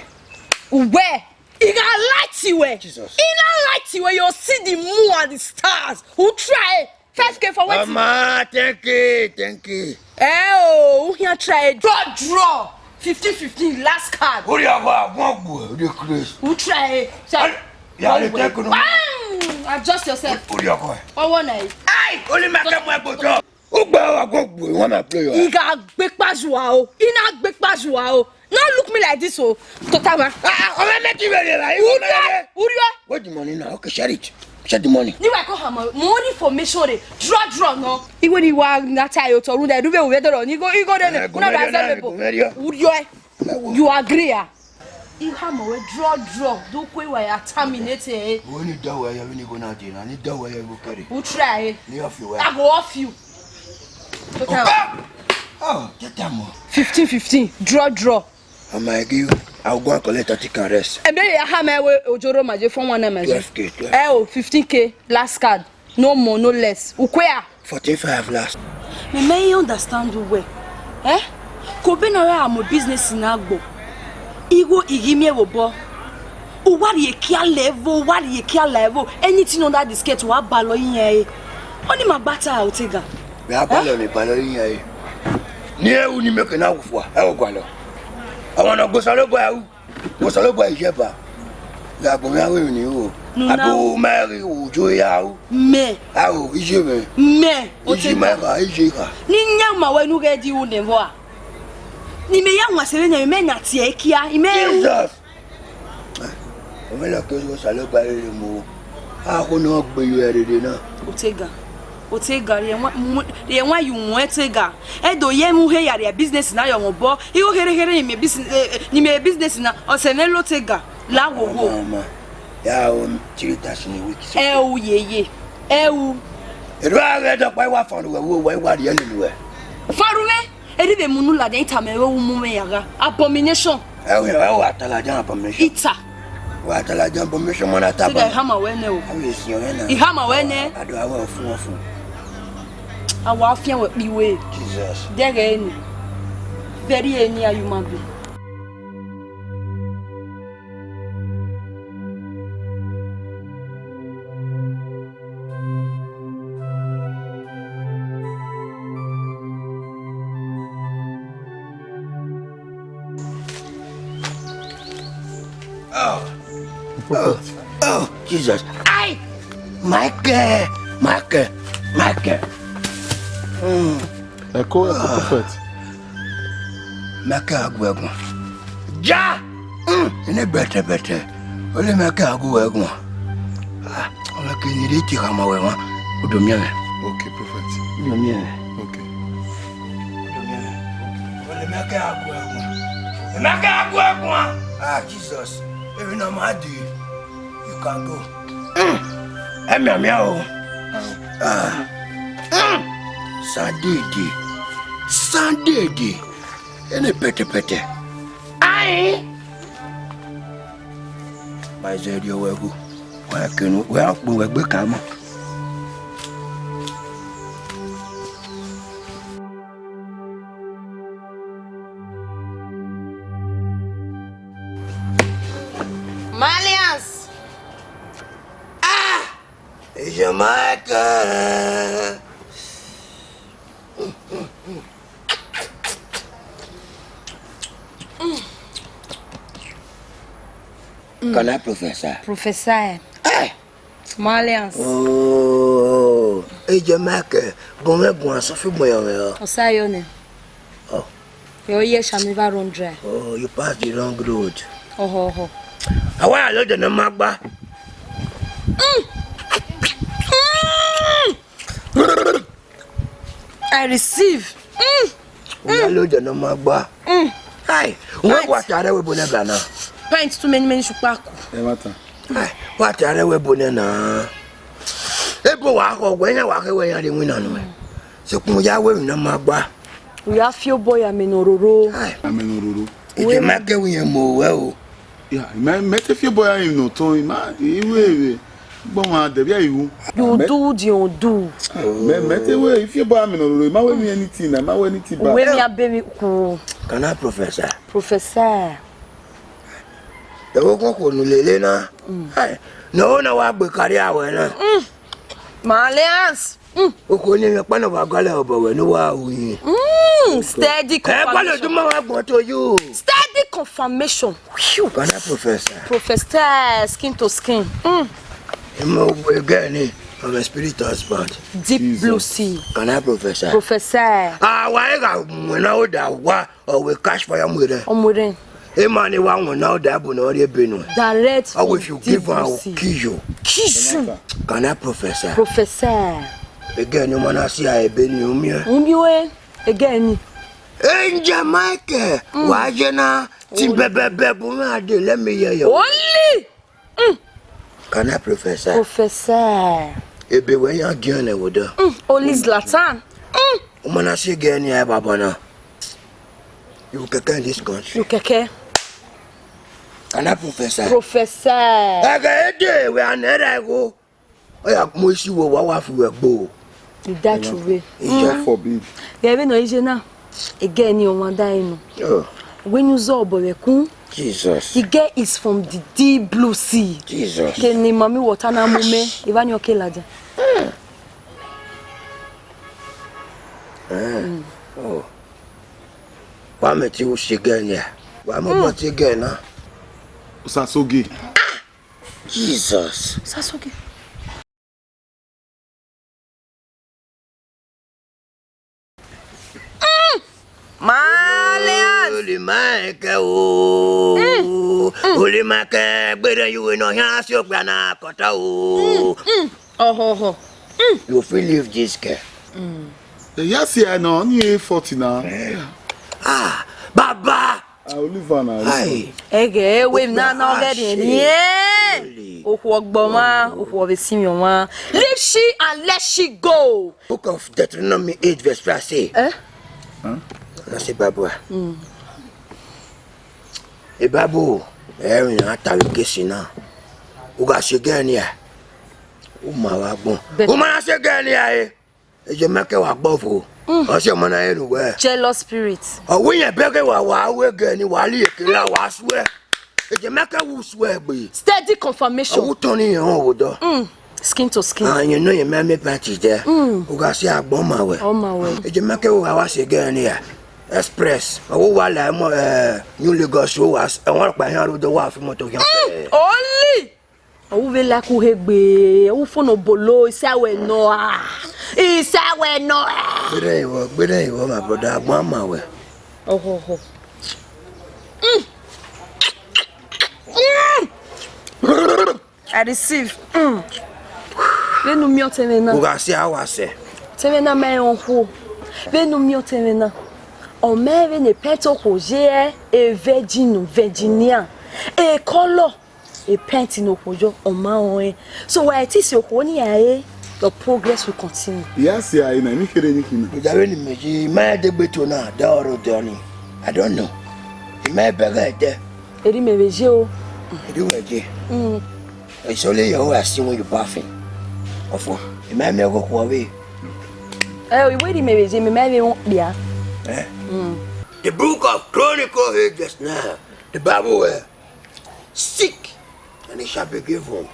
Uwẹ, I gha light you, eh? Jesus. I na light you, eh? You see the moon and the stars. U try, eh? Five K for wetin? Mama, thank you, thank you. Eh, oh, u hian try, eh? Draw, draw. Fifteen fifteen, last card. Ori ava, wọn gbuẹ, ori Chris. U try, eh? Sir, Al-, ya, don't le worry. Take no. Bam! Adjust yourself. Ori ava. Ọwọ na, eh? Ai, only make my bottle. Ugba wa go gbe, wan na play yo. I gha gbe kpa zua o. I na gbe kpa zua o. No look me like this o. Tota ma. Ah, ah, ọmọ mẹ ti bẹrẹ la. Uriọ, uriọ. Where the money now? Okay, share it. Share the money. Ni wa ko ha mo, mo ní information re. Draw, draw no. Iwe ni wa na ta yo to run de, du be we do ro. Ni go, i go de ne. Eh, una ba ze me bo. Uriọ. You agree, ah? I ha ma wẹ draw, draw, do kue wa ya terminate, eh. Wo ni da wa ya, we ni go na de na, ni da wa ya, we go carry. U try, eh. Ni off you, eh. I go off you. Tota. Oh, get that more. Fifteen fifteen, draw, draw. I might give, I'll go and collect thirty can rest. Ebe ya ha ma wẹ ojoro ma je fun one na ma je. Twelve K, twelve K. Eh, oh, fifteen K, last card. No more, no less. U kue a? Fourteen five last. Mẹ, mẹ i understand uwẹ. Eh? Ko be na ra mu business na gbo. Igho i ghi miẹn vbe obọ. U wa rhie kia la ẹvbo, u wa rhie kia la ẹvbo. Anything under the skirt, wa balọ iyan ẹre. Ọni ma gba ta, Otega. Mẹ a balọ, eh? Ni balọ iyan ẹre. Ni ẹ u ni mẹ ke na wu fua, ẹ o gualọ. Ọmwa ne ọ gbe Osanobua ru. Osanobua iyeba. Gha gbọnmwẹ avbe emwi ni ru. Nuna. Abo ma ghi wu jo ya ru. Mẹ. Aro, iye mwẹ. Mẹ. Iye ma gha, iye gha. Ni yan ma wẹ nu ghẹ di ru nẹ vbọ a? Ni mẹ ya wan sẹ vbene mẹ na tie kia, I mẹ ru. Jesus. Ọmọ lọ ke Osanobua rere mu. A kho ne ọ gbe yo ẹre dede na. Otega. Otega, rhie wan, mu, rhie wan yu wọn Otega. Ẹ do ye mu he ya rhie business na yọ wọn obọ. Igho khere khere ni mẹ business, eh, eh, ni mẹ business na, ọ sẹ mwẹ lo Otega. La wo wo. Ọmọ, ọmọ. Ya o three thousand a week. Ẹ u yeye. Ẹ u. Erha ghẹ dọkpa wa fọnrun wẹ, wo wa rhie lele wẹ. Fọnrun mwẹ? Eri vbe mu unu ladian, I tama ẹre, u mu mwẹ ya gha. Abomination. Ẹ o, ẹ o, wa ta ladian abomination. I ta. Wa ta ladian abomination, mọ na ta. Otega, ba. I hama wẹ nẹ o. A vbe siẹn ọnrẹn na. I hama wẹ nẹ. A do aro ọfun ọfun. A wa fian wẹ kpi we. Jesus. Dẹghe eni. Very any human being. Oh. Oh. Oh, Jesus. Ai! Michael! Michael! Michael! Mm. Ẹko, ẹko, prophet. Michael a gu ẹre guan. Ja! Mm. Ene bẹtẹbẹtẹ. Ole Michael a gu ẹre guan. Ah, ọmọ ke ni rre te khama wẹ mwa. U do miẹn mwẹ. Okay, prophet. U do miẹn mwẹ. Okay. U do miẹn mwẹ. Ole Michael a gu ẹre guan. Michael a gu ẹre guan. Ah, Jesus. Emwi ne ọ ma dee. You can go. Mm. Ẹ mianmian o. Ah. Mm. Sandede. Sandede. Ene pẹtẹpẹtẹ. Ai. Ma zẹ rhie wẹ gho. Wa kenu, wa kpunu wẹ gbe kan mọ. Malians. Ah! It's your Michael. Can I prophesy? Prophesy. Hey! Maleans. Oh, eje Michael, bun mwẹ guan sọ fi gbọn yọ mwẹ ọ. Ọsa yọ nẹ. Oh. Your ear shall never run dry. Oh, you pass the wrong road. Ọhọ, ọhọ. Àwa yà lóde náà máa gbá. I receive. Mm. Oya lóde náà máa gbá. Mm. Hi, wọ́n Right. wà tààrẹ wẹ̀ bọ́nẹ̀ gànà. Paint too many, many ṣùpàkù. Ẹ má tán. Hi, wà tààrẹ wẹ̀ bọ́nẹ̀ náà. Ebo wà á kọ wẹ̀ yẹn wà á kẹ́ wẹ̀ yẹn lè win nànú ẹ̀. Sọkún ya wẹ̀ mí náà máa gbá. Oya fi obọ ya mẹ nọ roro. Hi. Amẹ nọ roro. Ìjọ máa kẹ́wìn yẹn mọ̀ wẹ́ o. Ya, mẹ mẹ te fi obọ ya yẹn nọ tán, ma iwe iwe. Gbọ́n wọn dẹ̀bi àìwú. You do the undo. Mẹ mẹ te wẹ ifi obọ ya mẹ nọ roro, ma wẹ mi anything na, ma wẹ anything ba. Uwe mi abe mi ku. Can I prophesy? Prophesy. Ẹ wo kọ́kọ́ nu lele na. Ẹ, na wo na wa gbe kárí àwẹ̀ na. Maleans. Mm. Okhuo ne emwi ọkpa na wa gale obọ wẹ ne uwa ru yin. Mm, steady Ẹ gbalẹ confirmation. Odun ma wa gbọn to you. Steady confirmation. Phew. Can I prophesy? Prophesy skin to skin. Mm. Imo egeni, I'm a spirit husband. Deep blue sea. Can I prophesy? Prophesy. Àwa ẹ gha mu ẹna oda wa, ọ wẹ catch fire mu rẹ. Ọmọ rẹ. Emọ ni wa wọn na oda bu na ọ rhie ebe nu. Direct. Ọ wẹ if you give am, I will kill you. Kill you. Can I prophesy? Prophesy. Egeni, ọmọ na si a ebe ni umiẹ. Umiẹ egeni. Angel Michael, wa je na ti bẹbẹbẹ bu na de, let me hear your. Only. Mm. Can I prophesy? Prophesy. Ebe wẹ ya giẹn nẹ wo dọ. Mm. Only Zlatan. Mm. Ọmọ na si egeni a baba na. You kẹkẹ in this country. You kẹkẹ. Can I prophesy? Prophesy. Ẹgẹ ede wẹ anẹrẹ ẹgho. Ọ ya mu isi wo wa wa fi wẹ gbo. Idachuwe. Iya. God forbid. Ghẹ vbene ọ i ye na, egeni ọmwa da enu. Oh. Wẹ ne u zọ obọ vbe ẹkun. Jesus. The girl is from the deep blue sea. Jesus. Ke ne mami water na mu mẹ, evba ni ọ ke ladian. Eh. Oh. Wa mẹ te u si egeni a. Wa mẹ obọ te egeni na. Osasoge. Jesus. Sasoke. Mm. Maleas. Holy Michael o. Mm. Mm. Holy Michael, gbere yuwe nọ yan si okpia na kọta o. Mm. Mm. Ọhọ, ọhọ. Mm. You fit leave this girl. Mm. Yes, yeah, no, only forty now. Eh. Ah, Baba. I will leave her now. Hi. Ẹgẹ, ẹwe na na ọgẹ ni eni ẹ. Okhuo ọgbọ ọmwa, okhuo vbe sinmwi ọmwa. Leave she and let she go. Book of Deuteronomy eight verse five say. Eh? Huh? Na se Bible. Mm. E Bible, ẹ rìn ata vbe kesi na. U gha se egeni a. U ma wa gbọn. U ma na se egeni a e. Eje Michael wa gbọ vo. Mm. Ọ si ọmọ na rẹn ne uwẹ. Jealous spirit. Ọ wẹ iyẹn bẹghe wa, wa ru egeni, wa rhie eke ra, wa suẹ. Eje Michael wu suẹ egbe. Steady confirmation. Ọ wu tọn ni yẹn họn vbe odọ. Mm. Skin to skin. Ah, yẹn nọ yẹn mẹ mẹ panty dẹ. Mm. U gha si agbọn ma wẹ. Ọ ma wẹ. Eje Michael wa wa se egeni a. Express. Ọ wu wa la ẹmọ, eh, New Lagos, o wa s-, ẹwọn ọkpa hia ru do wa fi mọto hia. Mm. Only. Ọ wu vbe like u he gbe, ọ wu fo ne obolo, isa wẹ nọ a. Isa wẹ nọ a. Gbere ẹre vbọ, gbere ẹre vbọ, my brother, agbọn ma wẹ. Ọhọ, ọhọ. Mm. Mm. I receive. Mm. Vbene u miẹn ọtẹn mwẹ na. U gha si a wa sẹ. Ọtẹn mwẹ na ma rẹn okhuo. Vbene u miẹn ọtẹn mwẹ na. Ọ ma rẹn vbene pẹnti okhuo ye e virgin, Virginia. E kọlọ. E pẹnti ne okhuo yọ, ọ ma rẹn ọnrẹn. So, wa i ti si okhuo ni a re, your progress will continue. Iya si a re na, emwi kherhe ni khin na. Uda vbene imẹ ye, I ma rẹn degbe to na, da ọrọre odẹ ọnii. I don't know. I ma rẹn bẹghe ẹdẹ. Erriọ imẹ vbe ye o. Erriọ uwẹ ye. Mm. It's only your own I see when you bathing. Ọfọ, I ma rẹn miẹn ọghe okhuo vbe. Eh, iwe erriọ imẹ vbe ye, imẹ ma vbe rẹn okpia. Eh? Mm. The book of Chronicle here just now. The Bible wẹ. Seek, and it shall be given.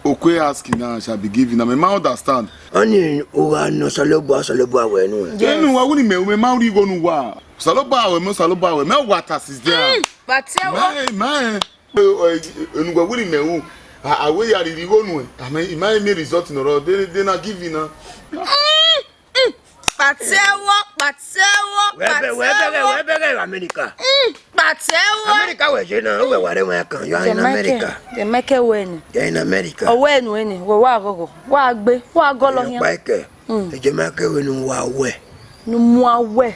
Okue asking now shall be given. I mean, ma understand. Ọnii u gha nọ Osanobua, Osanobua wẹ nuẹn. Yes. Enu wa wuni mẹ, mẹ ma ri igho nu wa. Osanobua wẹ, mẹ Osanobua wẹ, mẹ wa ta since there. Mm, but tell what? Mẹ, mẹ. Enugbe wiri mẹ ru, a wẹ ya rhirhi igho nuẹn, a ma, I ma miẹn result nọ rrọọ, de, de na give na. Patẹwọ, patẹwọ, Wẹ bẹghe, wẹ bẹghe, patẹwọ. Wẹ bẹghe America. Patẹwọ. America wẹ ye na, wẹ wa rre wan kan, you are in America. Jamaica wẹ ni. You are in America. Ọ wẹ nu ni, wẹ wa ghọghọ, wa gbe, wa gọlọ hian. Ọkpa ẹkẹ, Jamaica wẹ ne wa wẹ. Ne mu a wẹ.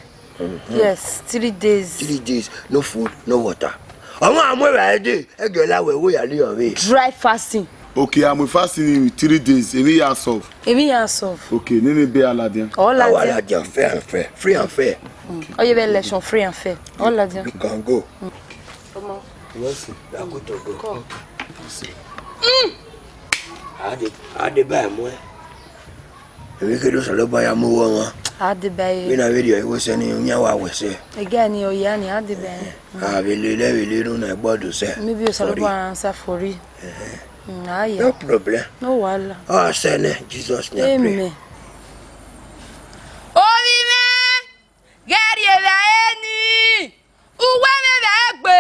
Yes, three days. Three days, no food, no water. Ọmọ amọ ẹvba ẹdẹ, ẹgẹ la wẹ wo ya li ọvbe. Dry fasting. Okay, I'm fasting in three days. Emwi ya solve. Emwi ya solve. Okay, nene be aladian. Ọ ladian. Awa ladian, fair and fair, free and fair. Ọ ye vbe election free and fair. Ọ ladian. You can go. Ọmọ. Yes, sir. That good to go. Come. Okay. Yes, sir. Mm. I dey, I dey buy more. Emwi ke do sọlọ ba ya mu wọ wọn. A deba ẹre. Vbene a vbe rhie ẹre wo sẹ ne iran wa wẹ sẹ. Ẹgẹ ni ọ ya ni, a deba ẹre. A vbe lele, vbe lele unu na ẹgbọdọ sẹ. Maybe o sọlọ ba ansa fori. Mm, a ya. No problem. No wahala. Ọ sẹ nẹ, Jesus name I pray. Amen. Ovbi mwẹ, ghẹ rhie vbe ẹre ni. Uwẹ mwẹ vbe egbe,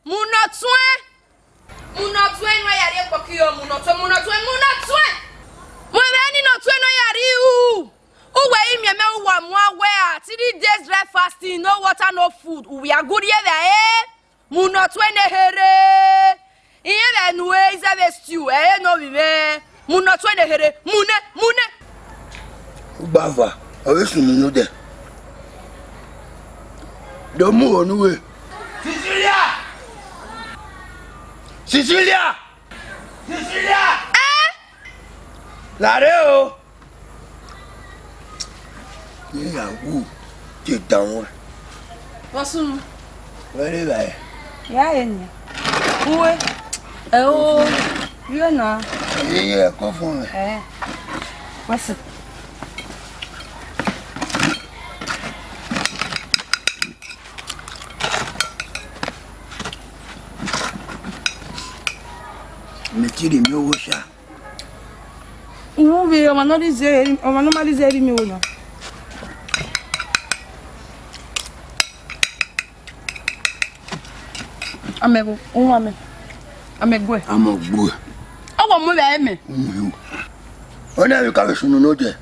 mu nọ tuẹn. Mu nọ tuẹn, ne uwẹ ya rhie kpọki yọ, mu nọ tuẹn, mu nọ tuẹn, mu nọ tuẹn. Mu ẹmwẹ ni nọ tuẹn ne uwẹ ya rhie ru. Uwẹ i miẹn mẹ, uwa muan wẹ a, three days dry fasting, no water, no food. Uwẹ a gu rhie vbe ẹre, mu nọ tuẹn ne eherhe. Irẹn vbe nu ẹre, izẹ vbe stew, ẹre ne ovbi mwẹ. Mu nọ tuẹn ne eherhe, mu nẹ, mu nẹ. Ugbava, ọ vbe sunu ne odẹ. Do mu ro ne uwẹ. Cecilia! Cecilia! Cecilia! Ẹ? Lare o. Ye ya wu, te danmwẹ. Vbọ sunu? Wẹ rre evbare. Ya rre nian. Uwe. Ẹ o. Ighẹ na. Iye ẹko fun mwẹ. Ẹ. Wẹ sẹ. Mẹ te rhie miẹn owo sha. Uwu vbe ọmwa ne ọ rhie ize, ọmwa ne ọ ma rhie ize rhie miẹn owo na. Amẹ vbo, uhunmwu amẹ, amẹ guẹ. Amẹ guẹ. Ọ wa mu vbe ẹmẹ. Uhunmwu. Ọ na vbe ka vbe sunu ne odẹ.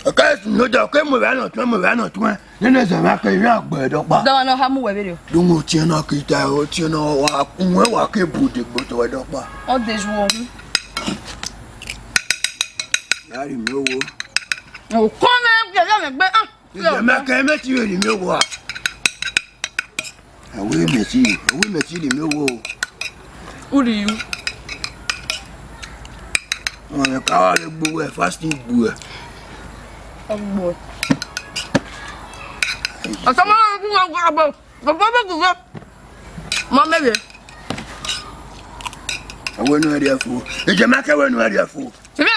Ọ ka vbe sunu ne odẹ, ọ ke mu vbe anọ tuẹn, mu vbe anọ tuẹn. Nene zẹ mwẹ ke vbe a gbe ẹdọkpa. Dọmwa ne ọ ha mu wẹ vberriọ. Dunmwu otiẹn na ke ta, otiẹn na wa kun wẹ wa ke bu degbe otọ ẹdọkpa. Ọ de ju ọhun. Ya rhie miẹn owo. Okọ mwẹ, ya, ya, ya, gbe, ah. Zẹ mwẹ ke mẹ ti vbe rhie miẹn owo a. Awe mẹ ti, awe mẹ ti rhie miẹn owo. Uri yu. Ọmọ ka wa vbe gbe uwẹ, fasting gbe uwẹ. Ọgbọ. Ọsọ ma gun ọgbọ, ọgbọ, ọgbọ, ọgbọ, ọgbọ. Ma mẹ vbe. Ẹwẹ nu ẹrẹ fo. Ejẹ ma kẹ ẹwẹ nu ẹrẹ fo. Ti vbe.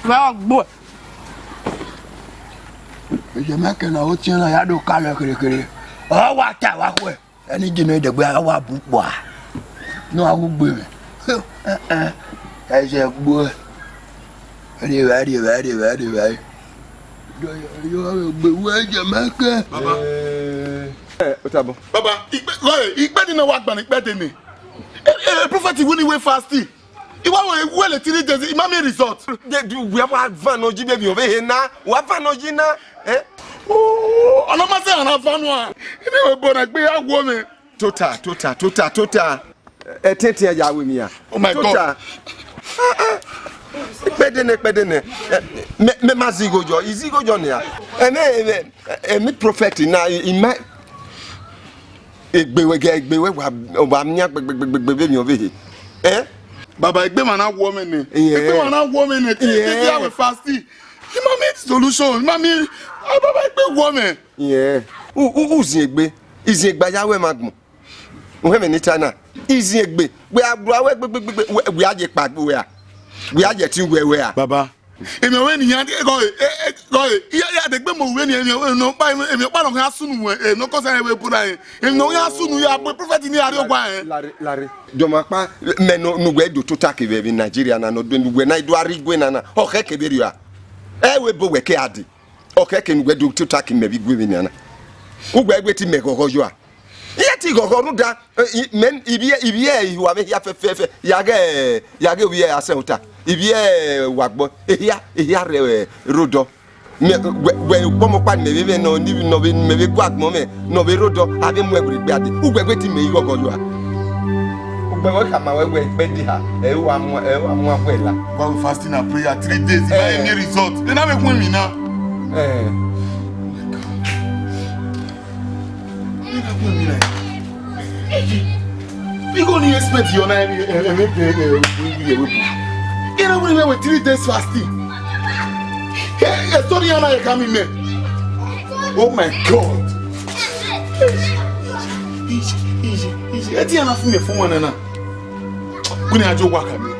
Vbe ọgbọ. Ejẹ ma kẹ na o tiẹn na ya do kalọ kere kere. Ọ wa ta wa khuẹ. Ẹni jẹ nọ dẹgbe a wa bu kpua. Ne a wu gbe mwẹ. Ẹsẹ gbo. Rhie vbe, rhie vbe, rhie vbe, rhie vbe. Yo, yo, gbe wẹ jẹ ma kẹ. Baba. Eh, ó tàbọ̀. Baba, ikpe, ikpe ni na wa gba ni ikpe de ni. E, e, prophet wini we fast. Iwa wo wele three days, I ma miẹn result. De du, wa wa van oji baby, o vbe he na, wa van oji na, eh? Oh, ọna ma sẹ ọna van wa. Ine we bo na gbe ya wo me. Tota, tota, tota, tota. Ẹ tẹntẹn ya we mi ya. Oh my God. Tota. Kpẹdẹnẹ, kpẹdẹnẹ. Eh, mẹ, mẹ ma zigho jọ, izigho jọ ni ya. Ẹ mẹ, ẹ mẹ, ẹ mẹ prophet na, I, I ma. Egbe wẹ gẹ, egbe wẹ wa, wa miẹn gbegbegbe vbe miẹn ọvbehe. Eh? Baba, egbe ma na wọ mẹ nẹ. Yeah. Egbe ma na wọ mẹ nẹ. Ti, ti, ti, yeah, awe fast. I ma miẹn solution. I ma miẹn, ah, baba, egbe wọ mẹ. Yeah. U, u, u zin egbe. I zin egbe ya wẹ ma gbọn. U hẹ mẹ ni ta na. I zin egbe. Wẹ a gba wẹ gbegbegbe, wẹ, wẹ a ye kpa gbe wẹ a. Wẹ a ye tin wẹ wẹ a. Baba. Emwi ọvbehe ne iran gọ re, e, e, gọ re, iran ya degbe mu vbene emwi ọvbehe ne ọ kpa, emwi ọkpa ne ọ khian sunu wẹ, e, ne ọ kọsa rẹn vbe ebo na rẹn. Emwi ne ọ khian sunu ya bu prophet ni a rrie owa rẹn. Lare, lare. Dọmọ akpa, mẹ ne, ne uwẹ do tota kevbe vbe Nigeria na, ne ọ do, ne uwẹ na do a rrie igue na na, ọ khẹ kevbe rriọ a. Ẹ wẹ ebo wẹ ke a dee. Ọ khẹ ke ne uwẹ do tota ke mẹ vbe igue vbe nian na. Uwẹ wẹ te mẹ ghọghọ yọ a. Iye Ti ghọghọ rhunmwuda, eh, i, mẹ, ivbi, ivbi ihua mwẹ hia fẹfẹfẹ, ya ghẹ, ya ghẹ ovbi asẹ ota, ivbi wa gbọ, ehia, ehia rre, eh, rre odọ. Mẹ, wẹ, wẹ, ọkpọmọkpa ne mẹ vbe mwẹ nọ, ni, nọ vbe, mẹ vbe gu agbọn mwẹ, nọ vbe rre odọ, a vbe mu ẹre gbe a dee, ugbẹgbe te imẹ i ghọghọ yọ a. Ugbẹgbe khama wẹ, wẹ, ikpẹdẹ ha, ẹ i wa mu, ẹ i wa mu agbọn la. Wa fasting and prayer three days, I ma, eh, any result. Then I make one na. Eh. Biko ni expect yọ na, emi, emi, emi, emi, emi, emi, emi. Ena wẹ, wẹ, wẹ, three days fasting. Eh, eh, sorry, ana e kami me. Oh my God. Easy, easy, easy. Eti ana fu me fun wana na. Kuni ajo waka mi.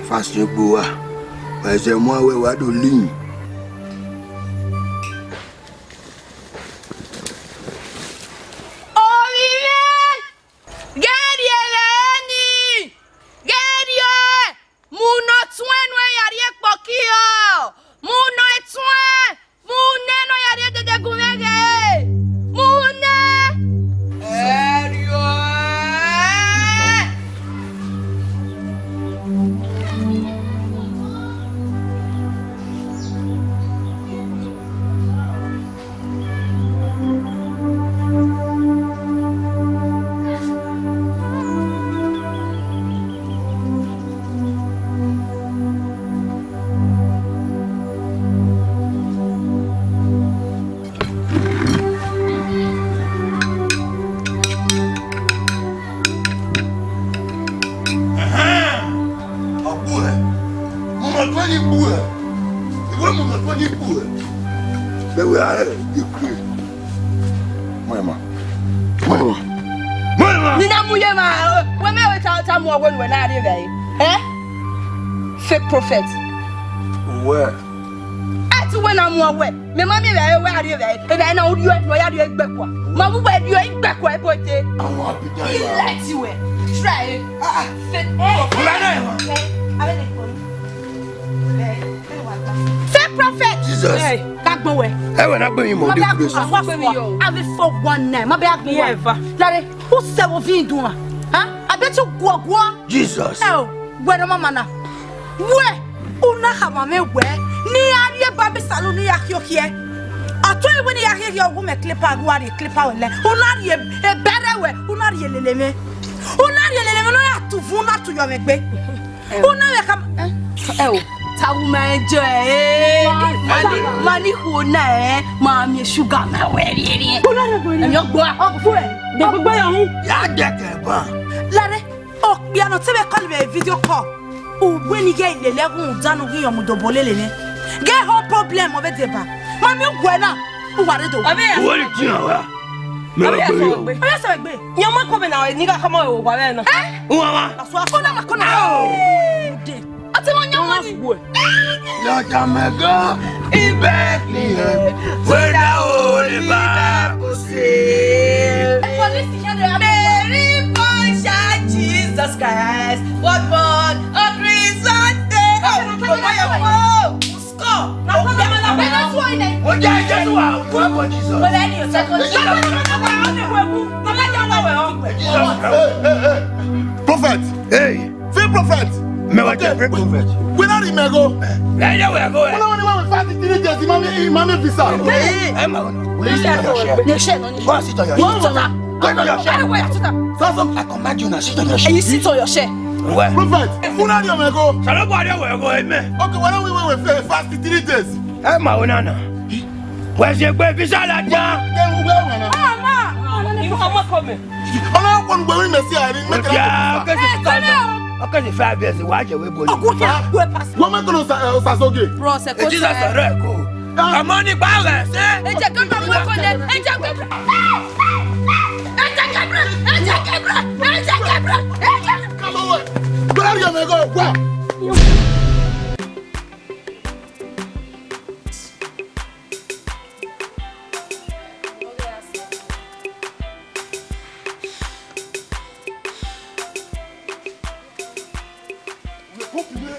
Fasting gbe uwa, wa zẹ mu aro wa do lin. Ovbi mwẹ, ghẹ rrie vbe ẹre ni, ghẹ rrie ọe. Mu ne ọ tuẹn ne u ya rrie kpọki ọ, mu ne ọ tuẹn, mu nẹ ne ọ ya rrie dede gu mwẹ ghe, mu nẹ. Ẹriọ. Ẹhẹn, ọ gbuẹ, mu ne ọ tuẹn ni gbuẹ, I wẹ mu ne ọ tuẹn ni gbuẹ, vbe wẹ a rẹ ikue. Mu ẹmwẹ. Mu ẹmwẹ. Mu ẹmwẹ. Ne I na mu ye emwa, wẹ mẹ wẹ ta, ta mu ọwẹ ne uwẹ na rrie vbe ẹre. Eh? Fake prophet. Uwẹ. Ẹ ti wẹ na mu ọwẹ. Mẹ ma miẹn vbe ẹre wẹ a rrie vbe ẹre. Vbe ẹre na u rrie, ne ọ ya rrie igbẹkua. Ma vbe uwẹ rrie igbẹkua ebo te. Àwọn abidjan ya. Ilẹ ti wẹ. Try. Ah, ah. Fake prophet. Ọ̀la náà ẹ̀wọ̀n. Eh, abẹ́lẹ̀ kò ní. Eh. Fake prophet. Jesus. Hey, ka gbọn wẹ. Ẹ wẹ na gbẹmí mọ, ma de bẹ gbẹmí yọ. Ave four one nine. Ma bẹ gbọn wẹ. Lare, u sẹ wo vin dun a? Ha? Abẹ ti guọguọ. Jesus. Ẹ o, wẹ nọ mama na. Wẹ, u na khama mwẹ wẹ, ne I ya rrie barber salon ne I ya khiokhiẹ. Ọ tọe wẹ ne I ya khiokhiẹ, ọ gu mẹ clipper, gu a rrie clipper wẹ lẹ. U na rrie ebẹrẹ wẹ, u na rrie lele mwẹ. U na rrie lele mwẹ, ne ọ ya tu vun, u na tu yọ mwẹ egbe. Una vbe khama. Ẹ o, ta wu ma jọ ẹ. Mani, mani khuo na ẹ, ma miẹn sugar ma wẹ rhie rhie. Una vbe rhie. Ẹmí ọgbọ a. Ọgfẹ, de gbogbo ya hu. Ya dẹkẹ ban. Lare, okpia nọ te vbe call vbe video call. Uwẹ ni ghẹ lele ẹghẹ rhunmwuda ne u ghi yan mu do bo lele nẹ. Ghẹ ho problem ọ vbe deba. Ma miẹn uwẹ na, u wa rre do. Uwẹ ni tian wa. Mẹ wa gbe yo. Ọ ya sẹ egbe. Yan ma kọ mẹ na, ni gha khama ẹre owa mwẹ na. Ẹ? Uwa wa. Asua kona ma kona. Ao. Ẹ ti wọn yan wọn ni. Lọ ta mẹ gan. I Bethlehem, where the Holy Bible say. Mary born child Jesus Christ was born on Christmas Day. Oh, oh, oh, oh. Score. Na problem na problem. Oja Jesu wa, we for Jesus. Wala ni o second. Prophet. Hey. Fake prophet. Mẹ wa jẹ fake prophet. Wẹ na rhie mẹ gho. Ẹ yẹ wẹ gho ẹ. Wala wani wa fast three days, imami, imami visa. Ẹ ma wọ. Will you sit on your chair? Go and sit on your chair. Go and sit on your chair. Go and sit on your chair. Saso, I command you now, sit on your chair. You sit on your chair. Well. Prophet, una rhie mẹ gho. Shalom, body, we go, amen. Okay, why don't we, we, we fa-, fast three days? Ẹ ma wọ nana. Wẹ si egbe visa la dia. Then we go, we na. Ọmọ kọ mi. Ọmọ kọ mi, we mẹ si a ri. Okay, okay, five years, wa jẹ we bo ni. Wọ́n mẹ́tọ́ lọ sa, ẹ, Osasoge. Bro, ṣe kó Jesus sẹ́. Ọ̀rẹ́ kò. Ọmọ nípa rẹ̀ ṣe. Ẹ jẹ́ ká máa wé kọ́lẹ̀. Ẹ jẹ́ ká, ẹ jẹ́ ká, ẹ jẹ́ ká, ẹ jẹ́ ká, ẹ jẹ́ ká. Come on, where are you, my God? Where? Pump nẹ.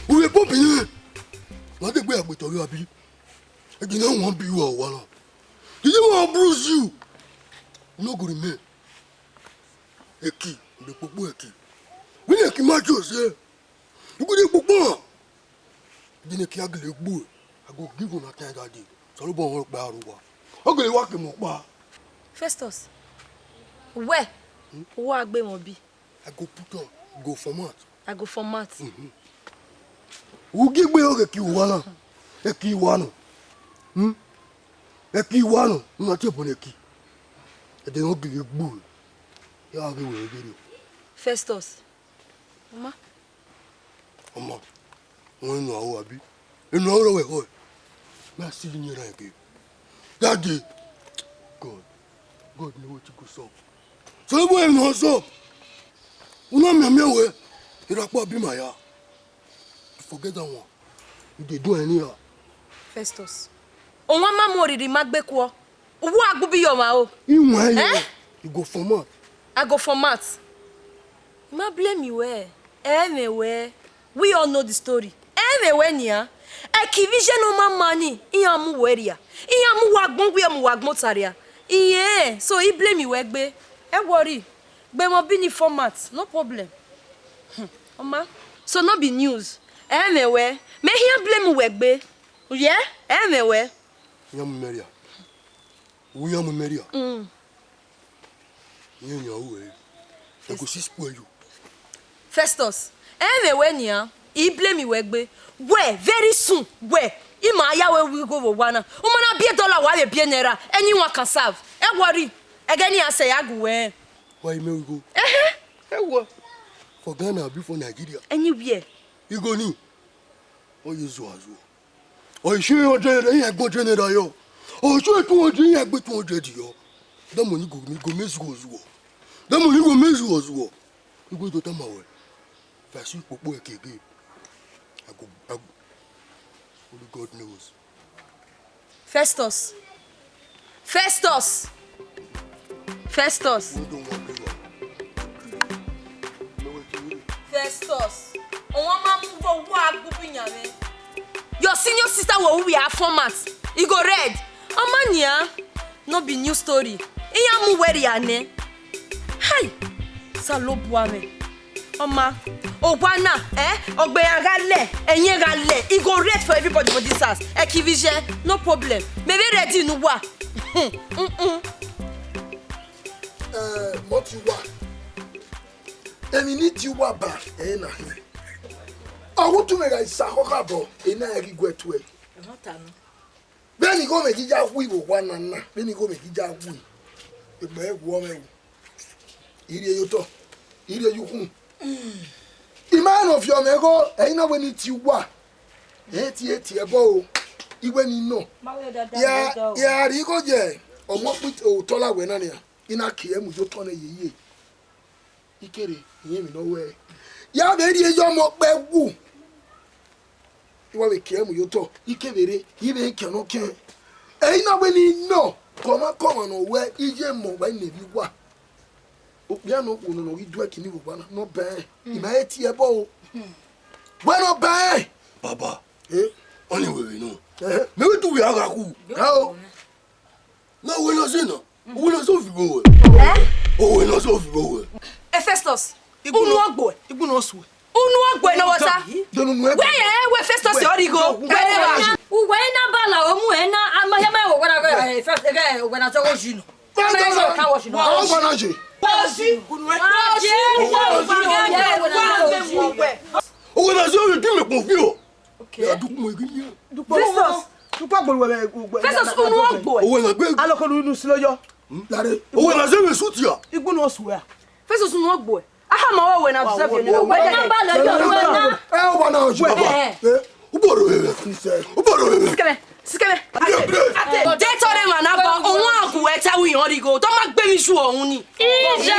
U vbe pump nẹ. Wa degbe ya gbe tọ vbe abi. Ẹdẹ ne wan bi uwa owa na. Did you wan bruise you? No go remain. Eki, de kpokpo eki. Wẹ ne eki ma jo se. Igu de kpokpo. Ẹdẹ ne eki a gele gbu. I go give una time that day. Osanobua ọmwa ọkpa aro wa. Ọ gele wa ke mẹ ọkpa. Festus, wẹ, uwa gbe mwẹ bi. I go put am, go format. I go format. Mhm. U gie egbe ọghe eki uwa na, eki uwa nọ. Hmm? Eki uwa nọ, u na tie bun eki. Ẹdẹ ne ọ gele gbu, ya ghe wẹ ghe rre. Festus, ma. Ọma, wọn enu aro abi? Enu aro wẹ họe? Ma si yi ni ra ege. Daddy, God, God know wetin go sup. So we no sup. Una miẹn miẹn wẹ, irakpọ abi ma ya. Forget that one. You dey do anyhow. Festus, ọmwa ma mu oriri ma gbe kuọ. Uwu agbụbiyọ ọmwa o. Iwẹn yo, Eh? You go format. I go format. Ma blame wẹ, ẹ mwẹ wẹ. We all know the story. Ẹ mwẹ wẹ nian. Ẹki vbe iye ne ọ ma ma ni, iran mu wẹ rria. Iran mu wa gbọn wiẹ mu wa gbọn ota rria. Iyẹn, so I blame wẹ gbe. Ẹ worry. Gbe mwẹ bi ni format, no problem. Hmm, ọma. So no be news. Ẹ mwẹ wẹ. Mẹ hian blame wẹ gbe. Yeah? Ẹ mwẹ wẹ. Iran mu mẹ rria. Uwu iran mu mẹ rria. Mm. Iran yan uwẹ. I go see spoil you. Festus, ẹ mwẹ wẹ nian, I blame wẹ gbe. Wẹ, very soon, wẹ, I ma ya wẹ wi igho vbe owa na. U ma na biẹ dollar, wa vbe biẹ naira, anyone can serve. Ẹ worry, ẹghẹ ne iran sẹ ya gu wẹ. Wa i mẹ igho? Ẹhẹn. Ẹ wọ. For Ghana, abi for Nigeria. Anywhere. Igho ni. Ọ ye zuazuọ. Ọ i si hundred, iran gbe hundred naira yọ. Ọ i si two hundred, iran gbe two hundred yọ. That money go make, go make zuozuo. That money go make zuozuo. You go to tama wẹ. If I see kpokpo eke again, I go, I go. Only God knows. Festus. Festus. Festus. Festus. Ọmwa ma mu vbe owa agbụbiyọ mwẹ. Your senior sister will we are format. E go red. Ọma nian. No be new story. Iran mu wẹ rria nẹ. Hai! Osanobua mwẹ. Ọma, owa na, eh, ọ gbe iran gha lẹ, ẹyẹn gha lẹ, e go red for everybody for this house. Ẹki vbe iye, no problem. Mẹ vbe ready ne uwa. Mm, mm. Eh, mọ ti uwa. Emwi ne I tie uwa ba, ẹ na hin. Ọ gu tu mwẹ gha isa khọkhabọ, ena ẹre ghi guẹ tuẹ. Vbene igho mwẹ ghi ya wi vbe owa na na, vbene igho mwẹ ghi ya wi, egbe ẹguọ mwẹ o. I rhie ye otọ, I rhie ye ukhun. I ma rẹn ne ọ viọ mwẹ igho, ẹ i na wẹ ne I tie uwa, ẹ i tie, tie ẹbọ o, I wẹ ne I nọ. Ya, ya rhie igho ye ọmọ ọkpẹn otọ la wẹ na nian, I na kie mu ye otọ nẹ yeye. I kere, I rẹn emwi ne ọ wẹẹ, ya vbe rhie ye ọmọ ọkpẹn wu. I wa vbe kie mu ye otọ, I kevbe rre, I vbe kie nọ kẹn. Ẹ i na wẹ ne I nọ, kọmwa kọmwa ne ọ wẹ iye mọ wa ne emwi uwa. Okpia ne okhuo nọ ne ọ ghi duẹ kini vbe owa na, ne ọ bẹn, I ma he tie ẹbọ o. Wẹ ne ọ bẹn. Baba, Eh? Ọni wẹ vbe nọ. Eh? Mẹ vbe tu wẹ a gha khu. Ga o. Na owe ne ọ zẹ na, owe ne ọ zẹ ovbi igho wẹ. Eh? Owe ne ọ zẹ ovbi igho wẹ. Eh, Festus, unu ọ gbe uẹ. Igbunu ọ suẹ. Unu ọ gbe uẹ ne ọ ta. Donu nu ẹ. Wẹ yẹ, wẹ Festus ọ rhie igho. Wẹ rẹ ra. Uwẹ na ba la omu ẹ na, a ma ya ma wẹ na, wẹ, eh, Festus, eh, wẹ na zẹ igho yi nọ. Festus, ka wọ shi nọ. Ọ gba na je. Owe na zẹ ovbi igho wẹ. Owe na zẹ ovbi igho mẹ kpọ fi o. Okay. Ya dukun egin ni. Festus. Dukun agbolo wẹ, wẹ, Festus, unu ọ gbe uẹ. Owe na gbe. Aloko nu, nu silo yọ. Lare. Owe na zẹ vbe suit ya. Igbunu ọ suẹ. Festus, unu ọ gbe uẹ. Aha ma wẹ na zẹ vbe ni. Wẹ na ba lọ yọ, wẹ na. Eh, owa na oju. Eh. Eh, uboro wewe. Uboro wewe. Sikẹmẹ, sikẹmẹ. Ade, ade. De tọrọ emwa na ba, ọmwa gu ẹta wi yan righo. Dọ ma gbe mi ju ọhun ni. Ija.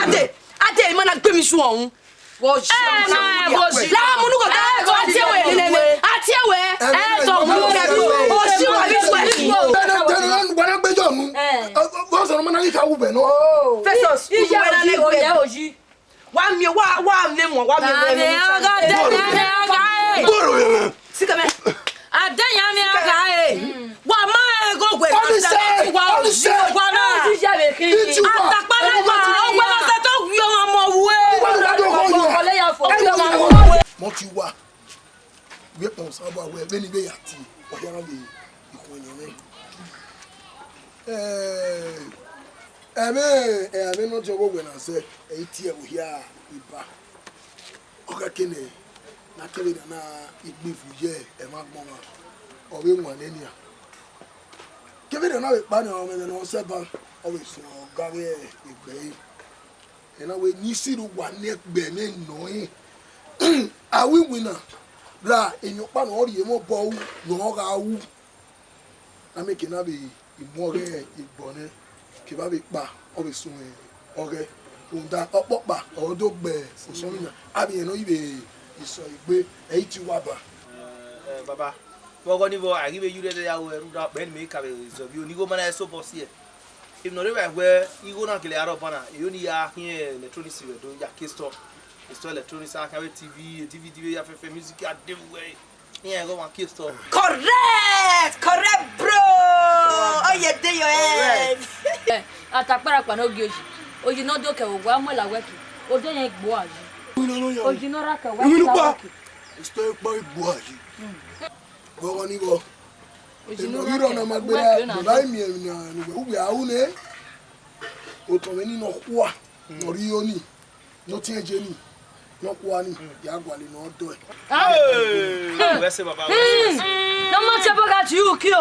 Ade, ade, ima na gbe mi ju ọhun. Wo ji. Eh, na, wo ji. La mu nu ko da, eh, wo ji. Atie we, nene. Atie we. Eh, to mu ke. Wo ji wa bi we. Dẹnẹ, dẹnẹ, wọn gbẹjọ mu. Eh. Wọn sọrọ mọ na yi ka wu bẹ nọ. Festus, ija, wo ji, wo ji. Wa miẹn, wa, wa miẹn wọn, wa miẹn wọn. Ave ọgha, dẹdẹ ọgha, e. Bọrọ yẹn. Sikẹmẹ. Adẹyan miẹn ọgha, e. Wa ma ẹghẹ ogbe. Ọni sẹ, wa ọni sẹ. Wa na. Ituwa. Atakpara wa, ogbe na sẹ to wi ọmọ wẹ. Wa na do ko yo. Ọmọ ti wa. Wẹ kpọnmwẹ Osanobua wẹ vbene I vbe ya tie, ọ hia na vbe ikhuẹn yọ mwẹ. Eh, ẹmwẹ, ẹmwẹ ne ọ diọn vbe owẹ na zẹ, ẹ i tie ẹvbo hia eba. Ọ khẹke nẹ, ne a kevbe na na igbe ivu ye ẹmwẹ agbọn mwa, ọ vbe wan nẹ nian. Kevbe na na vbe kpa nian, ọmwẹ mwẹ ne ọ sẹ ban, ọ vbe suẹn ọga vbe egbe ẹre. Ena wẹ ne I sirri uwa ne ẹgbẹ ne nọ rẹn. A ru iwinna ra emwiokpa ne ọ rhie mwẹ obọ ru ne ọ gha ru. Na miẹn ke na vbe mu ọghẹ egbọ nẹ, kevbe avbe ekpa ọ vbe suẹn ọghẹ. Rhunmwuda ọkpọkpa ọre ọ do gbe osọmwi na, avbe irẹn ne ọ i vbe isọ egbe, ẹ i tie uwa ban. Eh, eh, baba, vbe ọghọ ni vbọ, a ghi vbe ye urẹdẹ ya ru ẹre, rhunmwuda ọkpẹ ne imẹ ka vbe zẹ ovbi onigho ma na ẹse obọ siẹ. Emwi ne ọ rre evba wẹ igho na gele aro ọban na, ero ne I ya khian electronics vbe Ẹdo, ya ke store. Store electronics, a khian avbe T V, D V D vbe ya fẹfẹ, music a dee vbe uwẹ. Iran ẹghẹ ọmwa ke store. Correct, correct, bro. Oh, yeah, dey your head. Eh, atakparakpa ne ogie oyi, oyi ne ọ do kẹ vbe owa, a mu ẹla wẹ ke, odẹ yẹn gbo a yi. Oyi ne ọ ra kẹ vbe owa, a mu ẹla wẹ ke. Store kpa gbo a yi. Vbe ọghọ ni vbọ? Emwi ne ọ ghi rrọọ na ma gberra, ne u na miẹn emwi na ne uwẹ, uwẹ a ru nẹ. Otọ mwẹ ni nọkhua ne ọ rhie oni, ne ọ tiẹn je ni, nọkhua ni, ya gualọ ne ọ dọe. Hey! Wẹ sẹ, baba, wẹ sẹ, wẹ sẹ. Ne ọ ma tie ẹbọ gha tie uki o.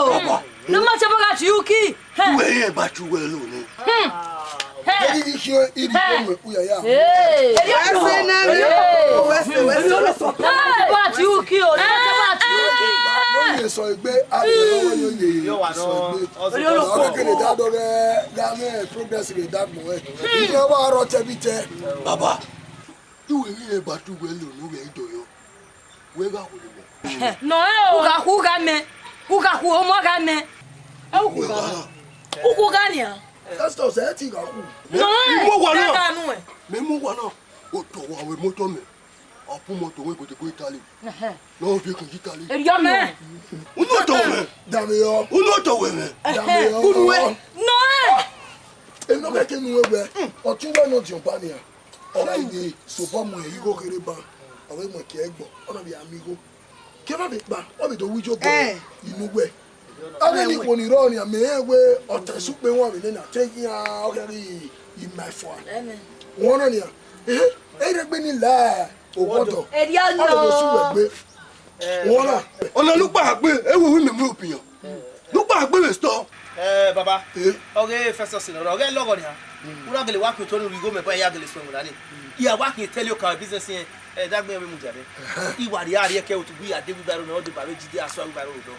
Ne ọ ma tie ẹbọ gha tie uki. Uwẹ rẹn gba tie uwẹ lo nẹ. Ẹ ghi ghi khian iri ọmọ ẹkpu yaya. Ẹsẹ na rẹ o. Ẹsẹ, ẹsẹ, ẹsẹ. Bati uki o, bati uki. Wọ́n yẹ sọ egbe, a lè lọ wọ́n yóò yẹ sọ egbe. Ọ̀rọ̀ kẹkẹ lè dá dọ̀rẹ́ gàmẹ́ progress lè dá gbọ̀n ẹ̀. Ìyẹn wà rọ tẹ̀bí tẹ. Baba, iwẹ ghi rẹ bati uwẹ lò ní uwẹ ìdọ̀yọ. Wẹ gha khulo mẹ. Nọ ẹ o. U gha khu gha mẹ. U gha khu ọmọ gha mẹ. Ẹ u khu gha mẹ. U khu gha nian. Festus, ẹ ti gha khu. Nọ ẹ. Mẹ mu wa na. Ẹ gha nu ẹ. Mẹ mu wa na. O tọ wa wẹ mọtọ mẹ. Ọ pu mọtọ wẹ godogo Italy. Ẹhẹn. Na ọ viẹ kan Italy. Eriọ mẹ. Unu otọ wẹ mẹ. Dame yọ. Unu otọ wẹ mẹ. Dame yọ. Unu ẹ. Nọ ẹ. Eno kẹkẹ nu wẹ wẹ. Ọtun wẹ nọ diọn ba nian. Ọ gha ye sobọ mu igho kherhe ban, ọ vbe mu ẹki ẹgbọ, ọ na vbe a mu igho. Ke ma vbe kpa, ọ vbe do wu ijobo inu wẹ. Avbe ni khuo ni rrọọ nian, mẹ rẹn wẹ ọ ta sẹ ukpe wan vbe nena, te iran ọ khian ghi ma ẹfua. Wẹ ọna nian, ehe, ẹ i rre egbe ni la oghọdọ, ọ vbe do sẹ uwẹ egbe. Wẹ ọna. Ọna ne ukpa gbe, ẹ wẹ wẹ mẹ mu opinion. Nukpa gbe vbe store. Eh, baba. Eh? Ọghe Festus nọ, ọghe lọghọ nian. U na gele wa khian otọ ni ru igho mẹ, ba ya gele suẹn wẹ na ni. I ya wa khian tẹle oka business yẹn, eh, dagbe yẹn vbe mudia nẹ. I wa rhie ariẹ kẹ otu gbe ya de wheelbarrow nẹ, ọ de ba vbe jide asua wheelbarrow dọ.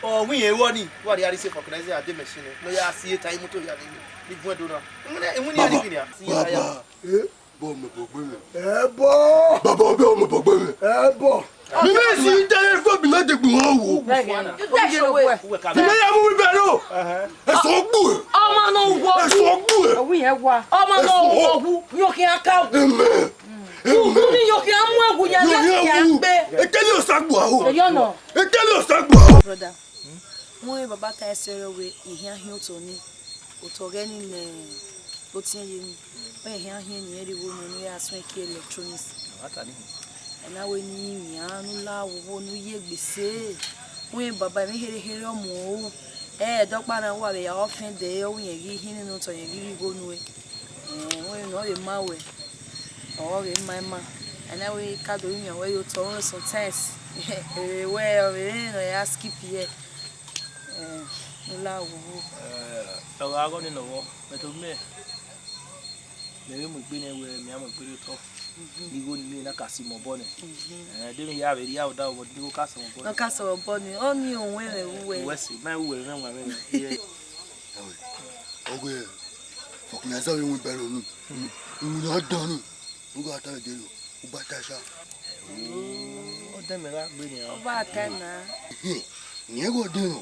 Ọ wẹ irẹn vbọ ni, wa rhie ariẹ se vulcanizer ya de machine nẹ, ne ọ ya si eta imoto ya ni, ni bun ẹdo na. Iwinna, iwinna ya ni bi nian. Si eta ya. Baba. Eh? Bọ mẹ bọ gbe mwẹ. Ẹ bọ. Baba, ọ bẹ ọ mẹ bọ gbe mwẹ. Ẹ bọ. Mi mẹ si tẹrẹ fo bi mẹ de gbun wọn wo. Mi mẹ ya mu mi bẹrẹ o. Ẹsọ gbu ẹ. Ọmọ nọ wọ. Ẹsọ gbu ẹ. Ọwọ yẹn wa. Ọmọ nọ wọ wu. Yo khian ka wu. Ẹmẹ. Wu ni yo khian mu ẹwu ya. Yo khian wu. Ekele Osa gbu aro. Eyọ nọ. Ekele Osa gbu aro. Brother. Wẹ baba ta ẹse rẹ wẹ, I hian hian otọ ni, otọ ghẹ ni ne otiẹn ye ni, wẹ I hian hian ne irẹn rhie igho nuẹn ne u ya suẹn kie electronics. Ẹ na wẹ ne I wian ne u la wowo ne u ye egbe sẹ. Wẹ baba, emwi kherhe kherhe ọmọ ru, ẹ, ẹdẹ ọkpa na wa vbe ya offend ẹre, ọ wẹ irẹn ghi hiẹn nene otọ, irẹn ghi rhie igho nuẹn. Wẹ ne ọ vbe ma wẹ, ọ vbe ma ima. Ẹ na wẹ I ka do rinmwian wẹ ye otọ ruẹn sometimes. Wẹ ọ vbe rẹn ne ọ ya skip ye. Eh, u la wowo. Eh, ọ gha gha ọnii nọ vbọ, mẹ tobọ mẹ, mẹ vbe mu egbe nẹ wẹ mẹ a mu egbe rrie otọ. Igho ni miẹn na ka si mẹ obọ nẹ. Eh, de emwi hia vbe rhia odaro, but igho ka sẹ mẹ obọ nẹ. Ọ ka sẹ obọ nẹ, ọnii owẹnmwẹ vbe uwẹ. Uwẹ sẹ, ma vbe uwẹ mwẹ wan mwẹ. Ọghe, fucking Isaiah vbe winna bẹrẹ unu. Iwinna dan ni. U gha ta ẹdẹ ro, u gba ta ẹsa. Ọ dẹ mẹ gha gbe nian. Ọ gba ta na. Rẹn ghe ọ dẹ nọ,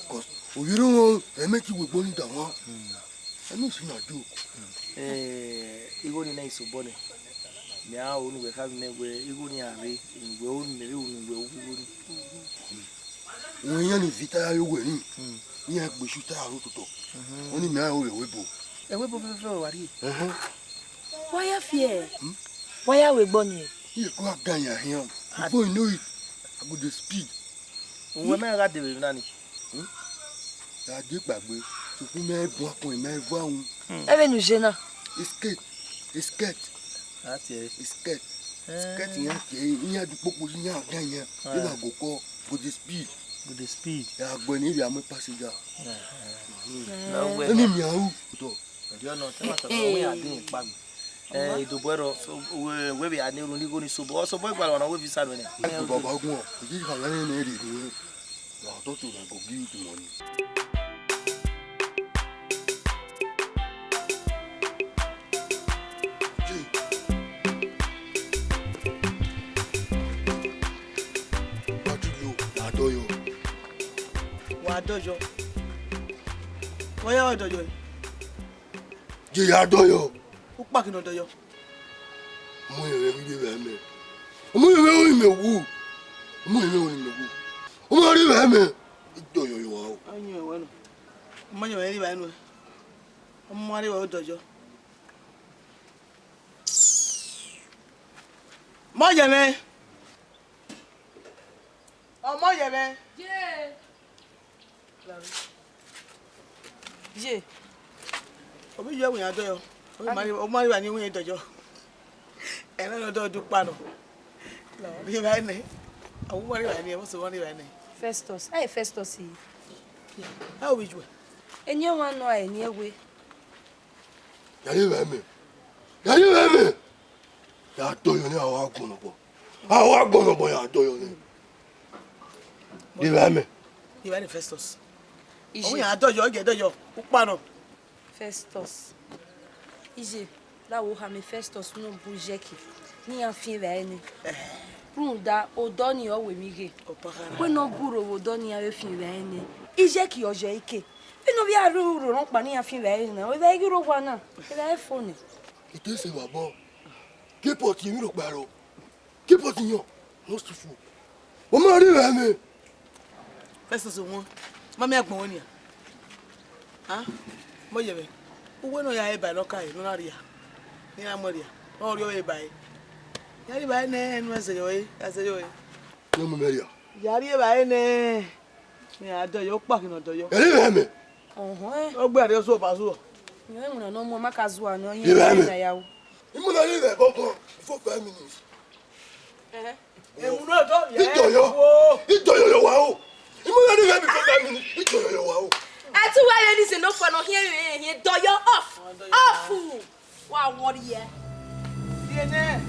cause ovbi erha mwẹ, ẹmwẹ ti wegbe ọnii da wan. Ẹ ne u si na joke. Eh, igho ni na isobọ nẹ. Mẹ a ru ne uwẹ khama mẹ wẹẹ igho ni a rre, wẹ ru ne mẹ vbe ru ne uwẹ ru igho ni. Wẹ iran ni viọ ita ya ye owẹ ni, iran gbe esu ita aro totọ. Ọni mẹ a ru ẹvbo ebo. Ẹvbo ebo fẹfẹfẹ wa rrie. Ẹhẹn. Wa ya fiẹ. Wa ya ru egbe ọnii. Iye ko a gan yan hian. Before you know it, I go dey speed. Uwẹ mẹ gha de vbe emwi na ni. Ya die kpaegbe, sokpan mẹ i bun akun, mẹ i vu ahun. Ẹvbo ne u ye na? Skirt, skirt. A tie ẹre. Skirt. Skirt iran tie, iran du kpokpo, iran gan iran. Iran go kọ, go dey speed. Go dey speed. Ya gu ẹre ne ivbi a mu passenger. Na wẹ. Ẹni mẹ a ru. Ẹdẹ ọnọ, te ma tọ, wẹ a din kpaegbe. Eh, idobo ẹrọ, so, wẹ, wẹ vbe a ne ru ni igho ni sobo, ọ sobo igba ọna wẹ visa nẹ. Baba gun, iji kha gha ne ne ri ru. I'll talk to them, go give you the money. Patrick, yo, na dọyọ. Wa dọyọ. Wa ya wa dọyọ. Je ya dọyọ. Ukpaki nọ dọyọ. Ọmọ yẹn vbe ghi rre vbe mẹ. Ọmọ yẹn vbe ru imẹ wu. Ọmọ yẹn vbe ru imẹ wu. Ọmọ rre vbe mẹ. Idọyọ yọ wa o. Ọyẹn wẹ nọ. Ọmọ yẹn vbe rre vbe nọ. Ọmọ rre vbe odọyọ. Ọmọ yẹn vbe. Ọmọ yẹn vbe. Ye. Obi ye wẹ ya dọyọ. Obi ma rri, obi ma rri wa ni wẹ dọyọ. Ẹmwẹ ne ọ dọ du kpa nọ. Rri evbare nẹ. Ọ wu rri evbare nẹ, ọ sẹ rri evbare nẹ. Festus, ẹ Festus yi. Ẹ o vbe ju ẹ. Eni ọmwa nọ eni ẹwe. Ya rri evbare mẹ. Ya rri evbare mẹ. Ya dọyọ nẹ, a wa gbọnnọ bọ. A wa gbọnnọ bọ ya dọyọ nẹ. Rri evbare mẹ. Rri evbare nẹ Festus. Iye. Ọ ya dọyọ, ọ ya dọyọ. Ukpa nọ. Festus. Iye, la wo ha mẹ Festus ne ọ bu Ijẹki, ne iran fian evbare nẹ. Rhunmwuda odọ ni ọ wẹ emwi ghe. Wẹ ne ọ bu roro vbe odọ ne iran vbe fian evbare nẹ. Ijẹki ọ yọ ike. Vbene ovbi a rre uro rhọkpa ne iran fian evbare nẹ, evbare ghi rre owa na, evbare fo nẹ. I te sẹ vbe abọ. Ke pot emwi rhọkpa rrọọ. Ke pot yan, no si fo. Ọ ma rre evbare mẹ. Festus wọn, ma miẹn agbọn wẹ nian. A, mọ yẹ vbe. Uwẹ ne ọ ya re ba ne ọ ka re, ne ọ na rria. Ne iran mu ẹn rria. Ọ rrie ọvbehe ba ẹre. Ya rri evbare nẹ, enu ẹn zẹ yọ ẹre, ya zẹ yọ ẹre. Ne ọ mu mẹ rria. Ya rri evbare nẹ. Mẹ a dọyọ, ukpa khin ne ọ dọyọ. Ẹ rre evbare mẹ. Ọhọn. Ọ gbe arriọ zuọ ba zuọ. Rẹn iwinna ne ọ mu, ọ ma ka zua nẹ, ọ rre evbare mẹ. Imọ na rre evbare gangan, before five minutes. Ẹhẹn. Emu ne ọ dọ, ya Idọyọ. Wo. Idọyọ yọ wa o. Imọ na rre evbare before five minutes. Idọyọ yọ wa o. Ẹ te uwa rẹn ni zẹ ne ọ fua ne ọ hiẹn rẹn hiẹn dọyọ off. Off. Wa wọrriẹ. Rhie nẹ.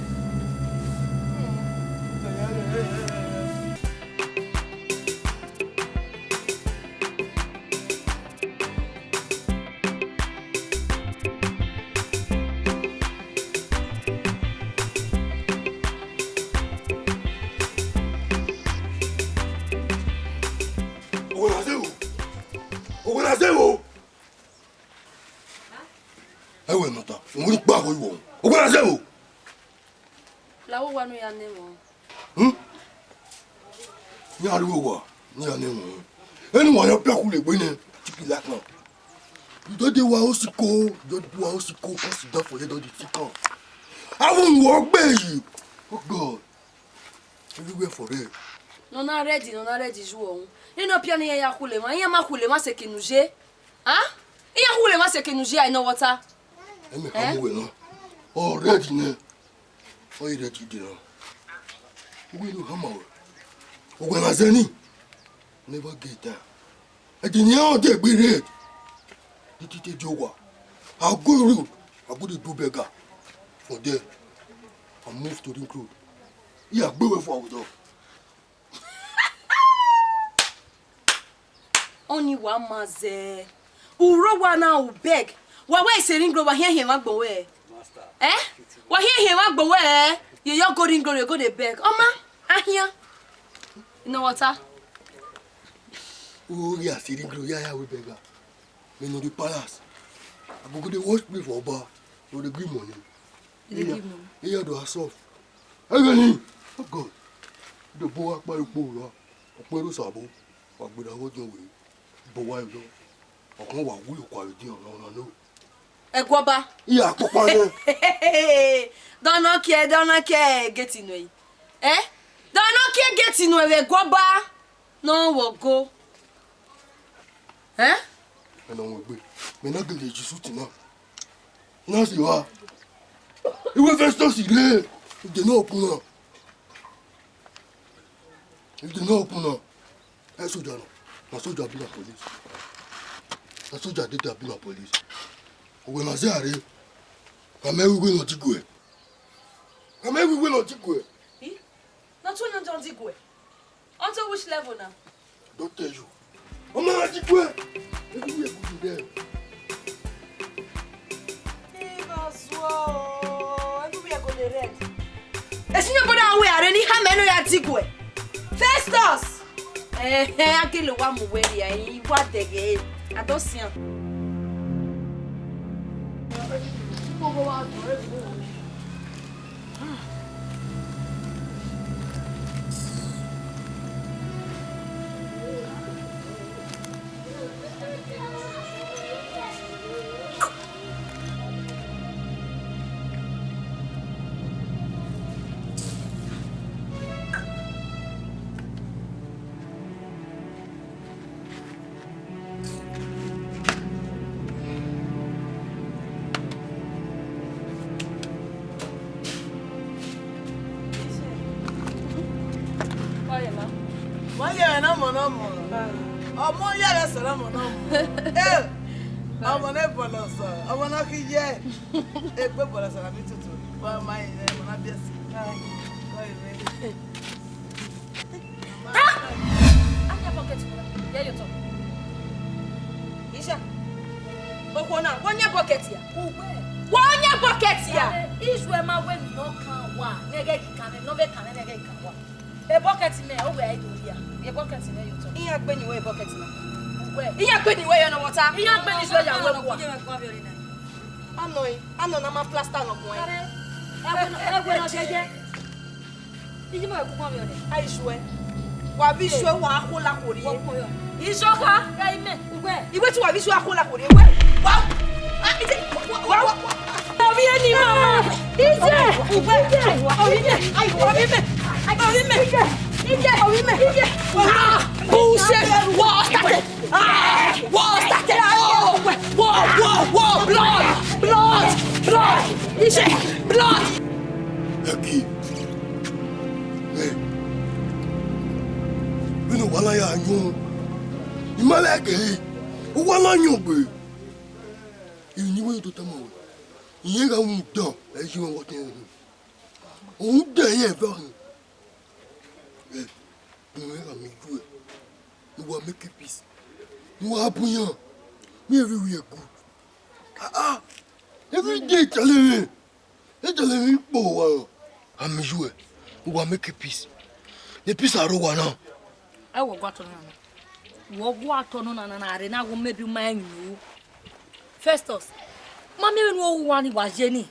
Owa na zẹ o. Owa na zẹ o. Ẹ wẹ nọ ta, wọn ni kpa wẹ wọ. Owa na zẹ o. La wo wa nu ya ne wọn. Hmm? Iran rhie owa, ne iran ne ẹmwẹ. Eni wa ya biakhule egbe nẹ, chiki like now. You don dey wa osiko, you don dey wa osiko, come sit down for here, don dey think am. Avbe unu ọgbe yi. Oh God. Everywhere for red. Nọ na ready, nọ na ready ju ọhun. Nene ọ pian ne iran ya khule emwa, iran ma khule emwa sẹ eke ne u ye. A? Iran khule emwa sẹ eke ne u ye, a, I know water. Ẹmwẹ Eh? kha mu wẹ nọ. Ọ ready nẹ. Ọ i ready dee nọ. Uwẹ ne u hama wẹ. Uwẹ na zẹ ni. Never get time. Ẹdẹ ne iran de egbe red. Titi te di owa. I go road. I go dey do beggar. For there, I move to Ring Road. Yeah, gbe wẹ fua wẹ dọ. Ọni wa ma zẹ. U rre owa na u beg. Wa wẹ ise Ring Road, wa hiẹn hiẹn emwa agbọn wẹ. Eh? Wa hiẹn hiẹn emwa agbọn wẹ. Ye yọ go Ring Road, ye go dey beg. Ọ ma, a hian. You know what, ah? U ghi a si Ring Road, ya ya wẹ beggar. Me no dey palace. I go go dey wash plate for Oba. No dey give money. Iya, iya do a soft. Ẹghẹ ni, oh God. Do bo wa kpa ukpo ra. Ukpo ro sabo. Wa gbe da wo jọ we. Bo wa yo. Ọkàn wa wu yo kwa yo di ọ̀nà ọ̀nà no. Ẹguọba. Iya kpọkpa nẹ. Dọnọ kiẹ, dọnọ kiẹ gate nuẹ. Eh? Dọnọ kiẹ gate nuẹ vbe Ẹguọba. Nọ wọ go. Eh? Ẹna wọn gbe. Mẹ na gele ju suit na. Na si wa. Iwe Festus re. Ide na okun na. Ide na okun na. Ẹ soja nọ. Na soja bi na police. Na soja dede bi na police. Uwẹ ma zẹ are. Ka mẹ wiwe nọ diguẹ. Ka mẹ wiwe nọ diguẹ. Eh? Na tu nọ diguẹ. Unto which level now? Don't tell you. Ọmọ na diguẹ. Everywhere good there. Hey, Basuo. Everywhere go dey red. Esi ne boda we are ni ha mẹ no ya diguẹ. Festus. Eh, eh, a gele wa mu wẹ ria, i wa dẹghe. A do sian. Wa ye ẹre ne ọmọ ne ọmọ. Ọmọ ye ẹre sẹ ne ọmọ ne ọmọ. Eh, ọmọ ne bọlọsọ, ọmọ ne ọ khin ye. Egbe bọlọsọ na mi tutu. Wa ma ye ẹre, ọmọ na biẹ si. Wa ye ẹre. Ah! A yan bucket wẹ, ye ye otọ. Isha. Okhuo na, wẹ ọ yan bucket ya? Uwẹ. Wẹ ọ yan bucket ya? Ẹ, Israel ma wẹ ne ọ kan wa, ne ẹghẹ ghi kan mwẹ, ne ọ vbe kan mwẹ, ne ẹghẹ ghi kan wa. E bucket mẹ, uwẹ a i do ya. E bucket mẹ ye otọ. Iran gbe ni wẹ e bucket na. Uwẹ. Iran gbe ni wẹ ye ne ọ vbe ọta. Iran gbe ni Israel ya wẹ wa. Anọ, anọ na ma plaster nọ guan. Ẹwẹ nọ, ẹwẹ nọ jẹjẹ. Iye ma wẹ kukọ vbe ọnẹ. A i suẹ. Wa vbe suẹ, wa kho la kho rrie. Iye ọkha. Ẹ i mẹ. Ugbẹ. Iwẹ te wa vbe suẹ, a kho la kho rrie. Wẹ. Wa. A, ije. Wa, wa, wa, wa. Ovbi eni mama. Ije. Ugbẹ. Ije. Ovbi mẹ. Ovbi mẹ. Ovbi mẹ. Ije. Ije. Ovbi mẹ. Ije. Ah, bullshit. Wa start it. Ah, whoa, start it. Whoa, whoa, whoa, whoa, blood, blood, blood. Iṣẹ, blood. Ẹki. Ẹ. Vbene uwa na ya yọn. I ma like ẹre. Uwa na yọn gbe. Emwi ne I wẹ ne I do tama ruẹ. Irẹn gha mu dan, ẹ i si mwẹ vbe ọtẹn. Rhunmwuda irẹn eva hin. Ẹ, irẹn gha miẹn iye uẹ, ne uwa make peace, ne uwa bu iran, ne everywhere good. Ah, ah, every day challenge mwẹ, e challenge mwẹ kpo uwa nọ. A miẹn iye uẹ, ne uwa make peace, ne peace a rre owa na. Ẹ wọ gua tọn na. Wẹ ọ gua tọn nọ na na rre na, wẹ maybe u ma rẹn emwi ne u ru. Festus, ma miẹn vbene uwu uwa ni wa ye ni.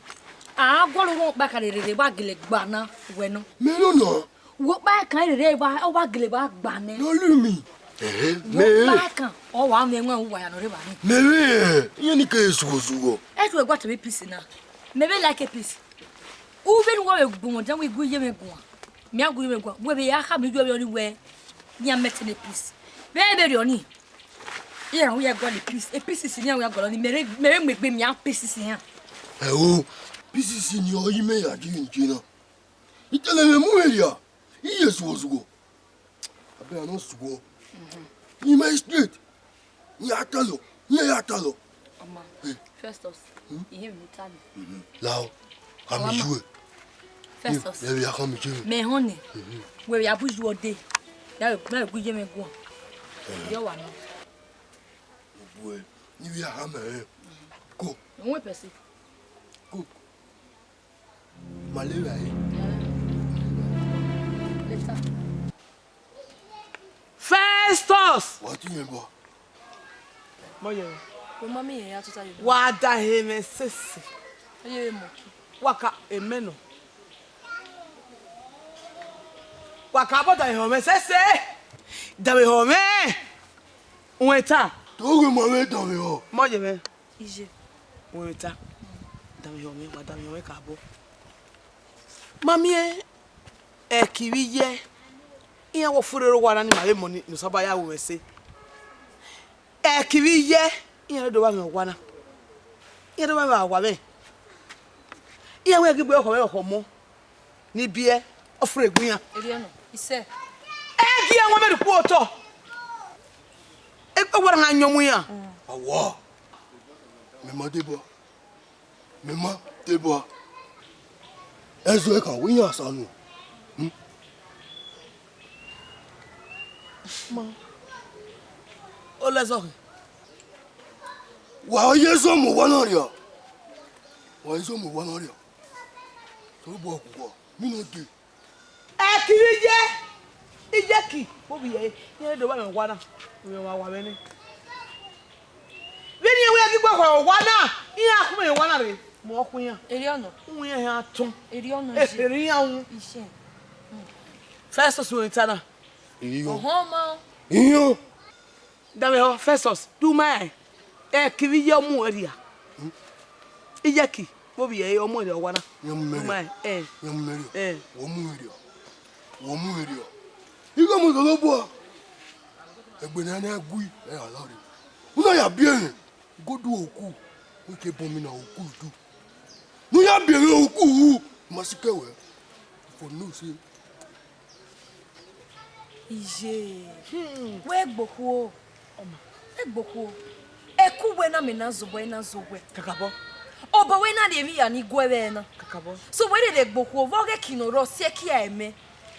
A gualọ orhunmwu ọkpa kan rere wa gele gba na wẹ nọ. Mẹ nọ nọ. Uwu ọkpa kan rere wa, ọ wa gele wa gba nẹ. No lu mi. Ẹhẹn, uwu ọkpa kan, ọ wa mwẹ ẹwaẹn uwa ya nọ rre evba ni. Mẹ vbe, iran ni ke sugho sugho. Ẹ tu ẹgua tẹmẹ peace na. Mẹ vbe like peace. U vbene uwa vbe gbọmọ dan, wẹ gu iye mwẹ guan. Mẹ a gu iye mwẹ guan. Wẹ vbe ya khama iye mwẹ ọnii wẹ, iran mẹ te ne peace. Vbe vberriọ ni. Iran ru ya gualọ peace, e peace ni iran ru ya gualọ ni, mẹ re, mẹ re mu egbe miẹn peace iran. Ẹo, peace ni ọ yi mẹ ya die vbene I ye na. I tẹlẹ mwẹ mu mwẹ rria, I ye sugho sugho. Abẹ a nọ sugho. I ma straight. Iran ya talọ, iran ya talọ. Ọma, Festus, I hear you tell me. Lao, khama iye uẹ. Festus. Ẹ vbe ya khama iye uẹ. Mẹ họn nẹ. Wẹ vbe ya bu iye uẹ dee. Ya vbe, ya vbe gu iye mwẹ guan. Yọ wa nọ. Uwẹ, ne I vbe ya khama ẹre. Ko. Wẹ pẹsi. Ko. Ma lele ẹre. Later. Festus! Wa tu yẹn bọ. Mọ yẹ. Wẹ ma miẹn iran ya tota ye. Wa da ehe mwẹ sese. Ọ ye vbe mọ ki. Wa ka emẹ nọ. Wa ka bọ danmwehọ mwẹ sẹsẹ. Danmwehọ mwẹ. Uwẹ ta. Te oghe ma vbe danmwehọ. Mọ ye mwẹ. Iye. Uwẹ ta. Danmwehọ mwẹ, wa danmwehọ mwẹ ka bọ. Ma miẹn ẹki vbe iye. Iran wo furre rre owa na ni ma vbe mọ ni, ne Osanobua ya ru mwẹ ẹse. Ẹki vbe iye, iran do vba mwẹ owa na. Iran do vba mwẹ owa mwẹ. Iran wẹ ghi gbe ọkhọ mwẹ ọkhọ mọ. Ni biẹ, ọ furre egbe iran. Erriọ nọ, isẹ. Ẹ gie wọn mẹ rhie ukpo otọ. E, e wẹ na yan mu iran. Awa, mẹ ma deba. Mẹ ma deba. Ẹzọ ẹkan wẹ iran sa nu. Hmm? Ma. Olẹzọ khin. Wa ye zọ mu owa na rria. Wa ye zọ mu owa na rria. Osanobua gu uwa, mi nọ dee. Ẹki vbe iye, iye ki, vbe ovbi ẹre, iran do vba mwẹ owa na, ovbi ọmwa wa mwẹ nẹ. Vbene iran wẹ ghi gbe owa na, iran khu mwẹ owa na rre, mu ọ khu iran. Erriọ nọ. Uwu iran hia tọn. Erriọ nọ. Ekherhe iran wu. Iṣẹ. Festus wẹ ta na. Iyo. Ọhọn ma. Iyo. Danmwehọ Festus, du ma ẹki vbe iye ọ mu ẹre rria. Iyẹki, vbe ovbi ẹre ọ mu ẹre rria owa na. Iran mu mẹ rria. Du ma ẹn. Iran mu mẹ rria. Ẹn. Wẹ mu ẹre rria. Wẹ mu ẹre rria. Igho mu Osanobua. Egbe ne a na gui, ẹ ra la rre. U na ya biẹ mwẹ. Igodo oku, u ke bọ mi na oku du. Ne u ya biẹ mwẹ oku ru, ma sikẹ wẹ. For no say. Iye. Hmm. Wẹ Egbokhuo. Egbokhuo. Eku wẹ na mẹ na zowẹ na zowẹ. Kakabọ. Obọ wẹ na rhie emwi ya ni guẹ vbe na. Kakabọ. So wẹ rere Egbokhuo vbe ọghe eki ne ọ rre ọsiẹki a ẹmẹ.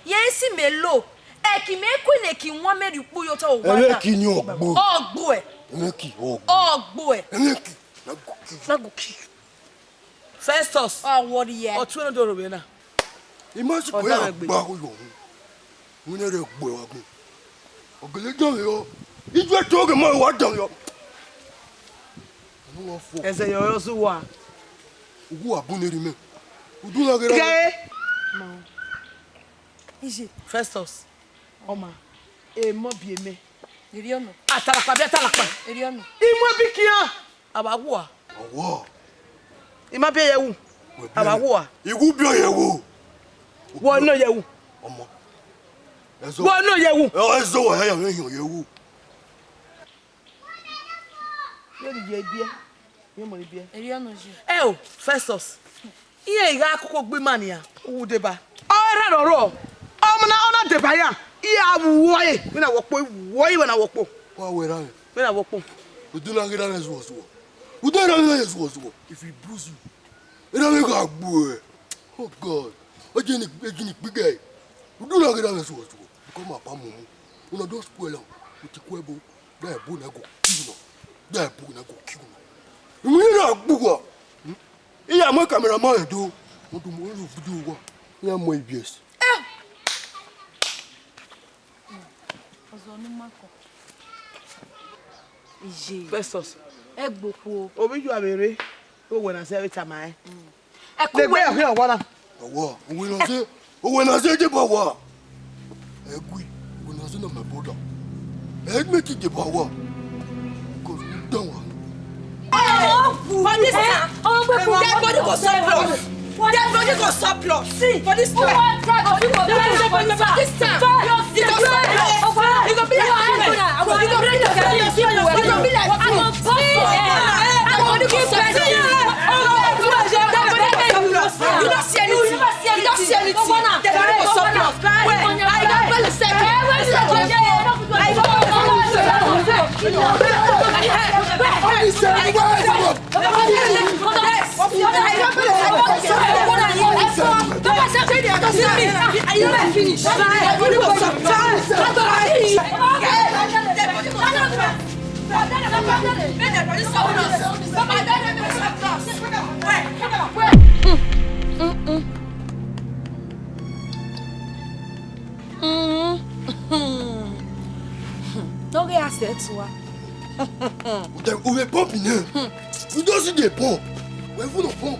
Yẹn si mẹ lo. Ẹki mẹ ku ne eki wan mẹ rhie ukpu ye otọ owa na. Ẹmwẹ eki ni ọgbo. Ọgbo ẹ. Ẹmwẹ eki ọgbo. Ọgbo ẹ. Ẹmwẹ eki. Na gọki. Na gọki. Festus. Ọ wọrriẹ. Ọ tuẹ ne do rhovbiẹ na. I ma sikẹ ya gba gho yọ hu. Wẹ ne rẹ gbe wa gbọn. Ọ gele dọnmwẹ yọ. Ijuẹ to ghe ma wa dọnmwẹ yọ. Anu wa fọ. Ẹzẹ yọ yọ zẹ uwa. Uwu wa bun eri mẹ. Udu na ghe ra. Ghe. Iye. Festus. Ọma. Emọ biẹ mẹ. Erriọ nọ. Atalakpa biẹ atalakpa. Erriọ nọ. I mu ẹbi kian. A wa wua. Ọwọ. I ma biẹ ye ẹwu. A wa wua. I wu biẹ ye ẹwu. Wọ nọ ye ẹwu. Ọmọ. Ẹzọ. Wọ nọ ye ẹwu. Ẹ, ẹzọ wa ya ya mwẹ hiọn ye ẹwu. Vbene I ye biẹ, I ma biẹ. Erriọ nọ ye. Ẹ o, Festus. Iran gha koko gbe ima nian, u deba. Ọ erha rrọọ, ọ na, ọ na deba iran, iran vbuẹ, vbene a wẹ ọkpọ, vbuẹ vbene a wẹ ọkpọ. Wa wẹ erha mwẹ. Vbene a wẹ ọkpọ. Udu na ghe erha mwẹ zuọ zuọ. Udu erha mwẹ zuọ zuọ. If he bruise you, erha mwẹ gha gbuẹ. Oh God. Ọ je ni, ọ je ni kpigẹ. Udu na ghe erha mwẹ zuọ zuọ. Because ma pa mu mu. Una just spoil am with the kwebo. Ghẹ bu na go kill una. Ghẹ bu na go kill una. Iwinna na gbuwa. Hmm? Iran mu camera man do. Wọ́n tún mú video wa. Iran mu A B S. Ọzọ ne u ma kọ. Iye. Festus. Ẹgbokhuo. Ovbi yu avbe rre. Owẹ na zẹ vbe tama ẹn. Ẹkẹ uwẹ. Legbe ọkhian wa na. Ọwọ, owẹ na zẹ, owẹ na zẹ deba wa. Ẹ gui, owẹ na zẹ na my brother. Ẹ gbe ti deba wa. Because u dan wa. For this time, dead body go suck blood. Dead body go suck blood. For this time. For this time. He go suck blood. He go be like, he go be like, he go be like, dead body go suck blood. You don't see anything. You don't see anything. Dead body go suck blood. Wait, I don't feel the same. Don't get upset, wa. Ude, uwe pump in here. You don't see the pump. We full of pump.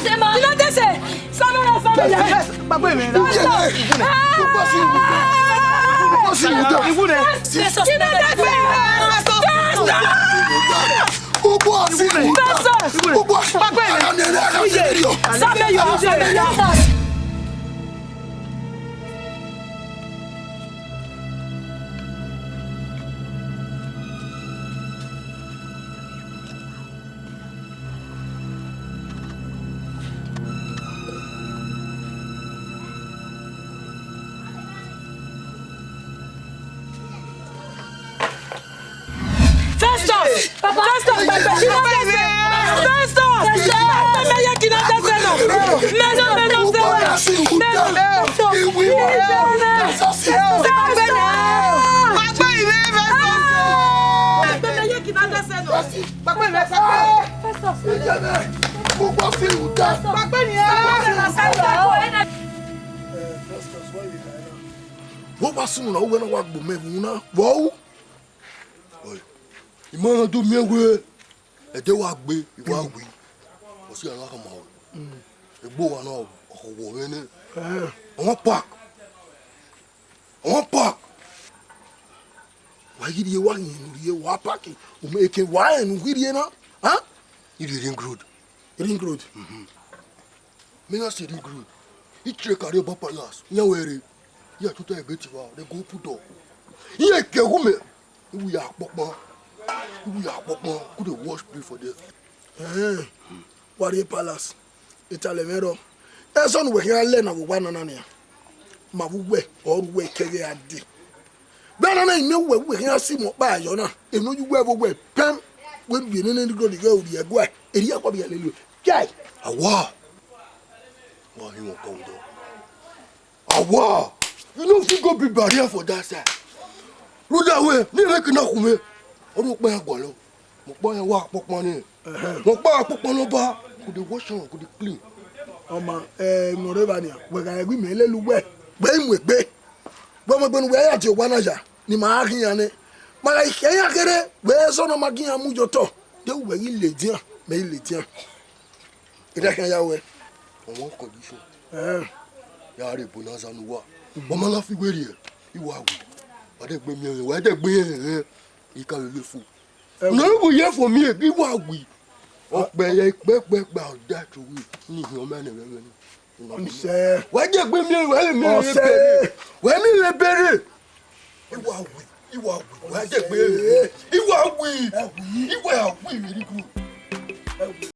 Kinodese. Samuel, Samuel. Gbagbe mwẹ. Festus. Festus. Kinodese. Festus. Gbagbe mwẹ. Samuel, Samuel. Festus! Festus! Festus! Festus! Mẹ ye Kinodese nọ! Mẹ nọ, mẹ nọ, mẹ nọ! Mẹ ye Kinodese nọ! Vbe ọ wa sunu na, uwẹ na wa gbe mẹ vbe unu na, vbe ọ ru? I ma na do miẹn wẹẹ ẹdẹ wa gbe, I wa wi. Ọ si a na khama o. Egbe owa na, ọ wọ mwẹ nẹ. Ọmwa park. Ọmwa park. Wa ghi rhie, wa ghi rhie, wa park. U ma eke wa rẹn ne u ghi rhie na. Ha? I rhie Ring Road. Ring Road. Mẹ na si Ring Road. I try carry Oba Palace. Iran wẹ rre. Iran tota egbe tiva, they go open door. Iran ke gu mẹ. Iwu ya kpọkpọn. Iwu ya kpọkpọn. Could dey wash plate for there. Ẹhẹn. Wa rrie palace. Italẹ mwẹ rọ. Ẹzọ ne uwẹ khian lẹ na vbe owa nana nian. Ma vbe uwẹ, ọ ru uwẹ kẹghe a dee. Vbe nana imẹ uwẹ, uwẹ khian si mu ọkpa yọ na. Emwi ne ọ ye uwẹ vbe uwẹ pẹm. Wẹ rhie nene ni godi ghe orhiẹguae. Erriọ kọ vbe lele. Chai. Awa. Wa hin wọn kọ vbe odọ. Awa, you no fit go be barrier for that side. Rhunmwuda wẹẹ, ne I rre ke na khu mwẹ, ọ rhie ọkpa iran gualọ. Mẹ ọkpa iran wa kpọkpọn nẹ. Mẹ ọkpa kpọkpọn ne Ọba, could dey wash am, could dey clean. Ọ ma, eh, emwi ne ọ rre evba nian, wẹ gha rẹn wẹẹ imẹ lele uwẹ, wẹ i mu egbe. Wẹ mu egbe ne uwẹ ya tie owa na ya, ne ima gha khian nẹ. Ma gha khẹ iran kherhe, wẹ zẹ ne ọ ma gi iran mu ye otọ, de uwẹ ghi ladian, mẹ i ladian. Erha khian ya wẹ. On one condition. Eh. Ya rre Bonanza ne uwa. Wa ma na fi werriẹ, I wa wi. Wa dẹgbe miẹn mwẹ, wa dẹgbe rẹn rẹn. I ka vbe ye fo. Unu ru ye fo miẹn, I wa wi. Ọkpẹ ya ikpẹkpẹ kpa ọda to wi. Ni hiọn mẹ ne vbe vbe ni. Ọnise. Wa dẹgbe miẹn mwẹ, wa miẹn mwẹ bẹrẹ. Wa miẹn mwẹ bẹrẹ. I wa wi, I wa wi, wa dẹgbe. I wa wi, I wa wi vbe Ring Road.